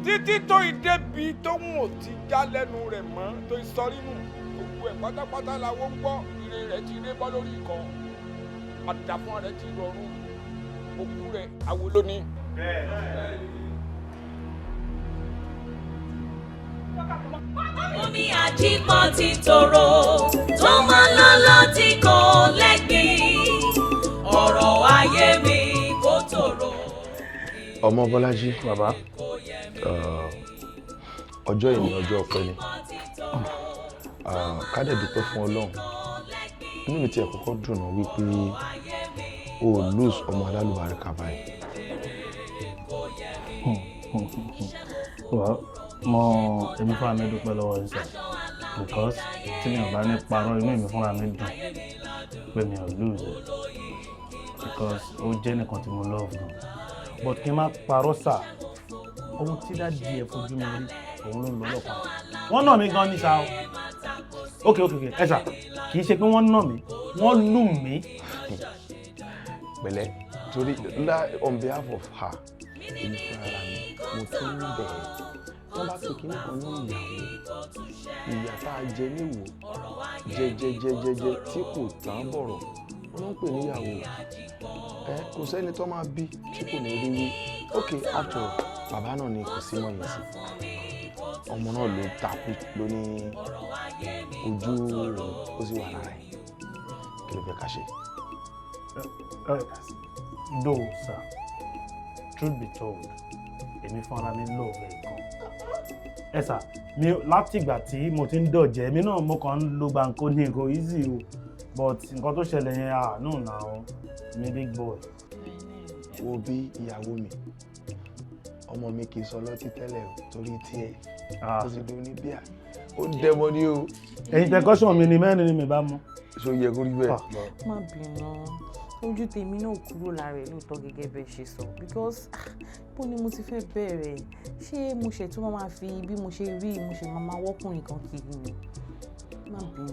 Speaker 21: títí tó ìdébi tóun ò ti já lẹ́nu rẹ̀ mọ́ tó sọ nínú gbogbo ẹ̀ pátápátá làwọn ń gbọ́. Ire rẹ̀ ti ré bọ́ lórí ikọ̀ àdàfún rẹ̀ ti rọrùn, òkú rẹ̀ àwo lónìí.
Speaker 1: Omi àjípọ̀ ti tòrò tó máa lọ́lọ́ tí kò lẹ́gbìn, ọ̀rọ̀ ayé mi kò tòrò.
Speaker 8: Ọmọ Bọ́lájí, bàbá, ọjọ́ ìní ọjọ́ ọpẹ́ ni, ká dẹ̀ dúpẹ́ fún Ọlọ́run. Inú mi tiẹ̀ kọ́kọ́ dùn náà wípé o ò lose ọmọ alálùbáríkà báyìí.
Speaker 2: Well, mo èmi fúnra mi dúpẹ́ lọ́wọ́ yín sir, because tí mi ò bá ní parọ́, inú mi fúnra mi dùn pé mi ò lose it, because ó jẹ́ nìkan tí mo love gan. But kí n má parọ́ sà, ohun tí daddy ẹ̀ fojú mi rí òun ló ń lọ lọ́kàn. Wọ́n nà mí gan ní sá o. Ok, ẹ sà, kì í ṣe pé wọ́n nà mí, wọ́n lù mí.
Speaker 8: Pẹ̀lẹ́, torí on behalf of her, èmi fúnra mi Mo tún ń bẹ̀ ẹ́. Wọ́n bá pe kinní kan ní ìyàwó, ìyà tá a jẹ níwò jẹjẹjẹjẹjẹ tí kò tán bọ̀rọ̀, wọ́n ló ń pè níyàwó. Ẹ kò sẹ́ni tó máa bí tí kò ní rí wí. Ok, after all, bàbá náà ni kò sí mọ́ yẹn sí. Ọmọ náà ló takú, ló ní ojú òun ó sì wà lára ẹ̀. Kí ló fẹ́ ká ṣe?
Speaker 2: Though, sir, truth be told, èmi fúnra mi love ẹ̀ gan. Ẹ sà, mi láti ìgbà tí mo ti ń dọ̀jẹ̀, èmi náà mo kàn ń lo gbàǹkó ní nǹkan easy o, but nǹkan tó ṣẹlẹ̀ yẹn, ah no, now mi big boy.
Speaker 8: Wo bí, ìyàwó mi, ọmọ mi kì í sọ lọ́tí tẹ́lẹ̀ o, torí tiẹ̀ ó sì dùn ní bíà, ó dẹ́mọ ní o.
Speaker 2: Ẹ̀yin tẹ kọ́sùn mi ni mẹ́rin ni mi bá mú.
Speaker 8: Ṣó yẹ kó rí bẹ́ẹ̀?
Speaker 6: Má bínú, ojú tèmi náà kúrò lára ẹ̀ lóòótọ́ gẹ́gẹ́ bẹ́ẹ̀ ṣe sọ, because bó ni mo ti fẹ́ bẹ̀rẹ̀? Ṣé mo ṣe tún máa fi bí mo ṣe rí, mo ṣe máa wọ́kùnrin kan kiri ni? Má bínú.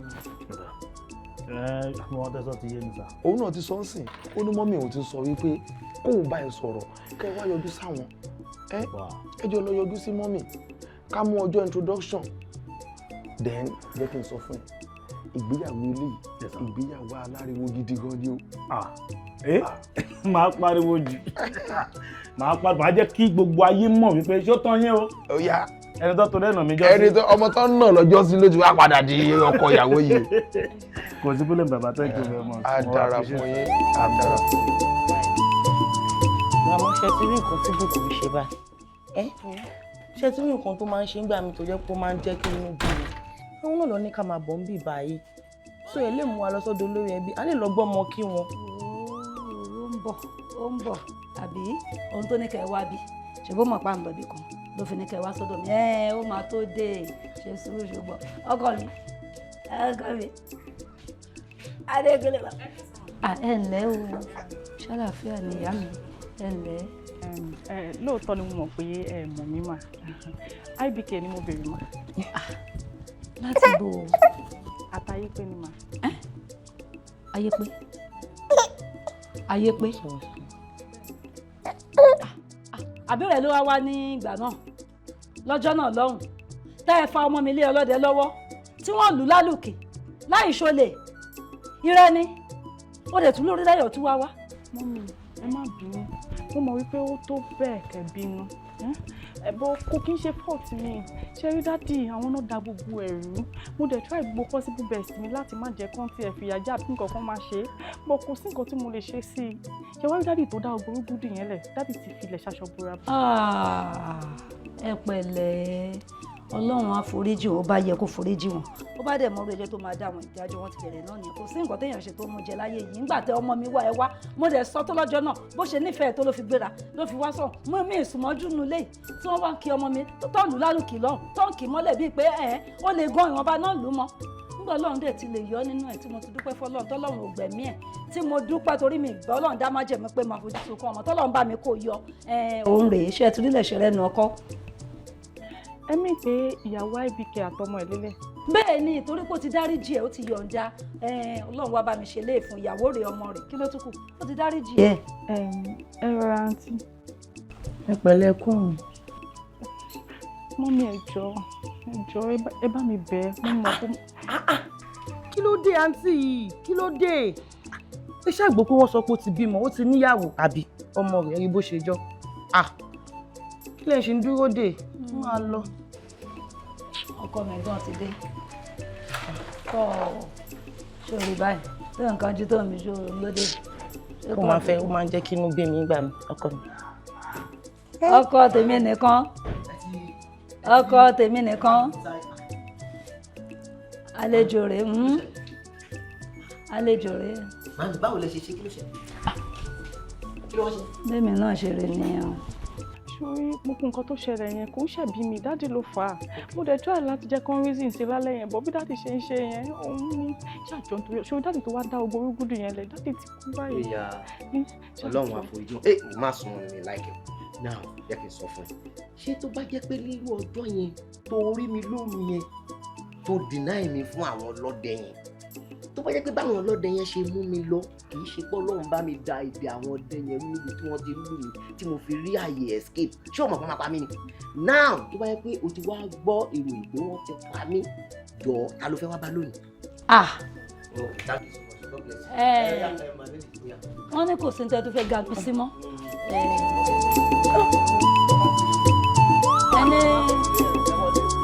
Speaker 2: Ẹ àwọn tẹsán ti yé mi sà.
Speaker 8: Òun náà ti sọ ń sìn, ó ní mummy òun ti sọ wípé kóun bá ẹ sọ̀rọ̀, kẹ́ ẹ wá yọjú sáwọn. Ẹ jọ lọ yọjú sí mummy, ká mú ọjọ́ introduction. Then jẹ́ kí n sọ fún ẹ, ìgbéyàwó ilé yìí, ìgbéyàwó aláriwo gidi gan ni o.
Speaker 2: Máa pariwo jù, máa pariwo, máa jẹ́ kí gbogbo ayé mọ̀ wípé ṣó tán yín o.
Speaker 8: Ó yá.
Speaker 2: Ẹni tó torí ẹ̀nà mi jọ́ sí.
Speaker 8: Ẹni tó ọmọ tó ń nà lọ́jọ́ sí ló ti wá padà di ọkọ ìyàwó yìí.
Speaker 2: Kò sí problem bàbá, thank you very much.
Speaker 8: Á dára fún yín, á dára fún yín.
Speaker 6: Àmọ́ ṣe ti rí nǹkan tí Bùkún ń ṣe báyìí? Ẹ ṣe ti rí nǹkan tó máa ń ṣe nígbà mi tó jẹ́ pé ó máa ń jẹ́ kí inú bí mi? Àwọn náà lọ ní ká máa bọ̀ ń bì báyìí. So ẹ lè mú wa lọ sọ́dọ̀ olórí ẹbí, a lè lọ gbọ́ ọmọ kí wọn.
Speaker 13: Ó ń bọ̀, ó ń bọ̀, àbí ohun tó ní kẹ́ ẹ wá bí, ṣùgbọ́n mọ̀ pa ń lọ bí kan ló fi ní kẹ́ ẹ wá sọ́dọ̀ mi. Ẹ ó máa tó dé, ṣe sùúrù. Ṣùgbọ́n ọkọ mi, ọkọ mi, adékèlè bá. Ẹ ǹlẹ́ o, ṣàlàáfíà ni ìyá mi, ẹ ǹlẹ́.
Speaker 3: Lóòótọ́ ni mo mọ̀ pé ẹ mọ̀ mí mà, IBK ni mo béèrè mà.
Speaker 13: Láti bò ó?
Speaker 3: Àtayé pé ni mà.
Speaker 13: Ayé pé, ayé pé, àbí rẹ̀ ló wá wá ní ìgbà náà lọ́jọ́ náà lọ́hùn tẹ́ ẹ fa ọmọ mi lé ọlọ́dẹ lọ́wọ́ tí wọ́n lù lálùkì láì ṣọlẹ̀ irẹ́ ni ó lè tún lórí láyọ̀ tún wá wá.
Speaker 3: Mummy, ẹ má bínú, mo mọ̀ wípé ó tó bẹ́ẹ̀ kẹ́ bínú ẹ̀bọ, kò kí n ṣe fault mi. Ṣe rí daddy, àwọn náà da gbogbo ẹ̀rú. Mo dẹ̀ try gbogbo possible best mi láti má jẹ́ kán tiẹ̀ fìyà já àbí nǹkan kan máa ṣe é, but kò sí nǹkan tí mo lè ṣe sí i. Ṣe wá rí daddy tó dá ogun rúgúdù yẹn lẹ̀, daddy ti filẹ̀ ṣaṣọ bora.
Speaker 13: Ẹ pẹ̀lẹ́, Ọlọ́run á foríjì. Ó bá yẹ kó foríjì wọn, ó bá dẹ̀ mọ́rú ẹjọ́ tó máa dá àwọn ìdájọ́ wọn ti bẹ̀rẹ̀ náà nìyẹn. Kò sí nǹkan téèyàn ṣe tó mú jẹ láyé yìí. Ńgbà tẹ ọmọ mi wá, ẹ wá, mo dẹ̀ sọ tó lọ́jọ́ náà, bó ṣe nífẹ̀ẹ́ tó ló fi gbéra ló fi wá sọ mú mi ìsúnmọ́jú nulẹ̀ tí wọ́n wá ń kí ọmọ mi tó lù lálùkì lọ́hùn, tó ń kì mọ́lẹ̀ bíi pé ẹ̀ ó lè gan ìwọ̀nba náà lù mọ́. Nígbà Ọlọ́run dẹ̀ ti lè yọ nínú ẹ̀ tí mo ti dúpẹ́ fọlọ́run tọ́lọ́run ò gbẹ̀mí ẹ̀, tí mo dúpẹ́ torí mi ìgbà Ọlọ́run dá májẹ̀mú pé màá fojú sunkún ọmọ tọ́lọ́run bá mi kó yọ. Òun rèé, ṣe é ti rílẹ̀ ṣe rẹ́nu ọkọ.
Speaker 3: Ẹ mí pé ìyàwó IBK àtọmọ ẹ lélẹ̀.
Speaker 13: Bẹ́ẹ̀ ni, torí pé ó ti dáríjì ẹ̀, ó ti yọ̀ǹda. Ọlọ́run wá bá mi ṣe léè fún ìyàwó rẹ̀, ọmọ rẹ̀, kí ló tún kù? Ó ti dáríjì ẹ̀.
Speaker 3: Ẹ rọra àǹtí.
Speaker 6: Ẹ pẹ̀lẹ́ kùn.
Speaker 3: Mummy, ẹ jọ̀ọ́, ẹ jọ̀ọ́, ẹ bá mi bẹ̀ ẹ́, mo mọ̀ pé.
Speaker 6: Kí ló dé, àǹtí yìí? Kí ló dé? Ẹ ṣàgbọ́ pé wọ́n sọ pé ó ti bímọ, ó ti níyàwó, àbí ọmọ rẹ̀ rí bó ṣe jọ. Kí lẹ ṣe ń dúró dè? Máa lọ.
Speaker 13: Ọkọ mi gan ti dé kọ́ ṣòro báyìí tó nǹkan jú tó mi ṣòro lóde.
Speaker 6: Ó máa fẹ́, ó máa ń jẹ́ kí inú bí mi gbà mí, ọkọ mi.
Speaker 13: Ọkọ tèmi nìkan, ọkọ tèmi nìkan, àlejò rẹ̀, àlejò rẹ̀.
Speaker 7: Màmí, báwo lẹ ṣe ṣe? Kí ló ṣe? Kí ló wá ṣe?
Speaker 13: Bẹ́ẹ̀mi náà ṣe rè nìyẹn o.
Speaker 3: Sórí gbogbo nǹkan tó ṣẹlẹ̀ yẹn, kò ń ṣẹ̀bi mi, daddy ló fà á. Mo dẹ̀ try láti jẹ́ kán reason sí lálẹ́ yẹn, but bí daddy ṣe ń ṣe yẹn, òun ní ṣàjọ nítorí ṣòro daddy tó wá dá ogun orúgúdù yẹn lẹ̀, daddy ti kú báyìí.
Speaker 7: Ìyá, Ọlọ́run àforíjì ẹ, má sùn mi láìkẹ́. Now, jẹ́ kí n sọ fún ẹ, ṣé tó bá jẹ́ pé nírú ọjọ́ yẹn tó rí mi lóru yẹn, tó deny mi fún àwọn ọlọ́dẹ yẹn, tó Tó bá jẹ́ pé báwọn ọlọ́dẹ yẹn ṣe mú mi lọ, kì í ṣe pé Ọlọ́run bá mi da ibi àwọn ọdẹ yẹn rú níbi tí wọ́n ti lù mí tí mo fi rí àyè escape, ṣé o mọ̀ pé wọ́n máa pa mí ni? Now, tó bá jẹ́ pé o ti wá gbọ́ ìròyìn pé wọ́n ti pa mí, jọ, ta ló fẹ́ wá bá lónìí?
Speaker 13: Ah.
Speaker 7: Oh, thank you so much. God bless you.
Speaker 13: Eh. Wọ́n ní kò sí ní tẹ́ tó fẹ́ gagun sí mọ́. Ẹni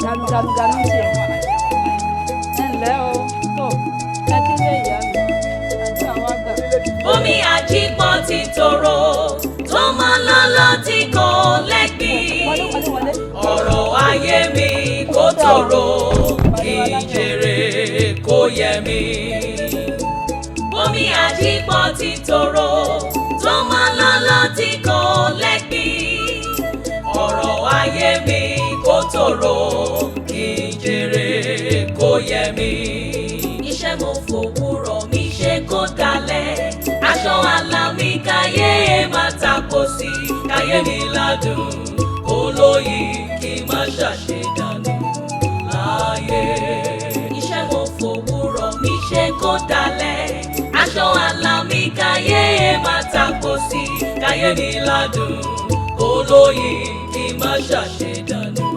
Speaker 13: ganuganu tiẹ̀. Ẹ ǹlẹ́ o, tó ẹ kí lè yá mi, àti àwọn àgbà.
Speaker 1: Omi àjípọn ti tòrò tó máa lọ́lọ́ tí kò lẹ́gbìn. Ọ̀rọ̀ ayé mi kò tòrò, kí n jèrè kó yẹ mi. Omi àjípọn ti tòrò tó máa lọ́lọ́ tí kò lẹ́gbìn. Ọ̀rọ̀ ayé mi kò tòrò, kí n jèrè kó yẹ mi. Iṣẹ́ mo fòwúrọ̀ mi ṣe kó dalẹ̀. Aṣọ àlà mi káyé máa tako sí, káyé mi ládùn kó lóyìn, kí n má ṣàṣedànù láàyè. Iṣẹ́ mo fòwúrọ̀ mi ṣe kó dalẹ̀. Aṣọ àlà mi káyé máa tako sí, káyé mi ládùn kó lóyìn, kí n má ṣàṣedànù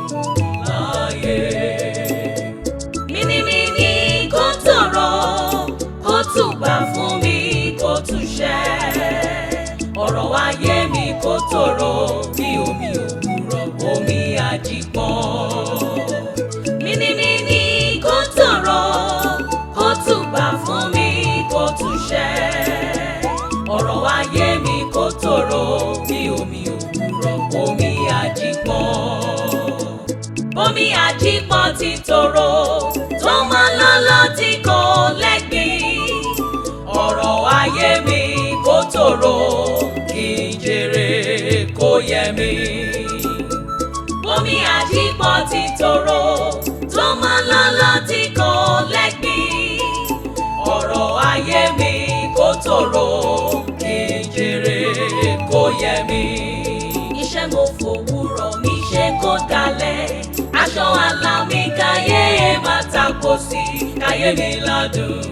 Speaker 1: láàyè. Mínímíní kó tòrò, kó tùbà fún mi, kó túṣẹ́. Ọ̀rọ̀ ayé mi kó tòrò bí omi òwúrọ̀, omi àjípọ̀n. Mínímíní kó tòrò, kó tùbà fún mi, kó túṣẹ́. Ọ̀rọ̀ ayé mi kó tòrò bí omi òwúrọ̀, omi àjípọ̀n. Omi àjípọ̀n ti tòrò tó máa lọ́lọ́ tí kò lẹ́gbìn. Ọ̀rọ̀ ayé mi kó tòrò, kí n jèrè kó yẹ mi. Omi àjípọ̀n ti tòrò tó máa lọ́lọ́ tí kò lẹ́gbìn. Ọ̀rọ̀ ayé mi kó tòrò, kí n jèrè kó yẹ mi. Iṣẹ́ mo fòwúrọ̀ mi ṣe kó dalẹ̀. Aṣọ àlà mi káyé máa tako sí, káyé mi ládùn.